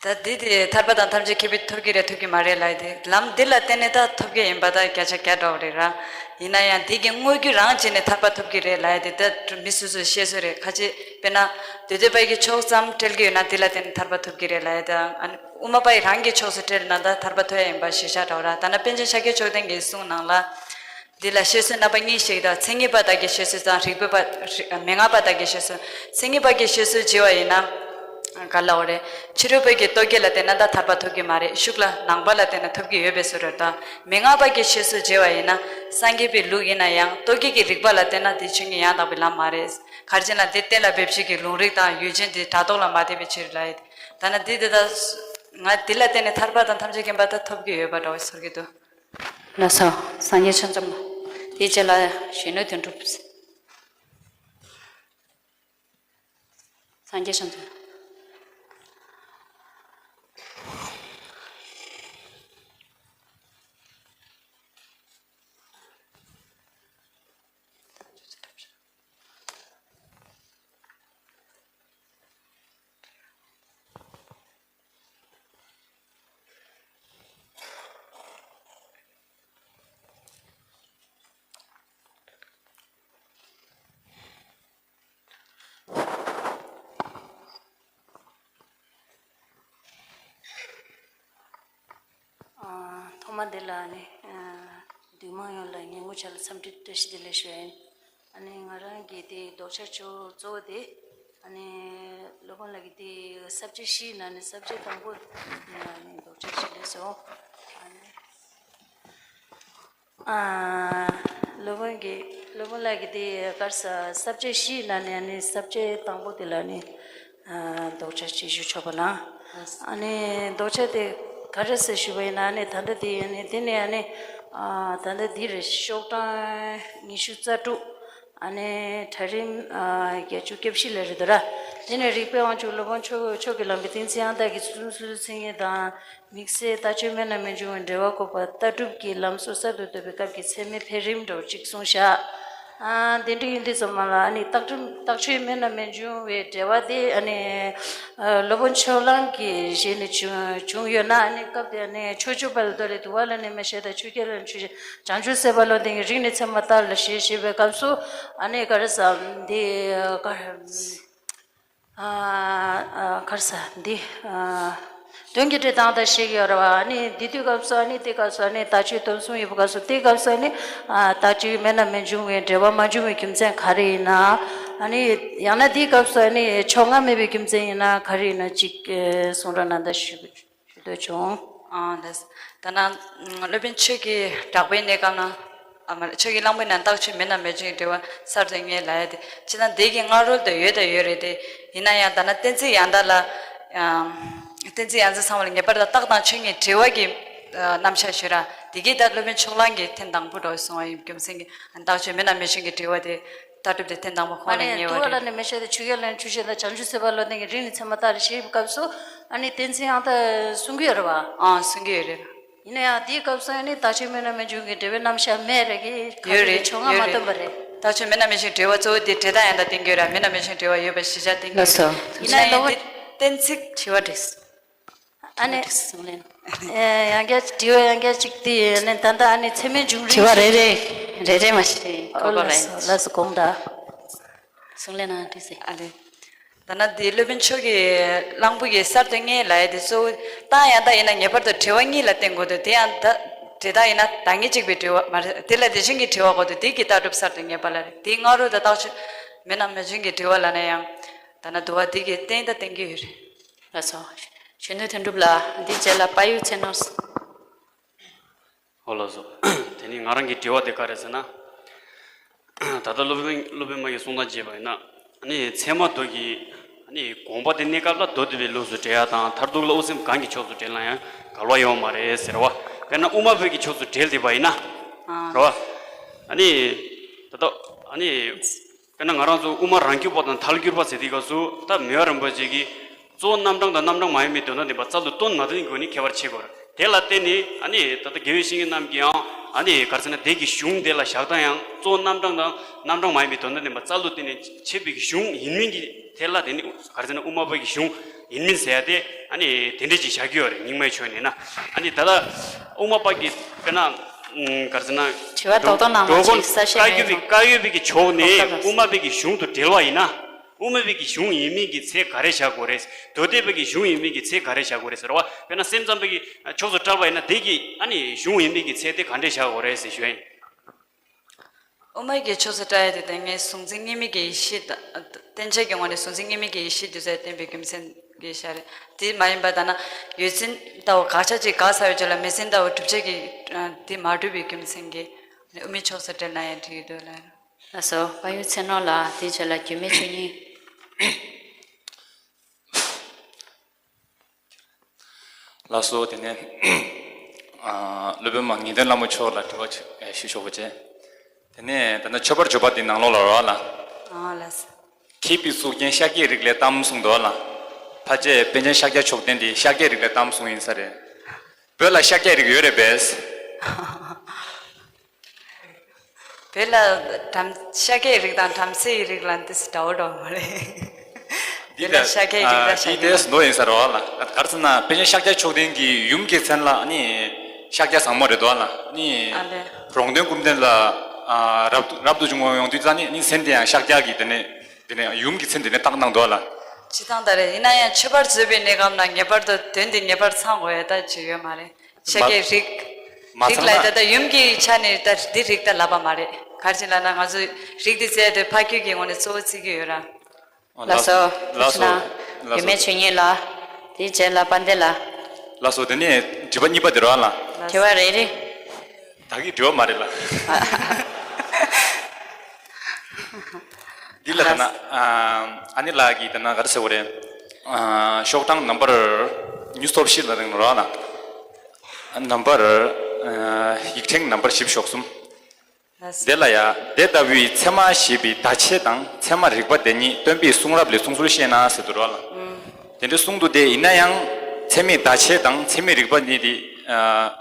ད་འདི་དེ་ཐར་པ་དང་ཐམས་ཅད་མཁྱེན་པའི་ཐོབ་ཀྱི་རེད་ཐོབ་ཀྱི་མ་རེད་ལབ་ཡ་དེ། ལམ་འདི་ལ་བརྟེན་ནས་ད་ཐོབ་ཀྱི་ཡིན་པ་ད་བརྒྱ་ཆ་བརྒྱ་འདྲ་བོ་རེད་ར། ཡིན་ན་ཡང་འདི་གི་དངོས་རྒྱུ་རང་བྱས་ནས་ཐར་པ་ཐོབ་ཀྱི་རེད་ལབ་ཡ་དེ་ད་མི་སོ་སོའི་བཤད་སྲོལ་རེད། ཁ་ཅིག་དཔེར་ན་དོལ་སྡེ་པ་གི་ཕྱོགས་ཙམ་སྤྲེལ་གྱི་ཡོད་ན་འདི་ལ་བརྟེན་ནས་ཐར་པ་ཐོབ་ཀྱི་རེད་ལབ་ཡ་དང་། ཨ་ནི་དབུ་མ་པ་ཡི་རང་གི་ཕྱོགས་སུ་སྤྲེལ་ན་ད་ཐར་པ་ཐོབ་ཡ་ཡིན་པ་གཞིར་བཞག་འདྲ་བོ་ར། ད་ནི་པཎ་ཆེན་ཤཱཀྱ་མཆོག་ལྡན་གྱི་གསུང་ནང་ལ། འདི་ལ་བཤད་སྲོལ་རྣམ་པ་གཉིས་ཤིག་དང་། མཚན་ཉིད་པ་དག་གི་བཤད་སྲོལ་དང་། རིགས་པ་པ། རིགས། མན་ངག་པ་དག་གི་བཤད་སྲོལ། མཚན་ཉིད་པ་གི་བཤད་སྲོལ་བྱས་པ་ཡིན་ན། ག་ལབ་དགོས་རེད། ཕྱི་རོལ་པའི་གི་རྟོག་གེ་ལ་བརྟེན་ན་ད་ཐར་པ་ཐོབ་ཀྱི་མ་རེད། ཤུགས་ལ་ནང་པ་ལ་བརྟེན་ན་ཐོབ་ཀྱི་ཡོད་པའི་བཟོ་འདྲ་དང་། མན་ངག་པ་གི་བཤད་སྲོལ་བྱས་པ་ཡིན་ན། སངས་རྒྱས་པའི་ལུགས་ཡིན་ན་ཡང་རྟོག་གེ་གི་རིགས་པ་ལ་བརྟེན་ན་དེ་ཆོས་ཉིད་ཡང་དག་པའི་ལམ་མ་རེད། ག་རེ་བྱས་ན་དེ་གཏན་ལ་འབེབས་བྱེད་ཀྱི་ལུང་རིགས་དང་ཡུལ་ཅན་དེ་དྲ་ཐོག་ལ་མ་བསྡད་པའི་ཕྱིར་ལབ་ཡ། ད་ནི་འདི་དེ་ད་ང་འདི་ལ་བརྟེན་ནས་ཐར་པ་དང་ཐམས་ཅད་མཁྱེན་པ་ད་ཐོབ་ཀྱི་ཡོད་པ་འདྲ་བོ་ཚོར་གྱི་འདུག། ལགས་སོ། སངས་རྒྱས་ཆོས་འཛོམས་ལགས། དེའི་རྗེས་ལ་གཞོན་ནུ་དོན་གྲུབ། སངས་རྒྱས་ཆོས་འཛོམས། ཨ། ཐོག་མ་འདི་ལ་ནི། ཨ། འདུས་མང་ཡོངས་ལ་ཉིན་གུང་ཇ་ལ་འཚམས་འདྲི་བཀྲ་ཤིས་བདེ་ལེགས་ཞུ་ཡ་ཡིན། ཨ་ནི་ང་རང་གི་དེ་ལྡོག་ཕྱག་གཙོ་བོ་དེ། ཨ་ནི་སློབ་དཔོན་ལགས་ཀྱི་དེ་ས་བཅད་བཞིའི་ནང་ནས་ས་བཅད་དང་པོ་ནས་ཨ་ནི་ལྡོག་ཕྱག་ཞིག་སླེབས་སོང་། ཨ་ནི། ཨ། སློབ་དཔོན་གྱི། སློབ་དཔོན་ལགས་ཀྱི་དེ་ག་རེ་ཟ། ས་བཅད་བཞིའི་ནང་ནས་ཨ་ནི་ས་བཅད་དང་པོ་དེ་ལ་ནི། ཨ། ལྡོག་ཕྱག་ཅིག་ཞུ་ཆོག་པ་ན། ཨ་ནི་ལྡོག་ཕྱག་དེ་ག་རེ་ཟེར་ཞུ་བ་ཡིན་ན། ཨ་ནི་ད་ལྟ་དེ་ཨ་ནི་དེ་ནས་ཨ་ནི། ཨ། ད་ལྟ་འདི་རེད། ཤོག་གྲངས་ཉི་ཤུ་རྩ་དྲུག། ཨ་ནི་གྲལ་རིམ། ཨ། བརྒྱད་ཅུ་གྱ་བཞི་ལ་རེད་འདུག་ར། དེ་ནས་རིགས་པའི་དབང་ཕྱུག་སློབ་དཔོན་མཆོག་མཆོག་གི་ལམ་པའི་ཏིང་འཛིན་ཡང་དག་གི་ཚུལ་ཁྲིམས་སོ་སོའི་མཚན་ཉིད་དང་། དམིགས་བསལ་ལྟ་སྤྱོད་མེད་ན་མི་འབྱུང་བའི་འབྲེལ་བ་འགོག་པ་ལྟ་གྲུབ་ཀྱི་ལམ་སྲོལ་གསར་དུ་གཏོད་པའི་སྐབས་ཀྱི་ཚད་མའི་འཕེལ་རིམ་འདྲ་བོ་གཅིག་གསུངས་བཞག། ཨ། འདི་འདྲ་ཡིན་དུས་ཙམ་པ་ལ་ཨ་ནི་ལྟ་གྲུབ་ལྟ་སྤྱོད་མེད་ན་མི་འབྱུང་བའི་འབྲེལ་བ་དེ་ཨ་ནི། ཨ། སློབ་དཔོན་ཕྱོགས་གླང་གི་ཞལ་ནས་བྱུང་བྱུང་ཡོད་ན། ཨ་ནི་སྐབས་དེ་ཨ་ནི་ཕྱོགས་བཅུ་པ་ལ་བདག་ལས་དུ་བ་ལ་ནི་མི་ཤེས་དང་། ཆོས་རྒྱལ་ལ་ནི་ཆོས་ཅན། བྱང་ཆུབ་སེམས་དཔའ་བློ་ལྡན་གྱི་རིགས་ནི་མཚན་མ་ལྟར་ལ་ཞེས་བཤད་པའི་སྐབས་སུ། ཨ་ནི་ག་རེ་ཟ། འདི་ག་ཨ། ཨ། ག་རེ་ཟ། འདི། ཨ། དོན་གྱི་འགྲོས་དང་དང་ཞིག་ཡོད་རེད་བ། ཨ་ནི་འདི་དུས་སྐབས་སུ། ཨ་ནི་དེ་སྐབས་སུ་ཨ་ནི་ལྟ་སྤྱོད་སྟོབས་གསུམ་ཡོད་པའི་སྐབས་སུ། དེ་སྐབས་སུ་ཨ་ནི། ཨ། ལྟ་སྤྱོད་མེད་ན་མི་འབྱུང་བའི་འབྲེལ་བ་མ་འབྱུང་བའི་རྒྱུ་མཚན་ག་རེ་ཡིན་ན། ཨ་ནི་ཡང་ན་དེ་སྐབས་སུ་ཨ་ནི་ཕྱོགས་སྔ་མེད་པའི་རྒྱུ་མཚན་ཡིན་ན་ག་རེ་ཡིན་ན་གཅིག་གསུང་རོགས་གནང་དང་ཞུ། ཞུ་འདོད་བྱུང་། ཨ། ལགས། ད་ནང་སློབ་དཔོན་ཆོས་ཀྱི་གྲགས་པའི་གནས་སྐབས་ན། ཨ་མ་རེད། ཆོས་ཀྱི་གླང་པོའི་ནང་ལྟ་སྤྱོད་མེད་ན་མི་འབྱུང་བའི་འབྲེལ་བ་གསར་དུ་རྙེད་ལབ་ཡ་དེ། སྤྱིར་བཏང་དེ་གི་སྔ་རོལ་དུ་ཡོད་དང་ཡོད་རེད་དེ། ཡིན་ན་ཡང་ད་ནང་གཏན་ཚིགས་ཡང་དག་ལ། ཨ། གཏན་ཚིགས་ཡང་འཛིན་ཚང་མ་ལ་ངེས་པར་དུ་རྟགས་དང་ཆོས་ཉིད་འབྲེལ་བ་གི། ཨ། རྣམ་གཞག་ཞུ་ར། དེ་གིས་ད་སློབ་དཔོན་ཕྱོགས་གླང་གིས་ཐེངས་དང་པོ་འགྲོ་གསུང་བ་ཡིན་རྒྱུ་མཚན་གྱིས། ལྟ་སྤྱོད་མེད་ན་མི་འབྱུང་གི་འབྲེལ་བ་དེ། ལྟ་གྲུབ་དེ་ཐེངས་དང་པོ་ཁོང་ནས་རྙེད་པ་རེད། དུ་བ་ལ་ནི་མི་ཤེས་དང་། ཆོས་རྒྱལ་ལ་ནི་ཆོས་ཅན་དང་། བྱང་ཆུབ་སེམས་དཔའ་བློ་ལྡན་གྱི་རིགས་ནི་མཚན་མ་ལྟར་ཞེས་པའི་སྐབས་སུ། ཨ་ནི་གཏན་ཚིགས་ཡང་དག་གསུང་གི་ཡོད་རེད་བ། ཨང་། གསུང་གི་ཡོད་རེད། ཡིན་ན་ཡང་དེའི་སྐབས་སུ་ཨ་ནི་ལྟ་སྤྱོད་མེད་ན་མི་འབྱུང་གི་འབྲེལ་བའི་རྣམ་གཞག་མེད་རེད་གི། ག་ཡོད་རེད། ཕྱོགས་སྔ་ཡོད་མ་རེད། སྟོན་པ་རེད། ལྟ་སྤྱོད་མེད་ན་མི་འབྱུང་འབྲེལ་བ་གཙོ་བོ་དེ་འབྲེལ་ཟླ་ཡང་དག་བསྟན་གྱི་ཡོད་ར། མེད་ན་མི་འབྱུང་འབྲེལ་བ་ཡོད་པ་གཞིར་བཞག་བསྟན་གྱི་ཡོད། ལགས་སོ། ཡིན་ན་ཡང་དེ་གཏན་ཚིགས། དྲི་བ་འདྲི། ཨ་ནི། ལགས་སོ། ཡང་བསྐྱར་དྲི་བ་ཡང་བསྐྱར་གཅིག་དེ་ནི་ད་ལྟ་ཨ་ནི་ཚད་མའི་འབྱུང་རིམ། དྲི་བ་རེ་རེ་རེ་རེ་མ་ཞིག་གོ་གོ་རེ། ལགས་སོ། ལགས་སོ། དགོངས་དག། གསུང་ལན་ན་དྲིས་ཟེར། ཨ་ལེ། ད་ནི་འདི་སློབ་དཔོན་ཆོས་ཀྱི་གླང་པོ་གིས་གསར་དུ་རྙེད་ལབ་ཡ་དེ་གཙོ་བོ་རྟགས་ཡང་དག་ཡིན་ན་ངེས་པར་དུ་འབྲེལ་བ་གཉིས་ལ་བརྟེན་དགོས་འདུག། དེ་ཡང་ད་འབྲེལ་ཟླ་ཡིན་ན་བདག་ཉིད་གཅིག་པའི་འབྲེལ་བ་མ་རེད། དེ་ལ་དེ་བཞིན་གྱི་འབྲེལ་བ་དགོས་འདུག། དེ་གི་ལྟ་གྲུབ་གསར་དུ་རྙེད་པ་ལ་རེད། དེའི་སྔ་རོལ་དུ་རྟགས་ཆོས་མེད་ན་མི་འབྱུང་གི་འབྲེལ་བ་ལབ་ན་ཡང་། ད་ནི་དུ་བ་འདི་གིས་བསྟན་དང་བསྟན་གྱི་ཡོད་རེད། ལགས་སོ། གཞོན་ནུ་དོན་གྲུབ་ལགས། འདིའི་རྗེས་ལ་དཔལ་ཡུལ་ཚེ་ནོར། ཨོ་ལགས་སོ། དེ་ནི་ང་རང་གི་དྲི་བ་དེ་ག་རེ་ཟེར་ན། ད་ལྟ་སློབ་དཔོན་སློབ་དཔོན་མ་གི་གསུང་སྟངས་བྱས་པ་ཡིན་ན། ཨ་ནི་ཚད་མ་མདོ་གི། ཨ་ནི་དགོངས་པ་དེ་གནས་སྐབས་ལ་མདོ་སྡེ་པའི་ལུགས་སུ་འགྲེལ་ཡ་དང་། མཐར་ཐུག་ལ་དབུ་སེམས་གང་གི་ཕྱོགས་སུ་འགྲེལ་ན་ཡང་འགལ་བ་ཡོད་མ་རེད་ཟེར་བ། དཔེར་ན་དབུ་མ་པའི་གི་ཕྱོགས་སུ་འགྲེལ་བསྡད་པ་ཡིན་ན། ཨ། རེད་བ། ཨ་ནི་ད་ལྟ་ ཨ་ནི་དཔེར་ན་ང་རང་ཚོ་དབུ་མ་རང་རྒྱུད་པ་དང་ཐལ་འགྱུར་བ་ཟེར་དུས་སྐབས་སུ་ད་མི་དབང་རིན་པོ་ཆེ་གིས་གཙོ་བོ་རྣམ་གྲངས་དང་རྣམ་གྲངས་མ་ཡིན་པའི་དོན་དམ་བདེན་པ་རྩ་བློ་བཏོན་མ་བཏོན་གྱི་སྒོ་ནས་ཁྱད་པར་ཕྱེ་དགོས་རེད། དེ་ལ་བརྟེན་ནས་ཨ་ནི་ད་ལྟ་དགེ་བའི་བཤེས་གཉེན་རྣམས་ཀྱིས་ཡང་ཨ་ནི་ག་རེ་ཟེར་ན་དེ་གི་གཞུང་དེ་ལ་བཞག་སྟངས་ཡང་གཙོ་བོ་རྣམ་གྲངས་དང་རྣམ་གྲངས་མ་ཡིན་པའི་དོན་དམ་བདེན་པ་རྩ་བློ་བཏོན་ནས་ཕྱེ་བའི་གི་གཞུང་ཡིན་མིན་གྱི་ཐད་ལ་དེ་ནི་ག་རེ་ཟེར་ན་དབུ་མ་པ་གི་གཞུང་ཡིན་མིན་ཟེར་ཡ་དེ་ཨ་ནི་དེ་འདྲས་ཅིག་བཞག་གི་ཡོད་རེད། རྙིང་མའི་ཆོས་ནས་ན་ཨ་ནི་ད་ལྟ་དབུ་མ་པ་གི་དཔེར་ན་ཨུམ་ག་རེ་ཟེར་ན་དྲི་བ་རྡོག་རྡོག་གནང་མ་འགྲོ་མགོན་ཅིག་ས་ཤེས་བཀའ་མེད་བརྒྱུད་པའི་སོང་། བཀའ་བརྒྱུད་པའི་གི་ཕྱོགས་ནས་རྡོག་རྡོག་དཔེར་ན་དབུ་མ་པའི་གི་གཞུང་དུ་འབྲེལ་བ་ཡིན་ན། དབུ་མ་པའི་གི་གཞུང་ཡིན་མིན་གྱི་ཚད་ག་རེ་བཞག་དགོས་རེད། མདོ་སྡེ་པའི་གི་གཞུང་ཡིན་མིན་གྱི་ཚད་ག་རེ་བཞག་དགོས་རེད་ཟེར་བ། དཔེར་ན་སེམས་ཙམ་པའི་གི་ཕྱོགས་སུ་བཀྲལ་བ་ཡིན་ན་དེ་གི་ཨ་ནི་གཞུང་ཡིན་མིན་གྱི་ཚད་དེ་ག་འདྲས་བཞག་དགོས་རེད་ཟེར་ཞུ་ཡ་ཡིན། དབུ་མ་གི་ཕྱོགས་སུ་བཀྲལ་ཡ་དེ་ད་ངས་གཟུང་འཛིན་དངོས་མེད་ཀྱི་ཡེ་ཤེས་དང་། བསྟན་བྱ་གི་ངོས་ནས་གཟུང་འཛིན་དངོས་མེད་ཀྱི་ཡེ་ཤེས་རྒྱུ་མཚན་བསྟན་པའི་རྒྱུ་མཚན་གྱིས་བཞག་རེད། དེ་མ་ཡིན་པ་ད་ན་ཡོད་ཚད་ལྟ་བུ་དགག་བྱ་ཅིག་དགག་ཚར་བའི་རྗེས་ལ་མེད་ཚད་ལྟ་བུ་བསྒྲུབ་བྱ་གི་དེ་མ་གྲུབ་པའི་རྒྱུ་མཚན་གྱིས་དབུ་མའི་ཕྱོགས་སུ་བཀྲལ་ན་ཡང་འགྲིག་གི་འདུག་ལ། ལགས་སོ། དཔལ་ཡུལ་ཚེ་ནོར་ལགས། དེའི་རྗེས་ལ་རྒྱུད་སྨད་ཆོས་གཉིས། ལགས་སོ། དེ་ནས་ཨ་སློབ་དཔོན་མ་ངེས་དོན་བླ་མ་མཆོག་ལ་དྲི་བ་ཞུ་ཞུ་ཆོག་པ་བྱས། དེ་ནས་ད་ལྟ་མཆོད་པར་བརྗོད་པ་འདི་ནང་ལོགས་ལ་རོ་ལ། ཨ་ལགས་སོ། མཁས་པའི་གཙུག་རྒྱན་ཤཱཀྱའི་རིགས་ལས་གཏམ་གསུངས་འདུག་ལ། ཕལ་ཆེར་པཎ་ཆེན་ཤཱཀྱ་མཆོག་ལྡན་འདི་ཤཱཀྱའི་རིགས་ལས་གཏམ་གསུངས་ཡིན་ས་རེད། བོད་ལ་ཤཱཀྱའི་རིགས་ཡོད་རེད་པས། བོད་ལ་བྲམ་ཤཱཀྱའི་རིགས་དང་བྲམ་ཟེའི་རིགས་ལ་འདི་འདྲ་བོ་འདྲ་བོ་མ་རེད། འདི་བོད་ལ་ལ་ཤཱཀྱའི་རིགས་ལ་ཤཱཀྱ། འདི་ལྟས་མདོ་ཡིན་ས་རེད་བ་ལ། ག་རེ་ཟེར་ན་པཎ་ཆེན་ཤཱཀྱ་མཆོག་ལྡན་གྱི་ཡུམ་གྱི་མཚན་ལ་ནི་ཤཱཀྱ་བཟང་མོ་རེད་དོ་ལ། ནི་ཨ་ལས། རོང་སྟོན་ཀུན་ལྡན་ལ་ཨ་རབ་ཏུ་རབ་ཏུ་བྱུང་བ་ཡོང་དུས་ཙང་ནི་ནི་མཚན་དེ་ཡང་ཤཱཀྱ་གི་དེ་ནས་དེ་ནས་ཡུམ་གྱི་མཚན་དེ་ནས་བཏགས་གནང་འདུག་ལ། ཅི་ཐང་ད་རེད། ཡིན་ན་ཡང་མཆོད་པར་བརྗོད་པའི་གནས་སྐབས་ན་ངེས་པར་དུ་དོན་དེ་ངེས་པར་ཚང་དགོས་ཡ་ད་ཅི་ཡོད་མ་རེད། ཤཱཀྱའི་རིགས། མ་རིགས་ཚང་ལ་ན། ད་ལྟ་ཡུམ་གྱི་ཆ་ནས་ད་འདི་རིགས་ད་ལབ་པ་མ་རེད། ག་རེ་བྱས་ལབ་ན་ང་ཚོས་རིགས་འདི་བཙལ་དུས་ཕ་རྒྱུད་ཀྱི་ངོས་ནས་གཙོ་བོ་བརྩི་གི་ཡོད་ར། ལགས་སོ། ལགས་སོ། ཐུགས་རྗེ་གནང་། ལགས་སོ། རྒྱུད་སྨད་ཆོས་གཉིས་ལ། དེའི་རྗེས་ལ་དཔལ་ལྡན་ལ། ལགས་སོ། དེ་ནས་དྲི་བ་གཉིས་པ་དེ་རོ་ལ། དྲི་བ་རེ་རེ། ད་གི་དྲི་བ་མ་རེད་ལ། འདི་ལ་ད་ན་ཨ་ནི་ལགས་ཀྱིས་ད་ན་ག་རེ་ཟེར་བ་རེད། ཨ་ཤོག་གྲངས་ནམ་བར་ཉི་ཤུ་བཞི་ལ་རིང་རོ་ལ། ནམ་བར་ཨ་ཡིག་ཕྲེང་ནམ་བར་བཞི་བཅུ་ཞེ་གསུམ། ལགས། དེ་ལ་ཡ་དེ་ལྟ་བུའི་ཚད་མ་ཞེས་པའི་བརྡ་ཆད་དང་ཚད་མ་རིག་པ་དེ་ཉིད་སྟོན་པའི་གསུང་རབ་ལས་གསུང་ཚུལ་ཤེས་ན་ཟེར་དུ་རོ་ལ། ཨུམ། དེ་འདྲ་གསུང་དུ་དེ་ཡིན་ན་ཡང་ཚད་མའི་བརྡ་ཆད་དང་ཚད་མའི་རིག་པ་ནི་དེ་ཨ་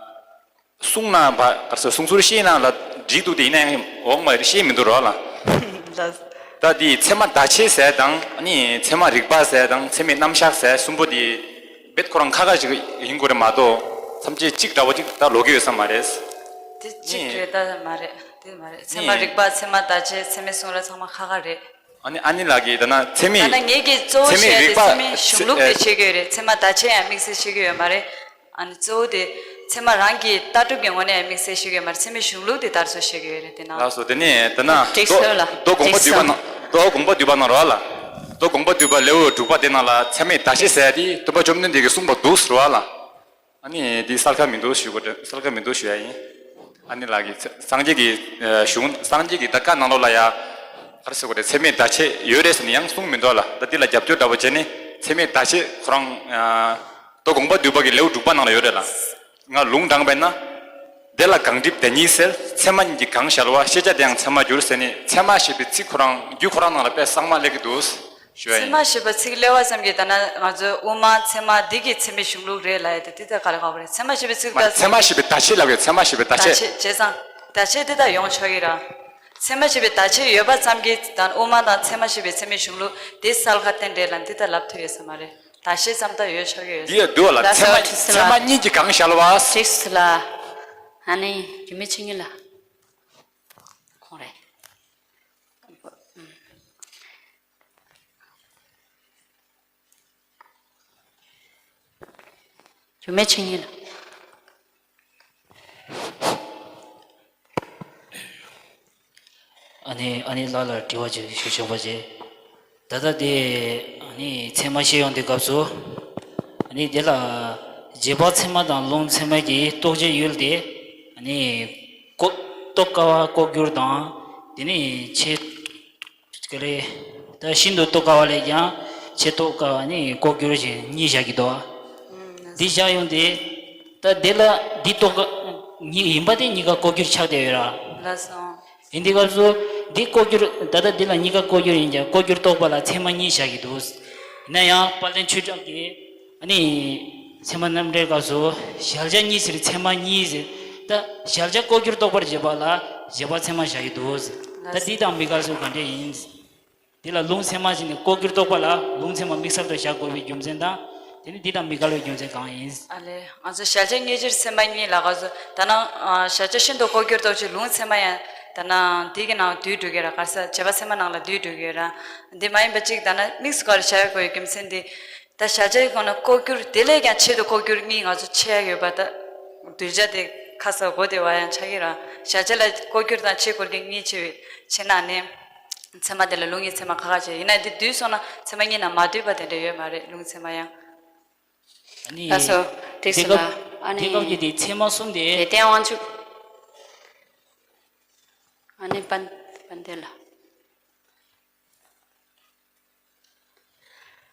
གསུང་ན་བ་ག་རེ་ཟེར་གསུང་ཚུལ་ཤེས་ན་ལ་འགྲིག་འདུག་དེ་ཡིན་ན་ཡང་འོག་མ་ཤེས་མི་འདུག་རོ་ལ། ལགས། ད་དེ་ཚད་མ་བརྡ་ཆད་ཟེར་དང་ནི་ཚད་མ་རིག་པ་ཟེར་དང་ཚད་མའི་རྣམ་གཞག་ཟེར་གསུམ་པོ་དེ། རྦད་ཁོ་རང་ཁ་ཁ་ཅིག་ཡིན་དགོས་རེད་མ་གཏོགས་ཐམས་ཅད་གཅིག་འདྲ་བོ་ཅིག་ད་ལོག་གི་ཡོད་ས་མ་རེད། དེ་གཅིག་ནི། རེད་ད་མ་རེད། དེ་མ་རེད། ཚད་མ་ནི། རིག་པ་ཚད་མ་བརྡ་ཆད་ཚད་མའི་གསུང་རབ་ཚང་མ་ཁ་ཁ་རེད། ཨ་ནི་ཨ་ནི་ལགས་ཀྱིས་ད་ན་ཚད་མའི། ད་ན་ངེད་ཀྱིས་གཙོ་བོ་ཚད་མའི་བཤད་རིག་པ་དེ་ཚད་མའི་གཞུང་ལུགས་དེ་ཚད་བཤད་ཀྱི་ཡོད་རེད། ཚད་མ་བརྡ་ཆད་ཡང་དམིགས་བསལ་བཤད་ཀྱི་ཡོད་མ་རེད། ཨ་ནི་གཙོ་བོ་དེ་ཚད་མ་རང་གི་ལྟ་གྲུབ་ཀྱི་ངོས་ནས་ཡང་དམིགས་བསལ་བཤད་ཀྱི་ཡོད་མ་རེད། ཚད་མའི་གཞུང་ལུགས་དེ་ལྟར་སོ་བཤད་ཀྱི་ཡོད་རེད་དེ་ན། ལགས་སོ། དེ་ནས་ད་ན་འགྲིག་སོང་ལ། མདོ་དགོངས་པ་འདུས་པ་ནང་མདོ་དགོངས་པ་འདུས་པ་ནང་རོ་ལ། མདོ་དགོངས་པ་འདུས་པ་ལེའུ་དྲུག་པ་དེ་ནང་ལ་ཚད་མའི་བརྡ་ཆད་ཟེར་ཡ་དེ་སྟོན་པ་བཅོམ་ལྡན་འདས་ཀྱིས་གསུངས་པ་འདུག་ཟེར་བ་ལ། ཨ་ནི་འདི་གསལ་ཁ་མི་འདུག་ཞུ་དགོས་གསལ་ཁ་མི་འདུག་ཞུ་ཡ་ཡིན། ཨ་ནི་ལགས་ཀྱིས་སངས་རྒྱས་ཀྱི་གཞུང་སངས་རྒྱས་ཀྱི་ད་བཀའ་ནང་ལོགས་ལ་ཡ། ག་རེ་ཟེར་དགོས་རེད། ཚད་མའི་བརྡ་ཆད་ཡོད་རེད་ཟེར་ནས་ཡང་གསུངས་མི་འདུག་ལ། ད་འདི་ལ་རྒྱབ་སྐྱོར་འདྲ་པོ་བྱས་ནས་ཚད་མའི་བརྡ་ཆད་ཁོ་རང་། མདོ་དགོངས་པ་འདུས་པ་གི་ལེའུ་དྲུག་པ་ནང་ལ་ཡོད་རེད་ལ། ང་ལུང་དྲངས་པས་ན། དེ་ལ་གང་འགྲིབ་དེ་ཉིད་སེལ། ཚད་མ་ཉིད་ཀྱིས་གང་གཞལ་བ། ཤེས་བྱ་དེ་ཡང་ཚད་མར་འགྱུར་ཟེར་ནས་ཚད་མ་ཞེས་པའི་ཚིག་ཁོ་རང་རྒྱུད་ཁོ་རང་ནང་ལ་དཔེ་གཙང་མ་སླེབས་ཀྱི་འདུག་ཞུ་བ་ཚད་ཡིན། མ་ཞེས་པ་ཚིག་སླེབས་པ་ཙམ་གྱིས་ད་ནང་ང་ཚོའི་དབུ་མ་ཚད་མ་འདི་གི་ཚད་མའི་གཞུང་ལུགས་རེད་ལབ་ཡ་དེ་དེ་ལྟར་ག་རེ་ག་བ་རེད། ཚད་མ་ཞེས་པའི་ཚིག་མ་ད་ཚད་མ་ཞེས་པའི་བརྡ་ཆད་ལབ་ཡོད། ཚད་མ་ཞེས་པའི་བརྡ་བརྡ་ཆད། ཆད་བྱས་ཙང་བརྡ་ཆད་དེ་ད་ཡོང་ཆོག་གི་ར། ཚད་མ་ཞེས་པའི་བརྡ་ཆད་ཡོད་པ་ཙམ་གྱིས་ད་དབུ་མ་དང་ཚད་མ་ཞེས་པའི་ཚད་མའི་གཞུང་ལུགས་དེ་གསལ་ཁ་གཏན་རེད་ལ་འདི་ལྟར་ལབ་ཐུབ་ཡོད་ས་མ་རེད། བརྡ་ཆད་ཙམ་ད་ཡོད་ཆོག་གི་ཡོད། འདི་ཡ་འདུག་ལ། ལགས་ཚད་མ་སོ། ཐུགས་རྗེ་ཆེ་ལགས། ཚད་མ་གཉིས་ཀྱིས་གང་གཞལ་བ། ཐུགས་རྗེ་ཆེ་ལགས། ཨ་ནི་རྒྱུད་སྨད་ཆོས་གཉིས་ལ། ཁོང་རེད། རྒྱུད་སྨད་ཆོས་གཉིས་ལ། ཨ་ནི་ཨ་ནི་ལགས་ལ་དྲི་བ་ཅིག་ཞུ་ཆོག་པ་བྱས། ད་ལྟ་དེ་ཨ་ནི་ཚད་མ་བཤད་ཡོང་དུས་སྐབས་སུ། ཨ་ནི་དེ་ལ་རྗེས་དཔག་ཚད་མ་དང་ལུང་ཚད་མ་གི་རྟོགས་བྱའི་ཡུལ་དེ་ཨ་ནི་ལྐོག་རྟོགས་དཀའ་བ་ལྐོག་གྱུར་དང་དེ་ནས་ཆེས་ག་རེ། ད་ཤིན་ཏུ་རྟོགས་དཀའ་བ་ལས་ཀྱང་ཆེས་རྟོགས་དཀའ་བ་ནི་ལྐོག་གྱུར་ཞེས་གཉིས་བཞག་གི་འདུག་བ། ཨུམ། འདི་བཞག་ཡོང་དུས་ད་དེ་ལ་འདི་རྟོགས་དཀའ་གཉིས་ཡིན་པ་དེ་གཉིས་ཀ་ལྐོག་གྱུར་ཆགས་བསྡད་ཡོད་ར། ལགས་སོ། ཡིན་དུས་སྐབས་སུ། འདི་ལྐོག་གྱུར་ད་ལྟ་འདི་ལ་གཉིས་ཀ་ལྐོག་གྱུར་ཡིན་ཀྱང་ལྐོག་གྱུར་རྟོག་པ་ལ་ཚད་མ་གཉིས་བཞག་གི་འདུག་ཡིན་ན་ཡང་དཔལ་ལྡན་ཆོས་གྲགས་ཀྱིས་ཨ་ནི་ཚད་མ་རྣམ་འགྲེལ་སྐབས་སུ་གཞལ་བྱ་གཉིས་ཟེར་ཚད་མ་གཉིས་ཟེར། ད་གཞལ་བྱ་ལྐོག་གྱུར་རྟོག་པར་བྱེད་པ་ལ་བྱེད་པ་ཚད་མ་བཞག་གི་འདུག་ད་འདི་དང་དམིགས་བཀར་སུ་ག་འདྲ་ཡིན། འདི་ལ་ལུང་ཚད་མ་ཞིག་ནི་ལྐོག་གྱུར་རྟོག་པ་ལ་ལུང་ཚད་མ་དམིགས་བསལ་དུ་བཞག་དགོས་པའི་རྒྱུ་མཚན་དང་། དེ་ནི་འདི་དང་དམིགས་བཀར་བའི་རྒྱུ་མཚན་གང་ཡིན། ཨ་ལས། ང་ཚོ་གཞལ་བྱ་དངོས་གཞིར་ཚད་མ་གཉིས་ལ་ག་ཚོད་ད་ན་གཞལ་བྱ་ཤིན་ཏུ་ལྐོག་གྱུར་རྟོགས་བྱེད་ལུང་ཚད་མ་ཡང་ད་ན་འདི་གི་ནང་བསྡུས་འགྲོ་གི་ར། ག་ས་བྱེད་པ་ཚད་མ་ནང་ལ་བསྡུས་འགྲོ་གི་ར། འདི་མ་ཡིན་པ་གཅིག་ད་ན་དམིགས་སུ་བཀར་བྱ་དགོས་པའི་རྒྱུ་མཚན་འདི། ད་གཞལ་བྱའི་སྒོ་ནས་ལྐོག་གྱུར་དེ་ལས་ཀྱང་ཆེད་དུ་ལྐོག་གྱུར་གཉིས་ང་ཚོ་ཕྱེ་ཡ་ཡོད་པ་ད། གདུལ་བྱ་དེ་ཁ་ས་གོ་བདེ་བ་ཡང་ཆགས་ཀྱི་ར། གཞལ་བྱ་ལ་ལྐོག་གྱུར་དང་ཆེད་དུ་ལྐོག་གྱུར་གཉིས་ཕྱེ་བའི་ཕྱེ་ན་ནི། ཚད་མ་དེ་ལ་ལུང་གི་ཚད་མ་ཁ་ཁ་བྱས་ཡིན་ན་འདི་བསྡུས་སོང་ན་ཚད་མ་གཉིས་ན་མ་བསྡུས་པ་དེ་འདྲ་ཡོད་མ་རེད། ལུང་ཚད་མ་ཡང་། ཨ་ནི། ལགས་སོ། འགྲིག་སོང་། ད་ཨ་ནི། དེ་སྐབས་ཀྱི་དེ་ཚད་མ་གསུམ་དེ། དེ་སྟེང་དབང་ཕྱུག་ཨ་ནི་པན་པན་དེ་ལ།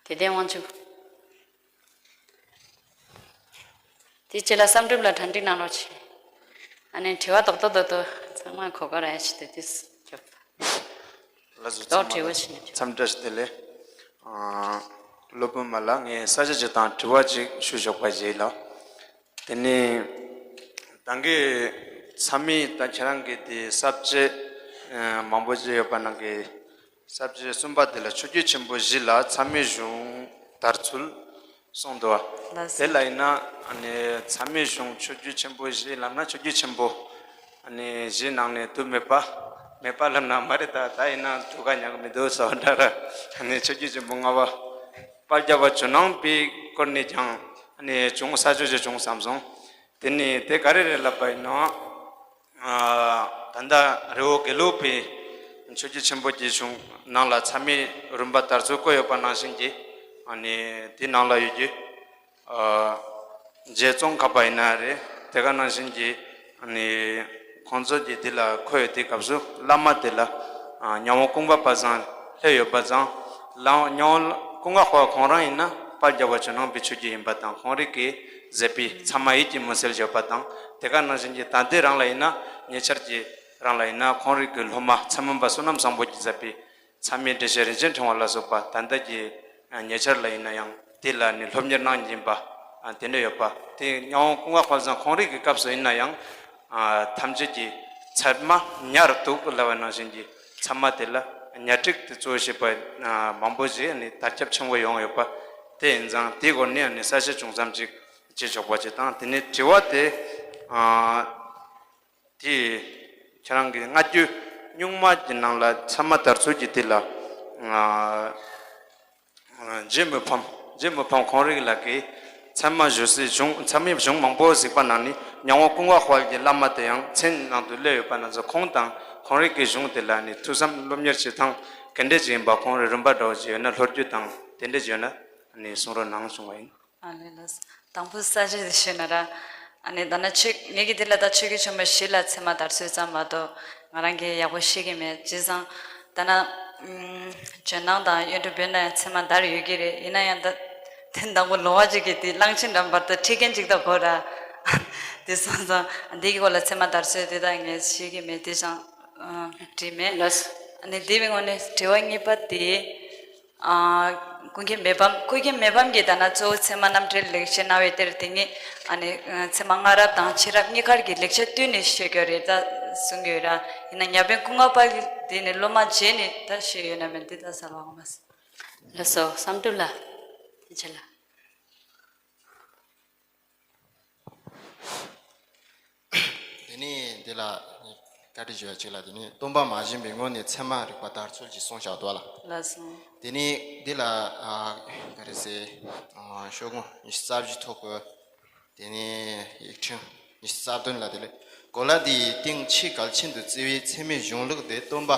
དེ་སྟེང་དབང་ཕྱུག་དེ་རྗེས་ལ་བསམ་གྲུབ་ལ་གྲ་སྒྲིག་གནང་རོགས་བྱེད། ཨ་ནི་དྲི་བ་རྡོག་རྡོག་རྡོག་རྡོག་ཚང་མ་གོ་གོ་ར་ཡ་ཞིག་དེ་དུས་སྐྱོབ། ལགས་སོ། རྡོག་དྲི་བ་ཞིག་ནས་འཚམས་འདྲི་ཞུ། དེ་ལས། ཨ། སློབ་དཔོན་མ་ལགས་ངས་ས་ཆ་ཅིག་དང་དྲི་བ་ཅིག་ཞུ་ཆོག་པ་བྱེད་ལ། དེ་ནས་ད་གིན་ཚད་མའི་ད་ཁྱེད་རང་གི་དེ་ས་བཅད་མང་པོ་ཅིག་ཡོད་པ་ནང་གི་ས་བཅད་གསུམ་པ་དེ་ལ་ཆོས་བརྒྱུད་ཆེན་པོ་བཞི་ལ་ཚད་མའི་གཞུང་དར་ཚུལ་གསུངས་འདུག་བ། ལགས་སོ། དེ་ལ་ཡིན་ན་ཨ་ནི་ཚད་མའི་གཞུང་ཆོས་བརྒྱུད་ཆེན་པོ་བཞི་ལབ་ན་ཆོས་བརྒྱུད་ཆེན་པོ་ཨ་ནི་བཞི་ནང་ནས་དུ་མེད་པ། མེད་པ་ལབ་ན་མ་རེད། ད་ད་ཡིན་ན་དུ་ག་ཉག་མི་འདུག་ཟེར་བ་འདྲ་ར། ཨ་ནི་ཆོས་བརྒྱུད་ཆེན་པོ་ལྔ་པ། དཔལ་རྒྱལ་བ་ཇོ་ནང་པའི་སྐོར་ནས་ཀྱང་ཨ་ནི་བྱུང་ས་ཆོས་ཅིག་བྱུང་བསམ་སོང་། དེ་ནས་དེ་ག་རེ་རེད་ལབ་པ་ཡིན་ན། ཨ། ད་ལྟ་རི་བོ་དགེ་ལུགས་པའི་ཆོས་བརྒྱུད་ཆེན་པོ་གྱི་གཞུང་ནང་ལ་ཚད་མའི་རིམ་པ་དར་ཚུལ་བཀོད་ཡོད་པ་ནང་བཞིན་གྱི། ཨ་ནི་དེ་ནང་ལ་ཡོད་རྒྱུ། ཨ། རྗེ་ཙོང་ཁ་པ་ཡིན་ན་རེད། དེ་ག་ནང་བཞིན་གྱི་ཨ་ནི་ཁོང་ཚོ་གྱིས་དེ་ལ་འཁོད་ཡོད་དུས་སྐབས་སུ་བླ་མ་དེ་ལ་ཨ་ཉང་བོ་ཀུན་དགའ་དཔལ་བཟང་སླེབས་ཡོད་པ་ཙང་། ལ་ཉང་བོ་ཀུན་དགའ་དཔལ་ཁོང་རང་ཡིན་ན་དཔལ་རྒྱལ་བ་ཇོ་ནང་པའི་ཆོས་བརྒྱུད་ཡིན་པ་དང་། ཁོང་རང་གིས་མཛད་པའི་ཚད་མ་ཡིད་ཀྱི་མུན་སེལ་ཡོད་པ་དང་། དེ་ག་ནང་བཞིན་གྱི་ད་ལྟའི་རང་ལ་ཡིན་ན་ཉེ་ཆར་གྱི་རང་ལ་ཡིན་ན་ཁོང་རང་གི་སློབ་མ་ཚད་མ་པ་བསོད་ནམས་བཟང་པོ་གྱིས་མཛད་པའི་ཚད་མའི་འགྲེལ་བཤད་རིན་ཆེན་ཕྲེང་བ་ལ་སོགས་པ་ད་ལྟ་གི་ཉེ་ཆར་ལ་ཡིན་ན་ཡང་དེ་ལ་ནི་སློབ་གཉེར་གནང་བཞིན་པ་དེ་འདྲ་ཡོད་པ། དེ་ཉང་བོ་ཀུན་དགའ་དཔལ་བཟང་ཁོང་རང་གི་སྐབས་སུ་ཡིན་ན་ཡང་ཐམས་ཅད་ཀྱི་ཚད་མ་ཉར་འདུག་ལབ་པ་ནང་བཞིན་གྱི་ཚད་མ་དེ་ལ་ཉ་ཕྲུག་དེ་གཙོ་བོ་བྱས་པ་མང་པོ་ཞིག་ནི་དར་ཁྱབ་ཆེན་པོ་ཡོང་ཡོད་པ་དེ་ཡིན་ཙང་། དེའི་སྐོར་ནས་ནི་གསལ་བཤད་ཅུང་ཙམ་ཅིག་བྱེད་ཆོག་པ་ཅིག་དང་། དེ་ནས་དྲི་བ་དེ། དེ་ཁྱེད་རང་གི་སྔ་རྒྱུད་རྙིང་མ་གི་ནང་ལ་ཚད་མ་དར་ཚུལ་གྱི་དེ་ལ། རྗེ་མི་ཕམ། རྗེ་མི་ཕམ་ཁོང་རང་ལགས་ཀྱིས་ཚད་མ་ཞུ་སའི་གཞུང་། ཚད་མའི་གཞུང་མང་པོ་གཟིགས་པ་ནང་ནས་ཉང་བོ་ཀུན་དགའ་དཔལ་གྱི་བླ་མ་དེ་ཡང་མཚན་ནང་དུ་སླེབས་ཡོད་པ་ན་ཚོ། ཁོང་དང་ཁོང་རང་གི་གཞུང་དེ་ལ་ནི་ཐུགས་བསམ་སློབ་གཉེར་བྱེད་སྟངས་ག་འདྲ་ཅིག་ཡིན་པ། ཁོང་རང་རིམ་པ་འདྲ་བོ་ཅིག་ཡོད་ན། ལྷོ་རྒྱུད་དང་དེ་འདྲ་ཅིག་ཡོད་ན་ནི་གསུང་རོགས་གནང་གསུང་བ་ཡིན། ཨ་ལས། ལགས་སོ། དང་པོ་ས་བཅད་དེ་ཞུས་ན་ར། ཨ་ནི་ད་ནི་ཆོས་ངེད་ཀྱི་འདི་ལ་ད་ཆོས་བརྒྱུད་ཆེན་པོ་བཞི་ལ་ཚད་མ་དར་ཚུལ་ཙམ་མ་གཏོགས་ང་རང་གིས་ཡག་པོ་ཤེས་ཀྱི་མེད། བྱས་ཙང་ད་ནི་ཨུམ་ཇོ་ནང་དང་གཡུང་དྲུང་བོན་ལ་ཡང་ཚད་མ་དར་ཡོད་ཀྱི་རེད། ཡིན་ན་ཡང་ད་དེ་དང་པོ་ལོ་བ་ཅིག་གིས་དེ་གླང་ཆེན་འགྲམ་བར་དུ་ཁྲིད་མཁན་ཅིག་ད་གོ་ར། དེ་སོང་ཙང་འདི་གི་སྐོར་ལ་ཚད་མ་དར་ཚུལ་དེ་དག་ངས་ཤེས་ཀྱི་མེད། དེ་ཙང་ཨ་དྲིས་མེད། ལགས་སོ། ཨ་ནི་དེ་བའི་ངོས་ནས་དྲི་བ་གཉིས་པ་དེ། ཨ། ཀུན་མཁྱེན་མི་ཕམ། ཀུན་མཁྱེན་མི་ཕམ་གྱིས་ད་ནི་གཙོ་བོ་ཚད་མ་རྣམ་འགྲེལ་ལེགས་བཤད་རྣ་བའི་གཏེར་དེ་ཉིད། ཨ་ནི་ཚད་མ་སྔ་རབས་དང་ཕྱི་རབས་གཉིས་ཀར་གྱི་ལེགས་བཤད་བསྟུན་ནས་བཤད་རྒྱུ་རེད་ད་གསུང་གི་ཡོད་ར། ཡིན་ན་ཉ་བོན་ཀུན་དགའ་དཔལ་གྱིས་དེ་ནི་སློབ་མ་བྱས་ནས་ད་བཤད་ཡོད་ན་མིན་འདི་ད་གསལ་བ་ངོ་མ་སོང་། ལགས་སོ། བསམ་གྲུབ་ལགས། དེ་ཆ་ལ། དེ་ནས་འདི་ལ་བཀའ་འདྲི་ཞུ་བ་གཅིག་ལ། དེ་ནས་སྟོན་པ་མ་བྱོན་པའི་སྔོན་ནས་ཚད་མ་རིག་པ་དར་ཚུལ་གྱི་གསུངས་བཞག་འདུག་ལ། ལགས་སོ། དེ་ནས་འདི་ལ་ཨ་ག་རེ་ཟེར། ཨ་ཤོག་ངོས་ཉི་ཤུ་རྩ་བཞི་ཐོག་གི། དེ་ནས་ཡིག་ཕྲེང་ཉི་ཤུ་རྩ་བདུན་ལ། དེ་ལས་གོ་ལ་འདི་ཡི་སྟེང་ཆེས་གལ་ཆེན་དུ་བརྩི་བའི་ཚད་མའི་གཞུང་ལུགས་དེ་སྟོན་པ་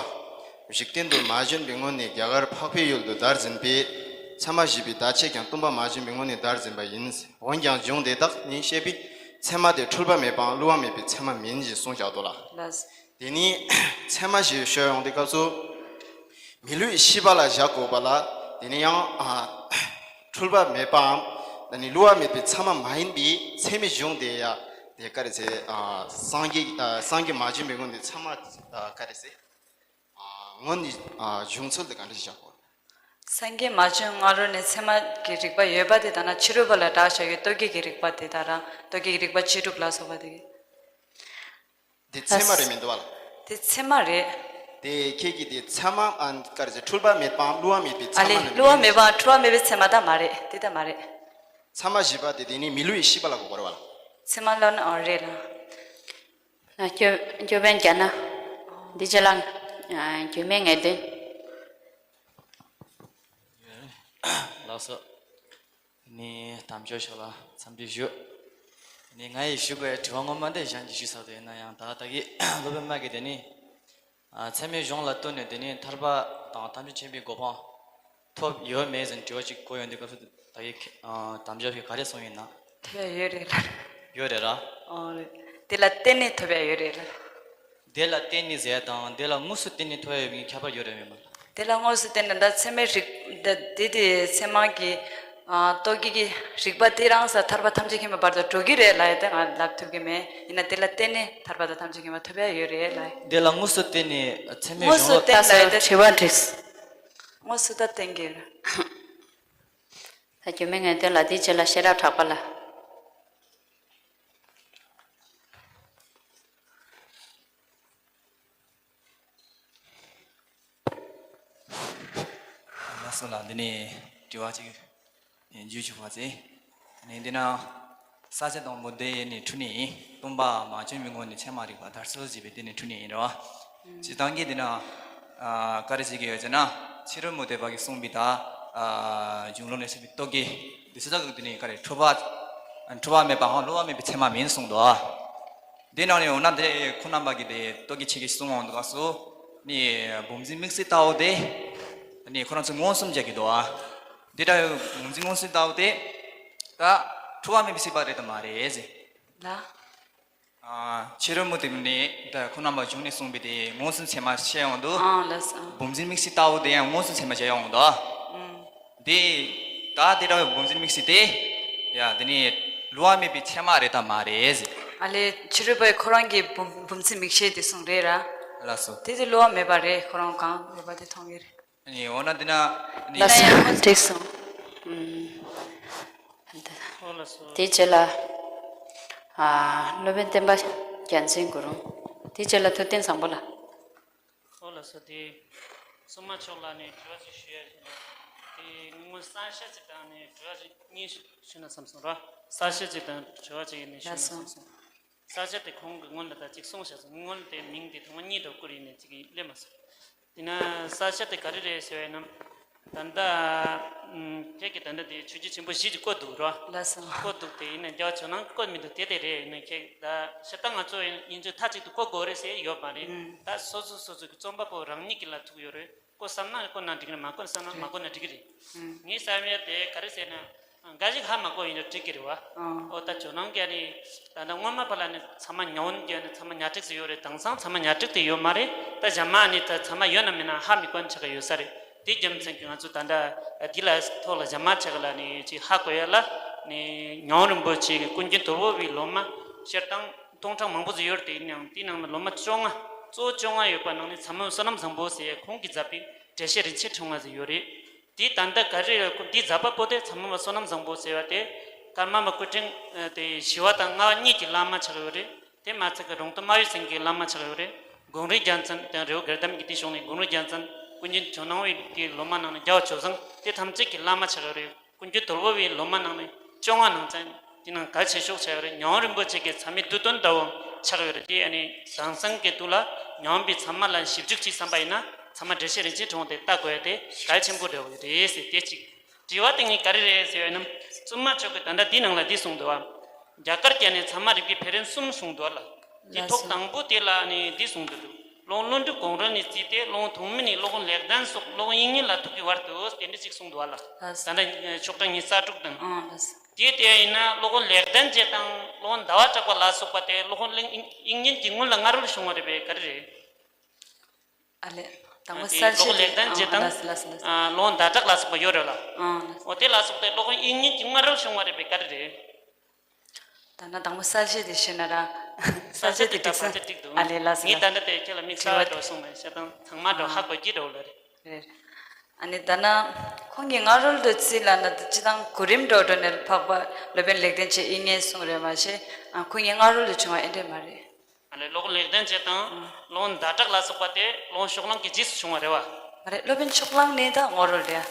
འཇིག་རྟེན་དུ་མ་བྱོན་པའི་སྔོན་ནས་རྒྱ་གར་འཕགས་པའི་ཡུལ་དུ་དར་ཟིན་པས། ཚད་མ་ཞེས་པའི་བརྡ་ཆད་ཀྱང་སྟོན་པ་མ་བྱོན་པའི་སྔོན་ནས་དར་ཟིན་པ་ཡིན། འོན་ཀྱང་གཞུང་དེ་དག་ནས་བཤད་པའི་ཚད་མ་དེ་འཁྲུལ་པ་མེད་པའམ་བསླུ་བ་མེད་པའི་ཚད་མ་མིན་ཞེས་གསུངས་བཞག་འདུག་ལ། ལགས། དེ་ནས་ཚད་མ་ཞེས་ཤོད་ཡོང་དུས་སྐབས་སུ། མི་བསླུའི་ཤེས་པ་ལ་བཞག་དགོས་པ་ལ། དེ་ནས་ཡང་ཨ་འཁྲུལ་པ་མེད་པའམ་ད་ནི་བསླུ་བ་མེད་པའི་ཚད་མ་མ་ཡིན་པའི་ཚད་མའི་གཞུང་དེ་ཡ་དེ་ག་རེ་ཟེར། ཨ་སངས་རྒྱས་ཨ་སངས་རྒྱས་མ་བྱོན་པའི་སྔོན་དུ་ཚད་མ་ཨ་ག་རེ་ཟེར། ཨ་ སྔོན་ནས་ཨ་བྱུང་ཚུལ་དེ་ག་འདྲ་ཞིག་བཞག་གོ། སངས་རྒྱས་མ་བྱོན་སྔ་རོལ་ནས་ཚད་མ་གི་རིག་པ་ཡོད་པ་དེ་ད་ན་ཕྱི་རོལ་པ་ལ་གྲགས་བྱ་ཡོད། ལྟོ་གོས་ཀྱི་རིག་པ་དེ་ད་ར་ལྟོ་གོས་ཀྱི་རིག་པ་བཅུ་དྲུག་ལ་སོགས་པ་དེ། དེ་ཚད་མ་རེད་མི་འདུག་བ་ལ། དེ་ཚད་མ་རེད། དེ་ཁྱེད་ཀྱིས་དེ་ཚད་མའམ་ག་རེ་ཟེར། འཁྲུལ་པ་མེད་པའམ་བསླུ་བ་མེད་པའི་ཨ་ཚད་མ་ལས། ནི་བསླུ་བ་མེད་པའམ་འཁྲུལ་བ་མེད་པའི་ཚད་མ་ད་མ་རེད། དེ་ད་མ་རེད། ཚད་མ་བཞི་པ་དེ་དེ་ནི་མི་བསླུ་བའི་ཤེས་པ་ལ་གོ་དགོས་རེད་བ་ལ། ཚད་མ་ལ་ནི་ཨོ་རེད་ལ། ན་སྐྱོ་སྐྱོ་བན་རྒྱ་ན། འདི་ཅི་ལ་རྒྱུ་མེད་ངེས་དོན། ལགས་སོ། ནི་དམ་ཆོས་ཤོག་ལ་འཚམས་འདྲི་ཞུ། ནི་ང་ཡི་ཞུ་དགོས་དྲི་བ་ངོ་མ་འདི་གཞན་གྱིས་ཞུས་ཚར་དུས་ཡིན་ན་ཡང་ད་ལྟ་གི་སློབ་དཔོན་མ་གི་དེ་ནི། ཨ་ཚད་མའི་གཞུང་ལ་ལྟོས་ནས་དེ་ནི་ཐར་པ་དང་ཐམས་ཅད་མཁྱེན་པའི་གོ་འཕང་ཐོབ་ཡོད་མེད་ཟེར་དྲི་བ་ཅིག་གོ་ཡོང་དུས་སྐབས་སུ་ད་གི་ཨ་དམ་ཆོས་ཀྱིས་ག་རེ་གསུངས་ཡིན་ན། ཐོབ་ཡ་ཡོད་རེད་ལ། ཡོད་རེད་ར། ཨོ་རེད། དེ་ལ་བརྟེན་ནས་ཐོབ་ཡ་ཡོད་རེད་ལ། དེ་ལ་བརྟེན་ནས་ཟེར་དང་དེ་ལ་དངོས་སུ་བརྟེན་ནས་ཐོབ་ཡ་ཡོད་པའི་ཁྱད་པར་ཡོད་རེད་མེད་མ། དེ་ལ་དངོས་སུ་བརྟེན་ནས་ད་ཚད་མའི་རིག་ད་དེ་དེ་ཚད་མ་གི་ཨ་ལྟོ་གོས་ཀྱི་རིག་པ་དེ་རང་ས་ཐར་པ་ཐམས་ཅད་མཁྱེན་པའི་བར་དུ་འགྲོ་གི་རེད་ལ་ཡ་དེ་ང་ལབ་ཐུབ་ཀྱི་མེད། ཡིན་ན་དེ་ལ་བརྟེན་ནས་ཐར་པ་དང་ཐམས་ཅད་མཁྱེན་པ་ཐོབ་ཡ་ཡོད་རེད་ལ། དེ་ལ་དངོས་སུ་བརྟེན་ནས་ཚད་མའི་དངོས་སུ་གཞུང་ལ་བརྟེན་ལ་ཡ་དེ་དྲི་བ་འདྲི། དངོས་སུ་ད་བརྟེན་གྱི་རེད། ད་རྒྱུ་མེད་ངེས་དོན་ལ་དེའི་རྗེས་ལ་ཤེས་རབ་གྲགས་པ་ལ། ལགས་སོ་ལགས། འདི་ནས་དྲི་བ་གཅིག་བརྗོད་ཆོག་པ་ཚེ། ནས་འདི་ན་ས་བཅད་དང་པོ་དེ་ནས་འཁྲུལ་ནས་སྟོང་པ་མ་བྱོན་པའི་སྔོན་ནས་ཚད་མ་རིག་པ་དར་སྲོལ་ཞེས་པའི་དེ་ནས་འཁྲུལ་ནས་ཡིན་རེད་བ། སྤྱིར་བཏང་གི་འདི་ན་ག་རེ་ཞིག་ཡོད་ཅེ་ན། ཕྱི་རོལ་མུ་སྟེགས་པ་གིས་གསུངས་པའི་ད་གཞུང་ལུགས་ནས་བཤད་པའི་ལྟོ་གོས་འདི་ཚོ་དག་གི་འདི་ནས་ག་རེ་འཁྲུལ་པ་འཁྲུལ་པ་མེད་པའམ་བསླུ་བ་མེད་པའི་ཚད་མ་མིན་གསུངས་འདུག་བ། དེ་ནང་ནས་འོ་ན་དེ་ཁོ་རྣམ་པ་གིས་དེ་ལྟོ་གོས་ཆེ་གེ་གསུང་འོང་འདུག་ག་སོ། ནི་བུམ་འཛིན་དམིགས་བསལ་ལྟ་བུ་དེ་ནི་ཁོ་རང་ཚོས་མངོན་སུམ་བྱེད་ཀྱི་འདུག་ཨ། དེ་འདྲ་བུམ་འཛིན་མངོན་སུམ་ལྟ་བུ་དེ་ད་འཁྲུལ་བ་མེད་པའི་སྲིད་པ་རེད་དམ་མ་རེད་ཟེར། ལ། ཨ་ཕྱི་རོལ་མུ་སྟེགས་ནི་ད་ཁོ་རྣམ་པ་གཞུང་ནས་གསུངས་པའི་དེ་མངོན་སུམ་ཚད་མ་བཤད་ཡོང་འདུག་ཨ་ལགས་སོ། བུམ་འཛིན་དམིགས་བསལ་ལྟ་བུ་དེ་ཡང་མངོན་སུམ་ཚད་མ་བཤད་ཡོང་འདུག་ཨ། ཨང་། དེ་ད་དེ་འདྲ་བའི་བུམ་འཛིན་དམིགས་བསལ་དེ། ཡ་དེ་ནི་བསླུ་བ་མེད་པའི་ཚད་མ་རེད་དམ་མ་རེད་ཟེར། ཨ་ལས་ཕྱི་རོལ་པས་ཁོ་རང་གི་བུམ་བུམ་འཛིན་དམིགས་བྱེད་དེ་གསུངས་རེད་ར། ལགས་སོ། དེ་དེ་བསླུ་བ་མེད་པ་རེད། ཁོ་རང་གང་ཡོད་པ་དེ་མཐོང་གི་རེད། ཨ་ནི་འོ་ན་འདི་ན་ནི་ལགས་སོ། འགྲིག་སོང་། ཨུམ། ཨོ་ལགས་སོ། དེའི་རྗེས་ལ། ཨ་སློབ་དཔོན་བསྟན་པ་རྒྱལ་མཚན་གུ་རུ། དེའི་རྗེས་ལ་ཐུབ་བསྟན་བཟང་པོ་ལགས། ཨོ་ལགས་སོ། དེ་སྲུང་མ་མཆོག་ལ་ནི་དྲི་བ་ཅིག་ཞུ་ཡ་ཞིག་ནི། དེ་ངོ་ས་ཤ་ཅིག་དང་ནི་དྲི་བ་ཅིག་གཉིས་ཞུ་ན་བསམ་སོང་ར། ས་ཤ་ཅིག་དང་དྲི་བ་ཅིག་ནི་ཞུ་ན་བསམ་སོང་། ས་ཤ་དེ་གོང་གི་སྔོན་ལ་ད་ཅིག་གསུངས་བཞག་སོང་། སྔོན་དེ་མིང་དེ་ཐོག་མ་གཉིས་འགྲོ་ཀུ་རེ་ནས་ཅིག་སླེབས་མ་སོང་། དེ་ན་ས་ཤ་དེ་ག་རེ་རེད་ཟེར་བས་ན། ད་ལྟ་ཁྱེད་ཀྱིས་ད་ལྟ་དེ་ཆོས་བརྒྱུད་ཆེན་པོ་བཞི་ཅིག་བཀོད་འདུག་ར། ལགས་སོ། བཀོད་འདུག་དེ་ཡིན་ན་རྒྱལ་བ་ཇོ་ནང་བཀོད་མི་འདུག་དེ་དེ་རེད། ཡིན་ན་ཁྱེད་ད་ཤ་སྟག་ང་ཚོ་ཡིན་ཚོད་མཐའ་གཅིག་ཏུ་བཀོད་དགོས་རེད་ཟེར་ཡོད་མ་རེད། ཨང་། ད་སོ་སོ་སོ་སོ་གི་རྩོམ་པ་པོ་རང་ཉིད་ཀྱི་ལ་ཐུག་ཡོད་རེད། བཀོད་བསམ་ན་བཀོད་ན་འགྲིག་རེད། མ་བཀོད་བསམ་ན་མ་བཀོད་ན་འགྲིག་གི་རེད། ངས་བསམ་ཡ་དེ་ག་རེ་ཟེར་ན། འགའ་ཞིག་ཧ་མ་གོ་ཡིན་ན་འགྲིག་གི་རེད་བ། ཨང་། ཨོ་ད་ཇོ་ནང་གི་ཨ་ནི་ད་ལྟ་སྔོན་མ་ཕར་ལ་ནི་ཚད་མ་ཉ་བོན་གྱི་ཨ་ནི་ཚད་མ་ཉ་ཊཱིཀ་ཟེར་ཡོད་རེད། དེང་སང་ཚད་མ་ཉ་ཊཱིཀ་དེ་ཡོད་མ་རེད། ད་ཞྭ་དམར་ཨ་ནི་ད་ཚད་མ་ཡོད་ན་མེད་ན་ཧ་མི་གོ་ནི་ཆགས་ཀྱི་ཡོད་ས་རེད། དེ་རྒྱུ་མཚན་གྱིས་ང་ཚོ་ད་ལྟ་འདི་ལ་ཐོག་ལ་ཞྭ་དམར་ཆགས་ཀྱི་ལ་ནི་ཅིག་ཧ་གོ་ཡ་ལ་ནི་ཉ་བོན་རིན་པོ་ཆེ་གི་ཀུན་མཁྱེན་དོལ་པོ་པའི་སློབ་མ་སྤྱིར་བཏང་སྟོང་ཕྲག་མང་པོ་ཟིག་ཡོད་རེད། དེ་ཡིན་ནའང་དེའི་ནང་ནས་སློབ་མ་བཅོ་ལྔ། གཙོ་བོ་བཅོ་ལྔ་ཡོད་པ་ནང་ནས་ཚད་མ་བསོད་ནམས་བཟང་པོ་ཟེར་ཡ་ཁོང་གིས་མཛད་པའི་འགྲེལ་བཤད་རིན་ཆེན་ཕྲེང་བ་ཟེར་ཡོད་རེད། དེའི་ད་ལྟ་ག་རེ་རེད། ཁོ་འདི་མཛད་པ་པོ་དེ་ཚད་མ་བསོད་ནམས་བཟང་པོ་ཟེར་བ་དེ་ཀརྨ་པ་སྐུ་ཕྲེང་དེ་བཞི་པ་དང་ལྔ་པ་གཉིས་ཀྱི་བླ་མ་ཆགས་ཡོད་རེད། དེ་མ་ཚད་ཀྱི་རོང་སྟོན་སྨྲ་བའི་སེང་གེའི་བླ་མ་ཆགས་ཡོད་རེད། ཀོང་རི་རྒྱལ་མཚན་དང་རི་བོ་དགེ་ལྡན་གྱི་དེ་གཞུང་ནས་ཀོང་རི་རྒྱལ་མཚན་ཀུན་མཁྱེན་ཇོ་ནང་པའི་དེའི་སློབ་མ་ནང་ནས་རྒྱལ་བ་ཇོ་བཟང་དེ་ཐམས་ཅད་ཀྱི་བླ་མ་ཆགས་ཡོད་རེད། ཀུན་མཁྱེན་དོལ་པོ་པའི་སློབ་མ་ནང་ནས་བཅོ་ལྔ་ནང་ཚན་དེ་ནང་གལ་ཆེ་ཤོས་ཆགས་ཡོད་རེད། ཉ་བོན་རིན་པོ་ཆེ་གི་ཚད་མའི་བསྡུས་དོན་ལྟ་བུ་ཆགས་ཡོད་རེད། དེ་ཨ་ནི་དེང་སང་གི་དུས་ལ་ཉ་བོན་པའི་ཚད་མ་ལ་ཞིབ་འཇུག་བྱེད་བསམ་པ་ཡིན་ན་ཚད་མ་འགྲེལ་བཤད་རིན་ཆེན་ཕྲེང་བ་དེ་ལྟ་དགོས་ཡ་དེ་གལ་ཆེན་པོ་འདྲ་བོ་རེད་ཟེར། དེ་གཅིག་དྲི་བ་དེ་ངས་ག་རེ་རེད་ཟེར་བས་ན། བཙུན་མ་མཆོག་གིས་ད་ལྟ་འདི་ནང་ལ་འདི་གསུངས་འདུག་བ། རྒྱ་གར་རྒྱལ་ནས་ཚད་མ་རིག་པའི་འཕེལ་རིམ་གསུམ་གསུངས་འདུག་བ་ལ། དེ་ཐོག་དང་པོ་དེ་ལ་ནི་འདི་གསུངས་འདུག་ལོ་ལྷུན་གྲུབ་གོང་རོལ་ནས་བརྩིས་ཏེ་ལོ་ཐོག་མེད་ནས་སློབ་དཔོན་ལེགས་ལྡན་སོགས་སློབ་དཔོན་དབྱིག་གཉེན་ལ་ཐུག་གི་བར་དུ་དེ་འདྲ་ཅིག་གསུངས་འདུག་བ་ལ། ད་ལྟ་ཤོག་གྲངས་ཉི་ཤུ་རྩ་དྲུག་དང་། དེ་དེ་ཡིན་ན་སློབ་དཔོན་ལེགས་ལྡན་རྗེ་དང་སློབ་དཔོན་ཟླ་བ་གྲགས་པ་ལ་སོགས་པ་དེ་སློབ་དཔོན་དབྱིག་གཉེན་གྱི་སྔོན་ལ་སྔ་རོལ་བྱུང་བ་རེད་པས་ག་རེ་རེད། ཨ་ལས། དང་པོ་དེ་གསལ་བྱེད་སློབ་དཔོན་ལེགས་ལྡན་རྗེ་དང་། ཨ་ལགས་ལགས་ལགས། ཨ་སློབ་དཔོན་ཟླ་གྲགས་ལ་སོགས་པ་ཡོད་རེད་ལ། ཨ་ལགས། འོ་དེ་ལ་སོགས་ཏེ་སློབ་དཔོན་དབྱིག་གཉེན་གྱི་སྔ་རོལ་བྱུང་བ་རེད་པས་ག་རེ་རེད། ད་ན་དང་པོ་གསལ་བཤད་དེ་ཤེས་ན་ར། གསལ་བཤད་དེ་འགྲིག་ས། ཨ་ལས་ལ་ཟེར། ངས་ད་ལྟ་དེ་ཁྱེད་ལ་དམིགས་བསལ་འགྲོ་སོང་མ་ཤེས་དང་ཚང་མ་འགྲོ་ཧ་གོ་གི་འགྲོ་ལ་རེད། རེད། ཨ་ནི་ད་ན་ཁོང་གི་སྔ་རོལ་དུ་རྩིས་ལ་ན་སྤྱི་བཏང་གོ་རིམ་འགྲོ་འགྲོ་ནས་འཕགས་པ་སློབ་དཔོན་ལེགས་ལྡན་འབྱེད་དབྱིག་གཉེན་གསུང་རེད་མ་ཤེས། ཨ་ཁོང་གི་སྔ་རོལ་དུ་བྱུང་བ་ཨེ་འདྲས་མ་རེད། ཨ་ལས་ལོག་ལེགས་ལྡན་འབྱེད་དང་ལོང་ཟླ་གྲགས་ལ་སོགས་པ་དེ་ལོང་ཕྱོགས་གླང་གི་རྗེས་སུ་བྱུང་བ་རེད་བ། མ་རེད། སློབ་དཔོན་ཕྱོགས་གླང་ནི་ད་སྔ་རོལ་རེད།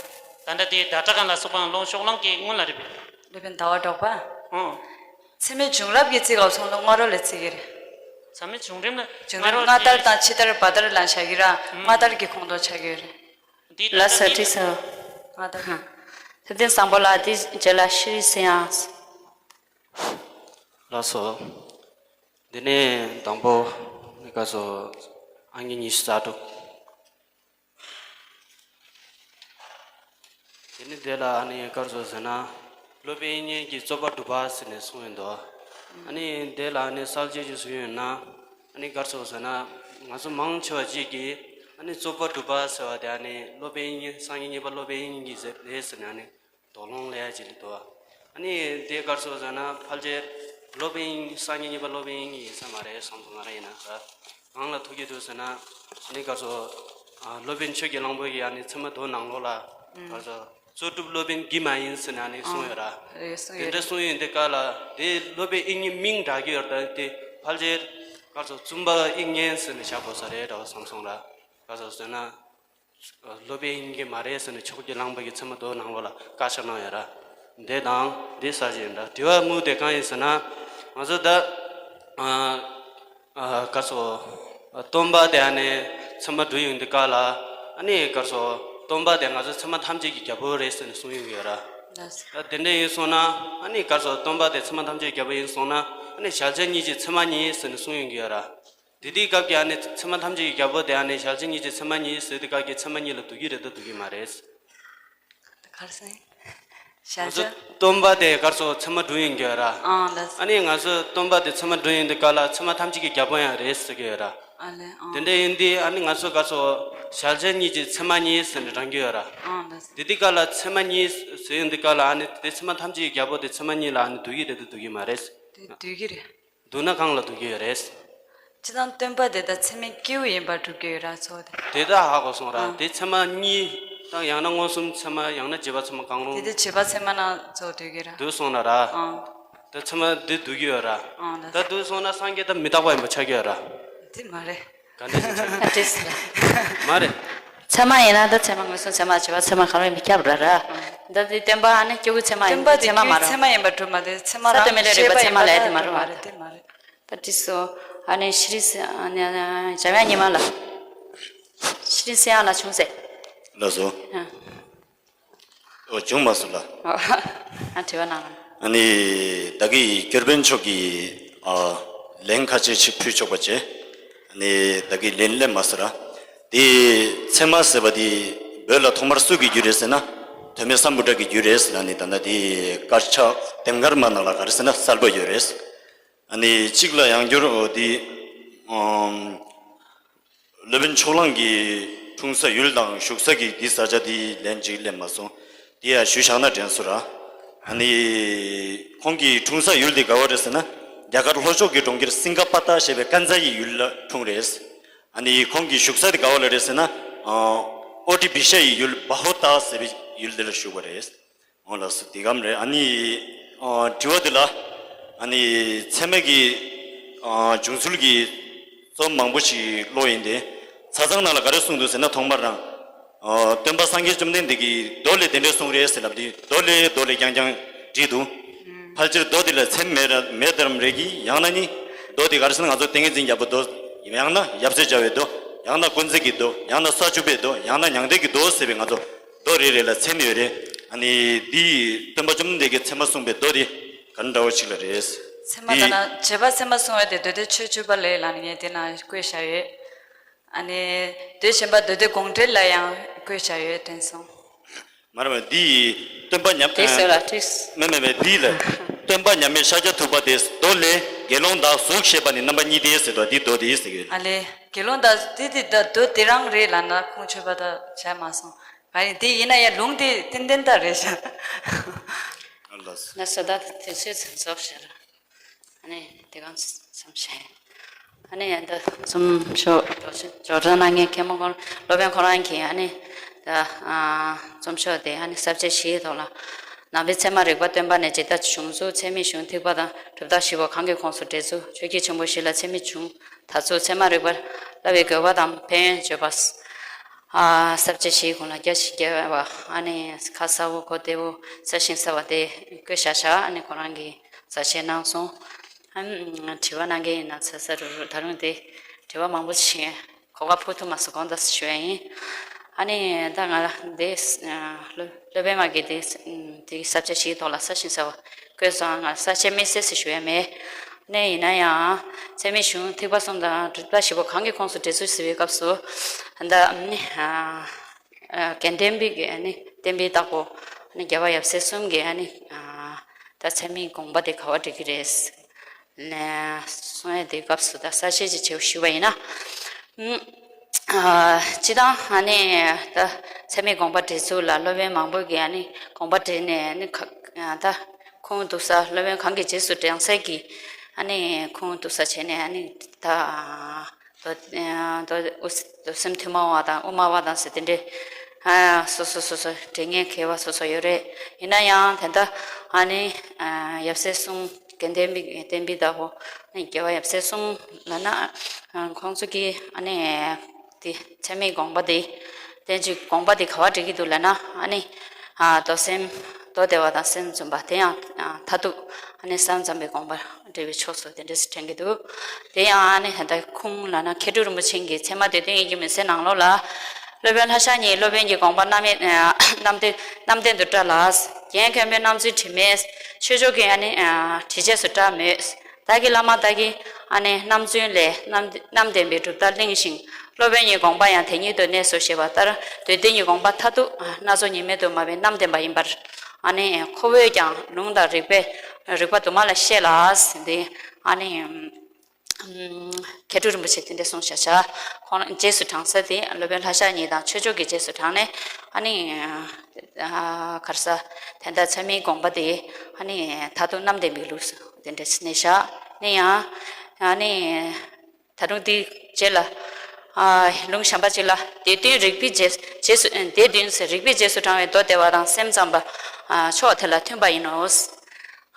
ད་ལྟ་དེ་ཟླ་གྲགས་ལ་སོགས་པའང་ལོང་ཕྱོགས་གླང་གི་སྔོན་ལ་རེད་པས། སློབ་དཔོན་ཟླ་བ་གྲགས་པ། ཨང་། ཚད་མའི་བྱུང་རབས་ཀྱི་རྩིས་སྐབས་སོང་ལ་སྔ་རོལ་ལ་རྩིས་ཀྱི་རེད། ཚད་མའི་བྱུང་རིམ་ལ་བྱུང་རིམ་སྔ་རོལ་སྔ་དར་དང་ཕྱི་དར་བར་དར་ལ་བྱ་གི་ར། སྔ་དར་གྱི་ཁོངས་གཏོགས་ཆགས་ཀྱི་ཡོད་རེད། འདི་ལ་ད་ས་ལྟ་ཁྲིག་ས། སྔ་དར། ཐུབ་བསྟན་བཟང་པོ་ལགས། འདི་རྗེས་ལ་ཤྲི་སེ་ཡང་། ལགས་སོ། འདི་ནས་དང་པོ་ནི་ག་སོ་ཨང་ཀི་ཉི་ཤུ་རྩ་དྲུག་དེ་ནི་དེ་ལ་ཨ་ནི་གར་སོ་ཟེར་ན། སློབ་དཔོན་དབྱིག་གཉེན་གྱི་རྩོད་པ་གྲུབ་པ་ཟེར་ནས་གསུངས་ཡོད་འདུག་ཨ་ནི་དེ་ལ་ཨ་ནི་གསལ་བྱེད་ཀྱི་གསུངས་ཡོད་ན། ཨ་ནི་གར་སོ་ཟེར་ན། ང་ཚོ་མང་ཆེ་བ་ཅིག་གིས་ཨ་ནི་རྩོད་པ་གྲུབ་པ་ཟེར་བ་དེ་ཨ་ནི་སློབ་དཔོན་དབྱིག་གཉེན་སངས་རྒྱས་གཉིས་པ་སློབ་དཔོན་དབྱིག་གཉེན་གྱིས་ཟེར་རེད་ཟེར་ནས་ཨ་ནི། དོགས་སློང་སླེབས་ཡ་ཅིག་འདུག་ཨ་ནི་དེ་གར་སོ་ཟེར་ན་ཕལ་ཆེར་སློབ་དཔོན་སངས་རྒྱས་གཉིས་པ་སློབ་དཔོན་ཡིན་ས་མ་རེད་བསམ་སོང་། ང་རང་ཡིན་ན་ད་གང་ལ་ཐུག་གི་འདུག་ཟེར་ན། ཨ་ནི་གར་སོ། ཨ་སློབ་དཔོན་ཆོས་ཀྱི་གླང་པོ་གིས་ཨ་ནི་ཚད་མ་མདོ་ནང་ལོགས་ལ་གར་སོ་རྩོད་སྒྲུབ་སློབ་དཔོན་གྱིས་མ་ཡིན་ཟེར་ནས་ཨ་ནི་གསུངས་ཡོད་ར། རེད་གསུངས་དེ་ཡོད་འདྲ་རེད། གསུངས་ཡོད་འདི་ག་ལ་དེ་སློབ་དཔོན་དབྱིག་གཉེན་མིང་བསྒྲགས་ཀྱི་ཡོད་ར། ད་དེ་ཕལ་ཆེར་གར་སོ་བཙུན་པ་དབྱིག་གཉེན་ཟེར་ནས་བཞག་དགོས་ས་རེད་འདྲ་བ་བསམ་སོང་ར། གར་སོ་ཟེར་ན། སློབ་དཔོན་ཡིན་གྱི་མ་རེད་ཟེར་ནས་ཆོས་ཀྱི་གླང་པོ་གིས་ཚད་མ་མདོ་ནང་ལོགས་ལ་བཀའ་ཤག་གནང་ཡོད་ར། འདི་དང་འདི་གསལ་བྱེད་ཡིན་འདྲ། དྲི་བ་དངོས་དེ་གང་ཡིན་ཟེར་ན། ང་ཚོ་ད་ཨ་ཨ་ག་སོ་སྟོན་པ་དེ་ཨ་ནི་ཚད་མ་སྒྲུབ་ཡོང་དུས་སྐབས་ལ་ཨ་ནི་ག་སོ་སྟོན་པ་དེ་ང་ཚོ་ཚད་མ་ཐམས་ཅད་ཀྱི་རྒྱལ་པོ་རེད་ཟེར་ནས་གསུང་ཡོང་གི་ཡོད་ར། ལགས་སོ། ད་དེ་འདྲ་ཡིན་སོང་ན་ཨ་ནི་ག་སོ་སྟོན་པ་དེ་ཚད་མ་ཐམས་ཅད་ཀྱི་རྒྱལ་པོ་ཡིན་སོང་ན་ཨ་ནི་གཞལ་བྱ་གཉིས་ཀྱི་ཚད་མ་ཉིད་ཟེར་ནས་གསུང་ཡོང་གི་ཡོད་ར། དེ་དུས་སྐབས་ཀྱི་ཨ་ནི་ཚད་མ་ཐམས་ཅད་ཀྱི་རྒྱལ་པོ་དེ་ཨ་ནི་གཞལ་བྱ་གཉིས་ཀྱི་ཚད་མ་ཉིད་ཟེར་དུས་སྐབས་ཀྱི་ཚད་མ་གཉིས་ལ་འདུ་གི་རེད་ད་འདུ་གི་མ་རེད། གར་སེང་། ང་གཞལ་ཚོ་བྱ། སྟོན་པ་དེ་གར་སོ་ཚད་མ་སྒྲུབ་ཡིན་གྱི་ར། ཨང་ལགས། ཨ་ནི་ང་ཚོ་སྟོན་པ་དེ་ཚད་མ་སྒྲུབ་ཡིན་དུས་སྐབས་ལ་ཚད་མ་ཐམས་ཅད་ཀྱི་རྒྱལ་པོ་ཡང་རེད་ཟེར་གྱི་ཡོད་ར། ཨ་ལས་ཨང་། དེ་འདྲ་ཡིན་དུས་ཨ་ནི་ང་ཚོ་གར་སོ་གཞལ་བྱ་གཉིས་ཀྱི་ཚད་མ་གཉིས་ཟེར་ནས་བགྲང་གི་ཡོད་ར། ཨང་ལགས། དེ་དུས་སྐབས་ལ་ཚད་མ་གཉིས་ཟེར་ཡིན་དུས་སྐབས་ལ་ཨ་ནི་དེ་ཚད་མ་ཐམས་ཅད་ཀྱི་རྒྱལ་པོ་དེ་ཚད་མ་གཉིས་ལ་ཨ་ནི་འདུ་གི་རེད་ད་འདུ་གི་མ་རེད། དེ་འདུ་གི་རེད། འདུག་ན་གང་ལ་འདུ་གི་ཡོད་རེད། སྤྱིར་བཏང་སྟོན་པ་དེ་དག་ཚད་མའི་སྐྱེས་བུ་ཡིན་པར་སྒྲུབ་ཀྱི་ཡོད་ར་ཚོ་དེ། དེ་དག་ཧ་གོ་སོང་ར། ཨ། དེ་ཚད་མ་གཉིས་དང་ཡང་ན་མངོན་སུམ་ཚད་མ་ཡང་ན་རྗེས་དཔག་ཚད་མ་གང་རུང་། དེ་དེ་རྗེས་དཔག་ཚད་མ་ན་ཚོ་འདུ་གི་ར། འདུག་སོང་ན་ར། ཨ། ད་ཚད་མ་འདི་འདུ་གི་ཡོད་ར། ཨ་ལ། ད་འདུག་སོང་ན་སངས་རྒྱས་ད་མི་རྟག་པ་ཡིན་པ་ཆགས་ཀྱི་ཡོད་ར། དེ་མ་རེད། ག་འདྲ་ཞིག་ཆགས་ཀྱི་ཡོད། ཨ་ཏིས་ལ། མ་རེད། ཚད་མ་ཡིན་ན་ད་ཚད་མ་མངོན་སུམ་ཚད་མ་རྗེས་དཔག་ཚད་མ་གང་རུང་མི་ཁྱབ་ར་ར། ད་དེ་སྟོན་པ་ཨ་ནི་སྐྱེས་བུ་ཚད་མ་ཡིན། སྟོན་པ་དེ་ཚད་མ་མ་རེད། ཚད་མ་ཡིན་པར་གྲུབ་མ་དེ་ཚད་མ་རང་ཤེས་པ་ཡིན་པ་ད་དེ་མ་རེད་དེ་མ་རེད། དེ་མ་རེད། ད་ཏིས་སོ། ཨ་ནི་ཤྲི་སེ་ཨ་ནི་འཇམ་དབྱངས་ཉི་མ་ལགས། ཤྲི་སེ་ཡང་ལ་ཆུང་སེ། ལགས་སོ། ཨ། ཨོ་བྱུང་མ་སོང་ལ། ཨ་དྲི་བ་གནང་རོགས། ཨ་ནི་བདག་གིས་སྐྱོར་དཔོན་མཆོག་གི་ཨ་ལན་ཁ་ཆེ་ཞིག་ཕུལ་ཆོག་པ་བྱས། ཨ་ནི་བདག་གིས་ལན་སླེབས་མ་སོང་ར། དེ་ཚད་མ་ཟེར་བ་དེ་བོད་ལ་ཐོག་མར་སུ་གིས་བརྒྱུད་རེད་ཟེར་ན། ཐོན་མི་སམ་བྷོ་ཊ་གིས་བརྒྱུད་རེད་ཟེར་ལ་ནི་ད་ལྟ་དེ་དཀར་ཆག་དེབ་འགར་མ་ནང་ལ་ག་རེ་ཟེར་ན་གསལ་པོ་ཡོད་རེད། ཨ་ནི་གཅིག་ལ་ཡང་བསྐྱར་འོ་དེ་ཨམ། སློབ་དཔོན་ཕྱོགས་གླང་གི་འཁྲུངས་ས་ཡུལ་དང་བཞུགས་ས་ཀྱི་འདི་ས་ཆ་འདི་ལན་གཅིག་སླེབས་མ་སོང་། འདི་ཡང་ཞུས་བཞག་ན་དྲན་སོང་ར། ཨ་ནི་ཁོང་གི་འཁྲུངས་ས་ཡུལ་འདི་ག་བ་རེད་ཟེར་ན། རྒྱ་གར་ལྷོ་ཕྱོགས་ཀྱི་གྲོང་ཁྱེར་སིང་ག་པ་ཏ་ཞེས་པའི་ཀན་ཛ་ཡི་ཡུལ་ལ་འཁྲུངས་རེད། ཨ་ནི་ཁོང་གི་བཞུགས་ས་དེ་ག་བ་ལ་རེད་ཟེར་ན། ཨོ་ཏི་བི་ཤ་ཡི་ཡུལ་བ་ཧོ་ཏ་ཟེར་བའི་ཡུལ་འདི་ལ་བཞུགས་པ་རེད། འོ་ལགས་སོ། དེ་གམ་རེད། ཨ་ནི་ཨ་དྲི་བ་འདི་ལ་ཨ་ནི་ཚད་མ་གི་ཨ་བྱུང་ཚུལ་གྱི་རྩོམ་མང་པོ་ཞིག་ཀློག་ཡིན་ཏེ། ཆ་ཚང་ནང་ལ་ག་རེ་གསུངས་འདུག་ཟེར་ན། ཐོག་མར་རང་ཨ་སྟོན་པ་སངས་རྒྱས་བཅོམ་ལྡན་འདས་ཀྱིས་མདོ་ལས་དེ་འདྲས་གསུངས་རེད་ཟེར་ལབ་དུས་མདོ་ལས་མདོ་ལས་རྐྱང་རྐྱང་བྲིས་འདུག་ཕལ་ཆེར་མདོ་འདི་ལ་ཚད་མ་མེད་ར་མེད་དམ་རེད་ཀྱི། ཡང་ན་ནི་མདོ་འདི་ག་རེ་ཟེར་ན་ང་ཚོ་ཏིང་ངེ་འཛིན་རྒྱལ་པོའི་མདོ། ཡང་ན་ཡབ་སྲས་བྱ་བའི་མདོ། ཡང་ན་ཀུན་མཛེས་ཀྱི་མདོ། ཡང་ན་ས་བཅུ་པའི་མདོ། ཡང་ན་མྱང་འདས་ཀྱི་མདོ་ཟེར་བའི་ང་ཚོ་མདོ་རེ་རེ་ལ་ཚད་མ་ཡོད་རེད། ཨ་ནི་འདི་སྟོན་པ་བཅོམ་ལྡན་འདས་ཀྱིས་ཚད་མ་གསུངས་པའི་མདོ་འདི་ག་འདྲ་བོ་ཞིག་ལ་རེད། ཚད་མ་འདི་ལ་ན་རྗེས་དཔག་ཚད་མ་གསུང་བ་དེ་མདོ་སྡེ་ཆོས་བཅུ་པ་ལས་ལ་ནི་ངས་དེ་ན་བཀོད་བཞག་ཡོད། ཨ་ནི་མདོ་གཞན་པ་མདོ་སྡེ་དགོངས་འགྲེལ་ལ་ཡང་བཀོད་བཞག་ཡོད་དྲན་སོང་། མ་རེད་པས། འདི་ཡི་སྟོན་པ་མཉམ་དེ་ཟེར་ལ་ཁྲིགས། མེད་མེད་མེད། འདི་ལ་སྟོན་པ་མཉམ་མེད་ཤཱཀྱ་ཐུབ་པ་དེས་མདོ་ལས་དགེ་སློང་དག་གཟུགས་ཞེས་པ་ནི་རྣམ་པ་གཉིས་ཏེ་ཟེར་དོ། འདི་མདོ་དེ་ཟེར་གི་ཡོད། ཨ་ལས་དགེ་སློང་དག་དེ་དེ་ད་མདོ་དེ་རང་རེད་ལ་ན་ཁུངས་ཆོད་པ་ད་བྱས་མ་སོང་། ག་ཡིན་དེ་ཡིན་ན་ཡང་ལུང་དེ་ཏན་ཏན་ད་རེད་ཤག་ཨ་ལགས། ལགས་སོ། ད་དེ་ཚོའི་ཚན་ཚོགས་ཤེར། ནི་དེ་གང་བསམ་ཤེས། ཨ་ནི་ཡང་ད་རྩོམ་ཤོག་སྦྱོར་སྦྱོར་བརྡར་གནང་མཁན་མཁན་པོ་ཁོང་སློབ་དཔོན་ཁོ་རང་གིས་ཨ་ནི་ད་ཨ་རྩོམ་ཤོག་དེ་ཨ་ནི་ས་བཅད་བཞིའི་ཐོག་ལ། ནང་པའི་ཚད་མ་རིག་པ་སྟོན་པ་ནས་ཇི་ལྟར་བྱུང་ཚུལ། ཚད་མའི་གཞུང་ཐེག་པ་དང་གྲུབ་མཐའ་བཞི་པོ་གང་གི་ཁོངས་སུ་འདྲེས་ཚུལ། ཆོས་བརྒྱུད་ཆེན་པོ་བཞི་ལ་ཚད་མའི་གཞུང་དར་ཚུལ། ཚད་མ་རིག་པར་བསླབ་པའི་དགོས་པ་དང་ཕན་ཡོན་བརྗོད་པ། ཨ་ས་བཅད་བཞིའི་ཁོངས་ལ་རྒྱ་ཆེ་བརྒྱ་པ་ཨ་ནི་ཁ་གསལ་པོ་གོ་བདེ་པོ་གསལ་ཞིང་གསལ་བ་དེ་བཀོད་བཞག་བཞག་ཨ་ནི་ཁོ་རང་གིས་མཛད་རྗེས་གནང་སོང་། ཨ་ནི་དྲི་བ་གནང་མཁན་ཡིན་ན་ཚ་ཚ་རུ་རུ་ད་རུང་དེ་དྲི་བ་མང་པོ་ཞིག་གོ་སྐབས་ཕུལ་ཐུབ་མ་སོང་གོང་དུ་ཞུ་ཡ་ཡིན། ཨ་ནི་ད་ང་ལ་འདི་ཨ་སློབ་སློབ་དཔོན་མ་གིས་འདི་འདི་ས་བཅད་བཞིའི་ཐོག་ལ་གསལ་ཞིང་གསལ་བ་བཀོད་སོང་། ང་ས་བཅད་དམིགས་བསལ་ཞིག་ཞུ་ཡ་མེད། ནས་ཡིན་ན་ཡང་ཚད་མའི་གཞུང་ཐེག་པ་གསུམ་དང་གྲུབ་མཐའ་བཞི་པོ་གང་གི་ཁོངས་སུ་འདྲེས་ཚུལ་ཟེར་བའི་སྐབས་སུ་ད་ནི་ཨ་ཨ་དགེ་ལྡན་པའི་གི་ཨ་ནི་བསྟན་པའི་བདག་པོ་ཨ་ནི་རྒྱལ་བ་ཡབ་སྲས་གསུམ་གྱི་ཨ་ནི་ཨ་ད་ཚད་མའི་དགོངས་པ་དེ་ག་བ་འགྲིག་གི་རེད་ནས་གསུང་ཡ་དེའི་སྐབས་སུ་ད་གསལ་བཤད་ཅིག་བྱེད་ཞུས་པ་ཡིན་ན། ཨ་སྤྱིར་བཏང་ཨ་ནི་ད་ཚད་མའི་དགོངས་པ་འགྲེལ་ཚུལ་ལ་སློབ་དཔོན་མང་པོ་གིས་ཨ་ནི་དགོངས་པ་འགྲེལ་ནས་ཨ་ནི་ཁ་ཨ་ད་ཁུངས་གཏུགས་ས་སློབ་དཔོན་གང་གི་རྗེས་སུ་འབྲང་ས་གི་ཨ་ནི་ཁུངས་གཏུགས་ས་བྱས་ནས་ཨ་ནི་ད་མདོ་མདོ་མདོ་སེམས་ཐུན་མོང་བ་དང་དབུ་མ་བ་དང་ཟེར་དེ་འདྲའི་ཨ་སོ་སོ་སོ་སོ་འགྲེལ་མཁན་མཁས་པ་སོ་སོ་ཡོད་རེད། ཡིན་ན་ཡང་དེ་འདྲ་ཨ་ནི་ཨ་ཡབ་སྲས་གསུམ་དགེ་ལྡན་པའི་བསྟན་པའི་བདག་པོ་ཨ་ནི་རྒྱལ་བ་ཡབ་སྲས་གསུམ་ལབ་ན་ཨ་ཁོང་ཚོ་གི་ཨ་ནི་དེ་ཚད་མའི་དགོངས་པ་དེ་བསྟན་བཅོས་དགོངས་པ་དེ་ག་བ་འགྲིག་གི་འདུག་ལབ་ན་ཨ་ནི་ཨ་མདོ་སེམས་མདོ་སྡེ་པ་དང་སེམས་བྱུང་བ་དེ་ཡང་ཨ་མཐར་ཐུག་ཨ་ནི་ས་མཚམས་པའི་དགོངས་པ་འགྲེལ་བའི་ཕྱོགས་སུ་དེ་འདྲ་ཞིག་དྲན་གྱི་འདུག་དེ་ཡང་ཨ་ནི་ད་ལྟ་ཁུངས་ལབ་ན་མཁས་གྲུབ་རིན་པོ་ཆེ་གིས་ཚད་མ་སྡེ་བདུན་དབྱེ་གྱི་མུན་སེལ་ནང་ལོགས་ལ། སློབ་དཔོན་ལྷ་ཤཱཀྱ་ཉིད་སློབ་དཔོན་གྱི་དགོངས་པ་རྣམ་དབྱེ་རྣམ་བདེན་རྣམ་བདེན་དུ་བཀྲལ་ལ། རྒན་མཁན་པོས་རྣམ་རྫུན་དྲི་མེད། ཆོས་ཕྱོགས་ཀྱིས་ཨ་ནི་དྲི་བཅས་སུ་བཀྲལ་མོད། བདག་གི་བླ་མ་དག་གིས་ཨ་ནི་རྣམ་རྫུན་ལས་རྣམ་རྣམ་བདེན་པའི་གྲུབ་མཐའ་གླེང་ཞིང་། སློབ་དཔོན་གྱི་དགོངས་པ་ཡང་དེ་ཉིད་དུ་གནས་སོ་ཞེས་པ་ལྟར་སྡེ་བདུན་གྱི་དགོངས་པ་མཐར་ཐུག་སྣ་ཚོགས་ཉིན་མེད་དུ་སྨྲ་བའི་རྣམ་བདེན་པ་ཡིན་པར། ཨ་ནི་ཁོ་བོས་ཀྱང་ལུང་དང་རིགས་པས་རིགས་པ་དུ་མ་ལ་བཤད་ལ། འདི་ཨ་ནི། མཁས་གྲུབ་རིན་པོ་ཆེས་དེ་འདྲ་གསུངས་བཞག་བཞག་ཁོང་རྗེས་སུ་འབྲང་ས་དེ་སློབ་དཔོན་ལྷ་ཤཱཀྱ་ཉིད་དང་ཆོས་ཕྱོགས་ཀྱི་རྗེས་སུ་འབྲང་ནས་ཨ་ནི་ཨ་ག་རེ་ཟ་དེ་འདྲ་ཚད་མའི་དགོངས་པ་དེ་ཨ་ནི་མཐར་ཐུག་རྣམ་བདེན་པའི་ལུགས་སུ་དེ་འདྲ་གནས་བཞག་ནས་ཡང་ཨ་ནི་ད་དུང་དེའི་རྗེས་ལ་ཨ་ལུང་གཞན་པ་ཅིག་ལ་སྡེ་བདུན་རིགས་པའི་རྗེས་རྗེས་སུ་སྡེ་བདུན་ཟེར་རིགས་པའི་རྗེས་སུ་འབྲང་བའི་མདོ་སྡེ་པ་དང་སེམས་ཙམ་པ་ཨ་ཕྱོགས་དེ་ལ་མཐུན་པ་ཡིན་ནོ།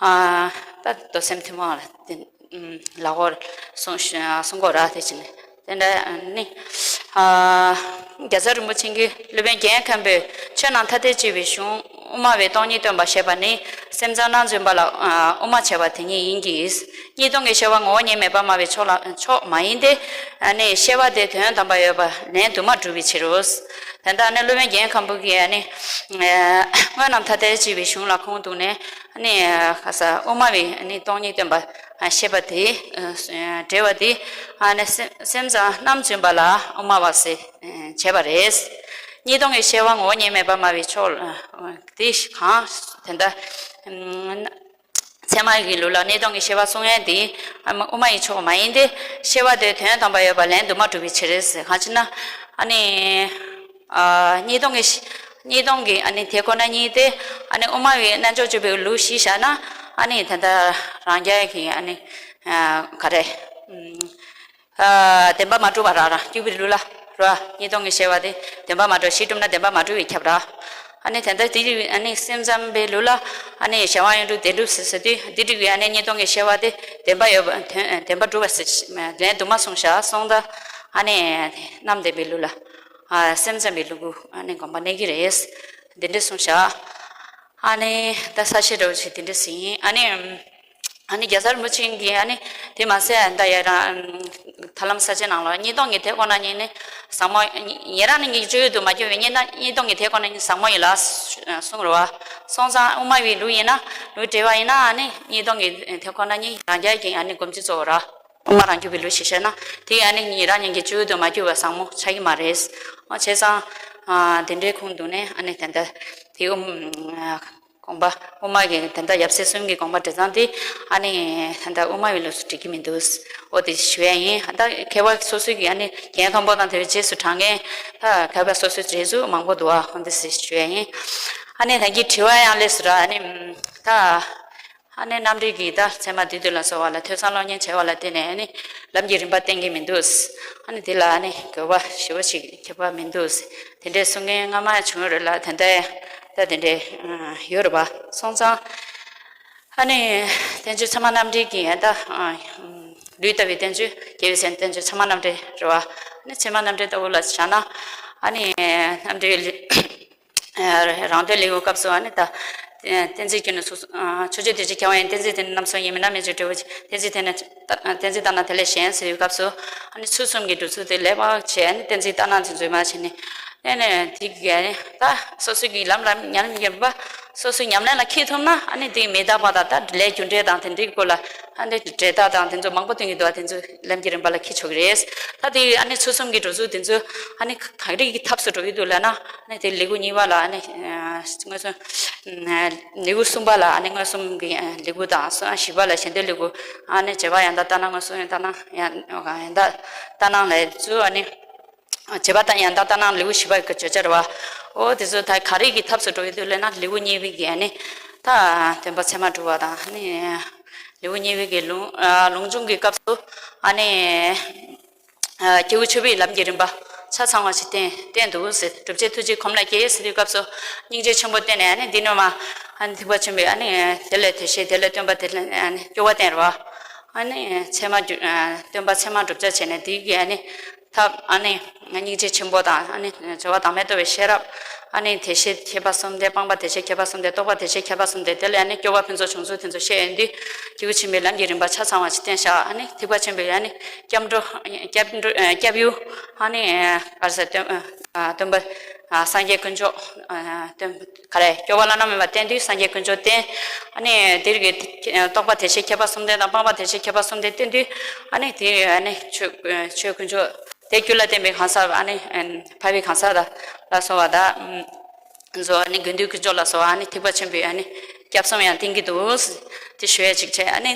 ཨ་ད་མདོ་སེམས་ཐུན་མོང་ལ་བརྟེན། ལ་གོར་གསུང་གསུང་གོ་ར་དེ་བྱས་ནས་དེ་འདྲ་ནི། ཨ་རྒྱལ་ཚབ་རིན་པོ་ཆེ་གིས་སློབ་དཔོན་རྒན་མཁན་པོས་ཆོས་རྣམས་ཐ་དད་དཔྱད་པའི་གཞུང་དབུ་མ་པའི་སྟོང་ཉིད་སྟོན་པ་ཞེས་པ་ནི་སེམས་ཙམ་རྣམ་རྫུན་པ་ལ་ཨ་དབུ་མ་བྱས་པ་དེ་ཉིད་ཡིན་གྱི། གཉིས་སྟོང་གི་བཤད་པ་ངོ་བོ་ཉིད་མེད་པར་སྨྲ་བའི་ཕྱོགས་ལ་ཕྱོགས་མ་ཡིན་ཏེ། ཨ་ནི་བཤད་པ་དེ་དོན་དམ་པར་ཡོད་པ་ལན་དུ་མ་གྲུབ་པའི་ཕྱིར་རོ། དེ་ལྟར་ནི་སློབ་དཔོན་རྒན་མཁན་པོ་གིས་ཨ་ནི་དངོས་རྣམས་ཐ་དད་དཔྱད་པའི་གཞུང་ལ་ཁུངས་གཏུགས་ནས། ཨ་ནི་ཁ་ས་དབུ་མ་པའི་ཨ་ནི་སྟོང་ཉིད་སྟོན་པ་ཨ་བཤད་པ་དེ་ཨ་འགྲེལ་བ་དེ་ཨ་ནི་སེམས་སེམས་ཙམ་རྣམ་རྫུན་པ་ལ་དབུ་མ་པ་ཟེར་བྱས་པ་རེད། གཉིས་སྟོང་གི་བཤད་པ་ངོ་བོ་ཉིད་མེད་པར་སྨྲ་བའི་ཕྱོགས་དེ་གང་དེ་འདྲ་ཚད་མ་གི་ལུགས་ལ་གཉིས་སྟོང་གི་བཤད་པ་གསུང་ཡས་དེ་ཨ་མ་དབུ་མ་ཡི་ཕྱོགས་མ་ཡིན་ཏེ་བཤད་པ་དེ་དོན་དམ་པར་ཡོད་པ་ལན་དུ་མ་གྲུབ་པའི་ཕྱིར་རེད་ཟེར་གང་ཅི་ན་ཨ་ནི། ཨ་གཉིས་སྟོང་གི་གཉིས་སྟོང་གི་ཨ་ནི་དེ་ཁོ་ན་གཉིས་ཏེ་ཨ་ནི་དབུ་མ་པའི་རྣལ་འབྱོར་སྤྱོད་པའི་ལུགས་གཞི་བཞག་ན་ཨ་ནི་ད་ལྟ་རང་རྒྱལ་གྱི་ཨ་ནི་ཨ་ག་རེ་ཨ་བདེན་པ་མ་གྲུབ་པ་རང་རང་རྒྱུད་པའི་ལུགས་ལ་ར་གཉིས་སྟོང་གི་བཤད་པ་དེ་བདེན་པ་མ་གྲུབ་གཞི་གྲུབ་ན་བདེན་པ་མ་གྲུབ་པས་ཁྱབ་ར། ཨ་ནི་ད་ལྟ་དེ་རིགས་ཨ་ནི་སེམས་ཙམ་པའི་ལུགས་ལ་ཨ་ནི་གཞན་དབང་ཡོངས་གྲུབ་བདེན་གྲུབ་ཟེར་ཟེར་དུས་དེ་རིགས་ཀྱི་ཨ་ནི་གཉིས་སྟོང་གི་བཤད་པ་དེ་བདེན་པ་ཡོད་པ་དོན་བདེན་པ་གྲུབ་པ་ཟེར་ལན་དུ་མ་གསུངས་བཞག་སོང་ཙང་ཨ་ནི་རྣམ་བདེན་པའི་ལུགས་ལ། ཨ་སེམས་ཙམ་པའི་ལུགས་ཨ་ནི་དགོངས་པ་གནས་ཀྱི་རེད། འདི་འདྲ་གསུངས་བཞག་ཨ་ནི་ད་ས་བཤད་འདྲ་བོ་ཞིག་འདི་འདྲ་ཟིན་ཨ་ནི། ཨ་ནི་རྒྱལ་ཚབ་རིན་པོ་ཆེ་གིས་ཨ་ནི་དེ་མ་ཟད་ད་ཡ་རང་ཐར་ལམ་ས་བཅད་ནང་ལ་གཉིས་སྟོང་གི་དེ་ཁོ་ན་ཉིད་ནི་ཟབ་མོ་ཉེ་རང་ནི་གི་སྤྱོད་ཡུལ་དུ་མ་གྱུར་བའི་གཉིས་སྟོང་གི་དེ་ཁོ་ན་ཉིད་ཟབ་མོ་ཡིན་ལ་གསུངས་རེད་བ། སོང་ཙང་དབུ་མ་པའི་ལུགས་ཡིན་ན་ལུགས་འགྲེལ་བ་ཡིན་ན་ཨ་ནི་གཉིས་སྟོང་གི་དེ་ཁོ་ན་ཉིད་རང་རྒྱལ་གྱི་ཨ་ནི་སྒོམ་རྒྱུ་གཙོ་བོ་ར། དབུ་མ་རང་རྒྱུད་པའི་ལུགས་ཤིག་བཤད་ན་དེ་ཨ་ནི་ཉེ་རང་ཉིད་ཀྱི་སྤྱོད་ཡུལ་དུ་མ་གྱུར་བ་ཟབ་མོ་ཆགས་ཀྱི་མ་རེད། བྱས་ཙང་དེ་འདྲའི་ཁུངས་འདུག་ནས་ཨ་ནི་ད་ལྟ་དེ་དབུ་དགོངས་པ་དབུ་མ་གི་དེ་འདྲ་ཡབ་སྲས་གསུམ་གྱི་དགོངས་པ་འགྲེལ་སྟངས་དེ་ཨ་ནི་ད་ལྟ་དབུ་མ་པའི་ལུགས་སུ་འགྲིག་གི་མི་འདུག་འོ་དེ་ཞུ་ཡ་ཡིན། ད་མཁས་པ་སོ་སོའི་གི་ཨ་ནི་རྒན་མཁན་པོ་དང་དེ་བའི་རྗེས་སུ་འབྲང་མཁན་ད་མཁས་པ་སོ་སོའི་རྗེས་སུ་མང་པོ་འདུག་ཨ། འོ་འདི་ཞུ་ཡ་ཡིན། ཨ་ནི་ད་གི་དྲི་བ་ཡང་སླེབས་སོང་ར། ཨ་ནི་ད། ཨ་ནི་རྣམ་འགྲེལ་གྱི་ད་ཚད་མ་བསྡུས་བསྡུས་ལ་སོགས་པ་ལ་ཐོས་བསམ་སློབ་གཉེར་བྱས་པ་ལ་བརྟེན་ནས་ཨ་ནི་ལམ་གྱི་རིམ་པ་བསྟན་གྱི་མི་འདུག་ཨ་ནི་དེ་ལ་ཨ་ནི་དགོས་པ་ཞེ་པོ་ཞིག་ཁྱད་པར་མི་འདུག་དེ་འདྲའི་གསུང་མཁན་སྔ་མ་བྱུང་ཡོད་རེད་ལ། ད་ལྟ་ད་དེ་འདྲའི་ཡོད་རེད་པ། སོང་ཙང་ཨ་ནི་བསྟན་བཅོས་ཚད་མ་རྣམ་འགྲེལ་གྱི་ད་ལུས་ལྟ་བའི་བསྟན་བཅོས། རྒྱལ་བའི་སྲས་བསྟན་བཅོས་ཚད་མ་རྣམ་འགྲེལ་རེད་པ། ཨ་ནི་ཚད་མ་རྣམ་འགྲེལ་ལྟ་བུ་ལ་བཞག་ན་ཨ་ནི་རྣམ་འགྲེལ། རང་དོན་ལེའུའི་སྐབས་སུ་ཨ་ནི་ད་གཏན་ཚིགས་ཀྱི་ནི་སོ་སོ་ཆོས་ཅན་དེ་བཞིན་ཁྱབ་པ་ཡིན། གཏན་ཚིགས་དེ་ནི་རྣམ་གསུམ་ཡིན་མིན་རྣམ་སྨིན་གྱི་འབྲས་བུ་གཏན་ཚིགས་དེ་ནི་གཏན་ཚིགས་ལྟར་ན་དེ་ལས་གཞན་ཟེར་བའི་སྐབས་སུ་ཨ་ནི་ཚུལ་གསུམ་གྱི་སྒྲུབ་ཚུལ་དེ་ལེགས་པར་བྱས་ནས་གཏན་ཚིགས་ལྟར་སྣང་དེ་ཚོའི་མ་བྱས་ནས་ཨ་ནི་དེ་གི་ཨ་ནི་ད་སོ་སོ་གི་ལམ་ལ་ཉམས་ཉམས་པ་སོ་སོའི་ཉམས་ལེན་ལ་འཁྱེར་ཐུབ་ན་ཨ་ནི་དེ་མི་རྟག་པ་དང་ད་ལས་རྒྱུ་འབྲས་དང་དེ་འདྲའི་སྐོར་ལ་ཨ་ནི་འབྲས་རྟགས་དང་དེ་ཚོ་མང་པོ་སྟོན་གྱི་འདུག་པ། དེ་ཚོ་ལམ་གྱི་རིམ་པ་ལ་འཁྱེར་ཆོག་གི་རེད། ད་དེ་ཨ་ནི་ཚུལ་གསུམ་གྱི་སྒྲུབ་ཚུལ་དེ་ཚོ་ཨ་ནི་ག་རེ་གི་ཐབས་སུ་འགྲོ་གི་འདུག་ལབ་ན། ཨ་ནི་དེ་ལེའུ་གཉིས་པ་ལ་ཨ་ནི་མངོན་སུམ། ལེའུ་གསུམ་པ་ལ་ཨ་ནི་མངོན་སུམ་གྱི་ལེའུ་དང་། བཞི་པ་ལ་ཞེ་འདོད་ལེའུ། ཨ་ནི་རྗེས་དཔག་ཡང་དག་ལྟར་སྣང་མངོན་སུམ་ཡང་དག་ལྟར་སྣང་ཡང་ཡང་དག་ལྟར་སྣང་ལབ་ཚུལ། ཨ་ནི་རྗེས་དཔག་ཡང་དག་ལྟར་སྣང་ལེའུ་བཞི་པ་གི་བརྗོད་བྱ་རེད་པ། འོ་དེ་ཚོ་ད་ག་རེ་གི་ཐབས་སུ་འགྲོ་གི་འདུག་ལབ་ན། ལེའུ་གཉིས་པའི་གི་ཨ་ནི་ད་སྟོན་པ་ཚད་མར་གྲུབ་པ་དང་། ཨ་ནི་ལེའུ་གཉིས་པའི་གི་ལུང་ལུང་འབྱུང་གི་སྐབས་སུ་ཨ་ནི། སྐྱེས་བུ་ཆོས་པའི་ལམ་གྱི་རིམ་པ་ཆ་ཚང་བ་ཞིག་བསྟན་བསྟན་འདུག་ཟེར། བསྒྲུབ་བྱའི་ཐུགས་རྗེ་གོམས་ལ་སྐྱེས་ཟེར་དུས་སྐབས་སུ་སྙིང་རྗེ་ཆེན་པོ་བསྟན་ནས་ཨ་ནི་འདི་ནས་མ་ཨ་ནི་ཐེག་པ་ཆེན་པོའི་ཨ་ནི་དེ་ལས་དེ་བཞིན་དེ་ལས་སྟོན་པ་དེ་ལས་ཨ་ནི་སྐྱོ་བ་བསྟན་རོ། ཨ་ནི་ཚད་མ་སྟོན་པ་ཚད་མ་བསྒྲུབ་བྱ་བྱས་ནས་དེ་གི་ཨ་ནི་ཐབས་ཨ་ནི་སྙིང་རྗེ་ཆེན་པོ་དང་། ཨ་ནི་སྦྱོར་བ་བདག་མེད་རྟོགས་པའི་ཤེས་རབ། ཨ་ནི་དེ་བཞིན་མཁས་པ་གསུམ་ལྡན། སྤངས་པ་དེ་བཞིན་མཁས་པ་གསུམ་ལྡན། རྟོགས་པ་དེ་བཞིན་མཁས་པ་གསུམ་ལྡན། དེ་ལས་ཨ་ནི་སྐྱོ་བ་ཕུན་ཚོགས་བྱུང་ཚུལ་དེ་ཚོ་བཤད་ཡོང་དུས་སྐྱེས་བུ་ཆེན་པོའི་ལམ་གྱི་རིམ་པ་ཆ་ཚང་བ་ཞིག་བསྟན་བཞག་ཨ་ནི་ཐེག་པ་ཆེན་པོའི་ཨ་ནི་སྐྱབས་འགྲོ་སྐྱབས་འགྲོ་སྐྱབས་ཡུལ་ཨ་ནི་ག་རེ་ཟེར། སྟོན་སྟོན་པ་སངས་རྒྱས་དཀོན་མཆོག་སྟོན་ག་རེ། སྐྱོ་བ་བླ་ན་མེད་པ་བསྟན་དུས་སངས་རྒྱས་དཀོན་མཆོག་བསྟན། ཨ་ནི་དེ་གི་རྟོགས་པ་དེ་བཞིན་མཁས་པ་གསུམ་ལྡན་དང་སྤངས་པ་དེ་བཞིན་མཁས་པ་གསུམ་ལྡན་བསྟན་དུས་ཨ་ནི་དེ་ཨ་ནི་ཆོས་ཆོས་དཀོན་མཆོག་དེ་རྒྱུད་ལ་བརྟེན་པའི་གང་ཟག་ཨ་ནི་འཕགས་པའི་གང་ཟག་ལ་སོགས་པ་དང་། ཚོ་ཨ་ནི་དགེ་འདུན་དཀོན་མཆོག་ལ་སོགས་ཨ་ནི་ཐེག་པ་ཆེན་པོའི་ཨ་ནི་སྐྱབས་གསུམ་ཡང་བསྟན་གྱི་འདུག་དེ་ཞུ་ཡ་ཅིག་བྱས། ཨ་ནི་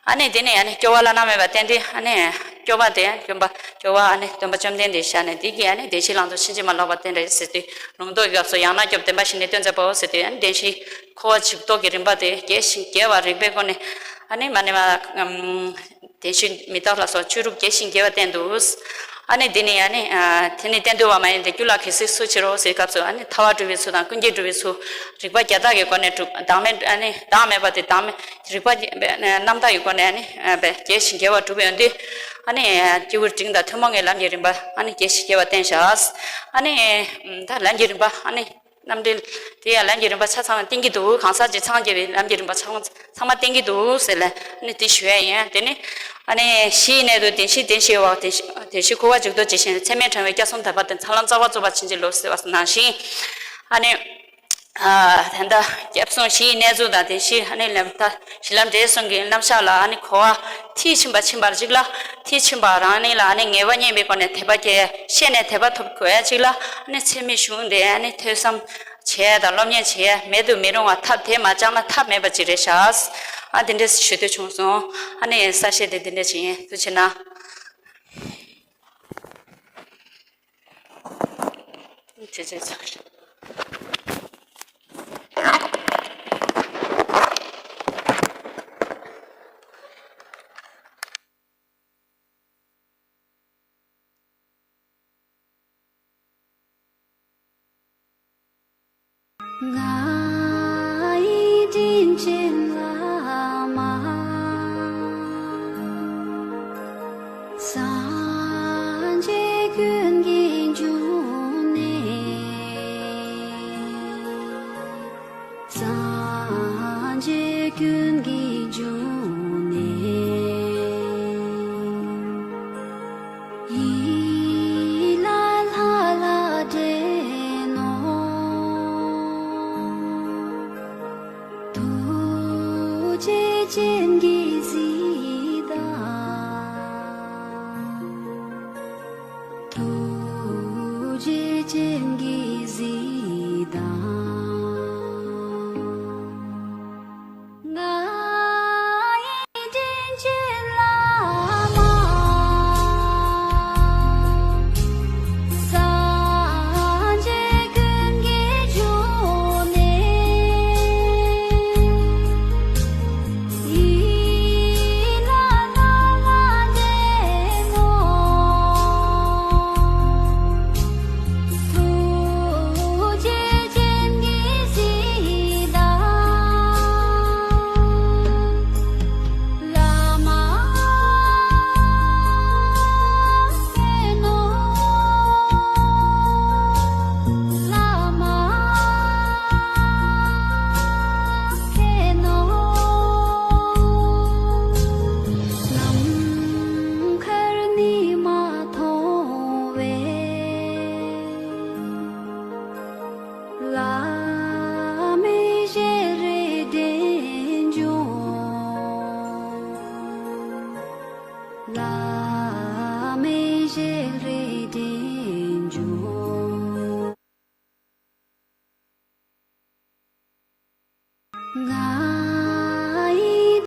ཨ་ནི་དེ་ནས་ཨ་ནི་སྐྱོ་བ་བླ་ན་མེད་པ་བསྟན་ཏེ། ཨ་ནི་སྐྱོ་བ་དེ་སྟོན་པ་སྐྱོ་བ་ཨ་ནི་སྟོན་པ་བཅོམ་ལྡན་འདས་བཞག་ནས་དེ་གི་ཨ་ནི་བདེན་བཞིའི་ལང་ཚོ་ཕྱིན་ཅི་མ་ལོག་པར་བསྟན་རེད་ཟེར་དུས། ལུང་རྟོགས་ཀྱི་སྐབས་སུ་ཡང་ན་སྐྱོབ་བདེན་པ་བཞི་ནི་སྟོན་མཛད་པའོ་ཟེར་དུས། ཨ་ནི་བདེན་བཞིའི་འཁོར་བ་འཇུག་ལྡོག་གི་རིམ་པ་དེ་རྒྱས་ཤིང་རྒྱས་པ་རིགས་པའི་སྒོ་ནས་ཨ་ནི་མ་ནི་མ། བདེན་བཞི་མི་རྟག་ལ་སོགས་བཅུ་དྲུག་རྒྱས་ཤིང་རྒྱས་པ་བསྟན་འདུག་ཨ་ནི་འདི་ནི་ཨ་ནི་དེ་ནི་བསྟན་འདུག་པ་མ་ཡིན་ཏེ། རྒྱུད་ལ་གལ་སྲིད་སུ་མཆིས་རོ་ཟེར་སྐབས་སུ་ཨ་ནི་ཐར་པ་སྒྲུབ་པའི་ཚུལ་དང་ཀུན་མཁྱེན་སྒྲུབ་པའི་ཚུལ། རིགས་པ་བརྒྱ་རྟགས་ཀྱི་སྒོ་ནས་སྒྲུབ། བདག་མེད་ཨ་ནི་བདག་མེད་པ་དེ་བདག་མེད་རིགས་པ་རྣམ་དག་གི་སྒོ་ནས་ཨ་ནི་རྒྱས་ཤིང་རྒྱས་པར་སྒྲུབ་ཡོང་དུས། ཨ་ནི་སྐྱེས་བུ་འབྲིང་དང་ཐུན་མོང་གི་ལམ་གྱི་རིམ་པ་ཨ་ནི་རྒྱས་ཤིང་རྒྱས་པར་བསྟན་བཞག་ཨ་ནི་ད་ལམ་གྱི་རིམ་པ་ཨ་ནི། རྣམ་འགྲེལ་དེ་ཡང་ལམ་གྱི་རིམ་པ་ཆ་ཚང་བསྟན་གྱི་འདུག་གང་ཟག་བྱས་ཙང་རྒྱས་པའི་ལམ་གྱི་རིམ་པ་ཆ་ཚང་ཚང་མ་བསྟན་གྱི་འདུག་ཟེར་ལ་ནི་དེ་ཞུ་ཡ་ཡིན། དེ་ནི་ཨ་ནི་གཞི་ཡི་གནས་ལུགས་བདེན་བཞིའི་བདེན་བཞིའི་དབང་། བདེན་བཞི་བདེན་བཞིའི་འཁོར་བ་འཇུག་ལྡོག་ཇི་བཞིན་ཚད་མས་དྲངས་པའི་སྐྱབས་གསུམ་དམ་པ་དེ་མཚན་ལམ་རྩ་བ་རྫོགས་པར་བྱིན་གྱིས་རློབས་ཟེར་བ་ནང་བཞིན། ཨ་ནི་ཨ་ད་ལྟ་སྐྱབས་གསུམ་གཞི་ཡི་གནས་ལུགས་དང་བདེན་བཞི་ཨ་ནི་ལམ་ད་གཞི་ལམ་འབྲས་གསུམ་གྱི་རྣམ་གཞག་ལ་ཨ་ནི་གོ་བ་མཐིལ་ཕྱིན་པ་ཕྱིན་པར་གཅིག་ལ། མཐིལ་ཕྱིན་པ་རང་ཉིད་ལ་ཨ་ནི་ངེས་པ་རྙེད་པའི་སྒོ་ནས་དད་པ་སྐྱེ། ཤེས་ནས་དད་པ་ཐོབ་དགོས་ཡ་གཅིག་ལ། ཨ་ནི་ཚད་མའི་གཞུང་དེ་ཨ་ནི་ཐོས་བསམ་བྱས་དང་སློབ་གཉེར་བྱས་མེད་དུ་མི་རུང་བ་ཐབས་དེ་མ་སྦྱངས་ན་ཐབས་མེད་པ་ཅིག་རེད་ཤག་ཨ་དེ་འདྲས་ཞུ་འདོད་བྱུང་སོང་། ཨ་ནི་གསལ་བཤད་དེ་དེ་འདྲས་ཅིག་ཡིན། ཐུགས་རྗེ་གནང་། ཐུགས་རྗེ་ཆེ། ང་ཡི་དྲིན་ཅན་བླ་མ། སངས་རྒྱས་ཀུན་གྱི་འབྱུང་གནས། སངས་རྒྱས་ཀུན་གྱི་འབྱུང་གནས། ཡིད་ལ་ལྷ་ལ་འདྲེན་ནོ། ཐུགས་རྗེ་ཅན་གྱི་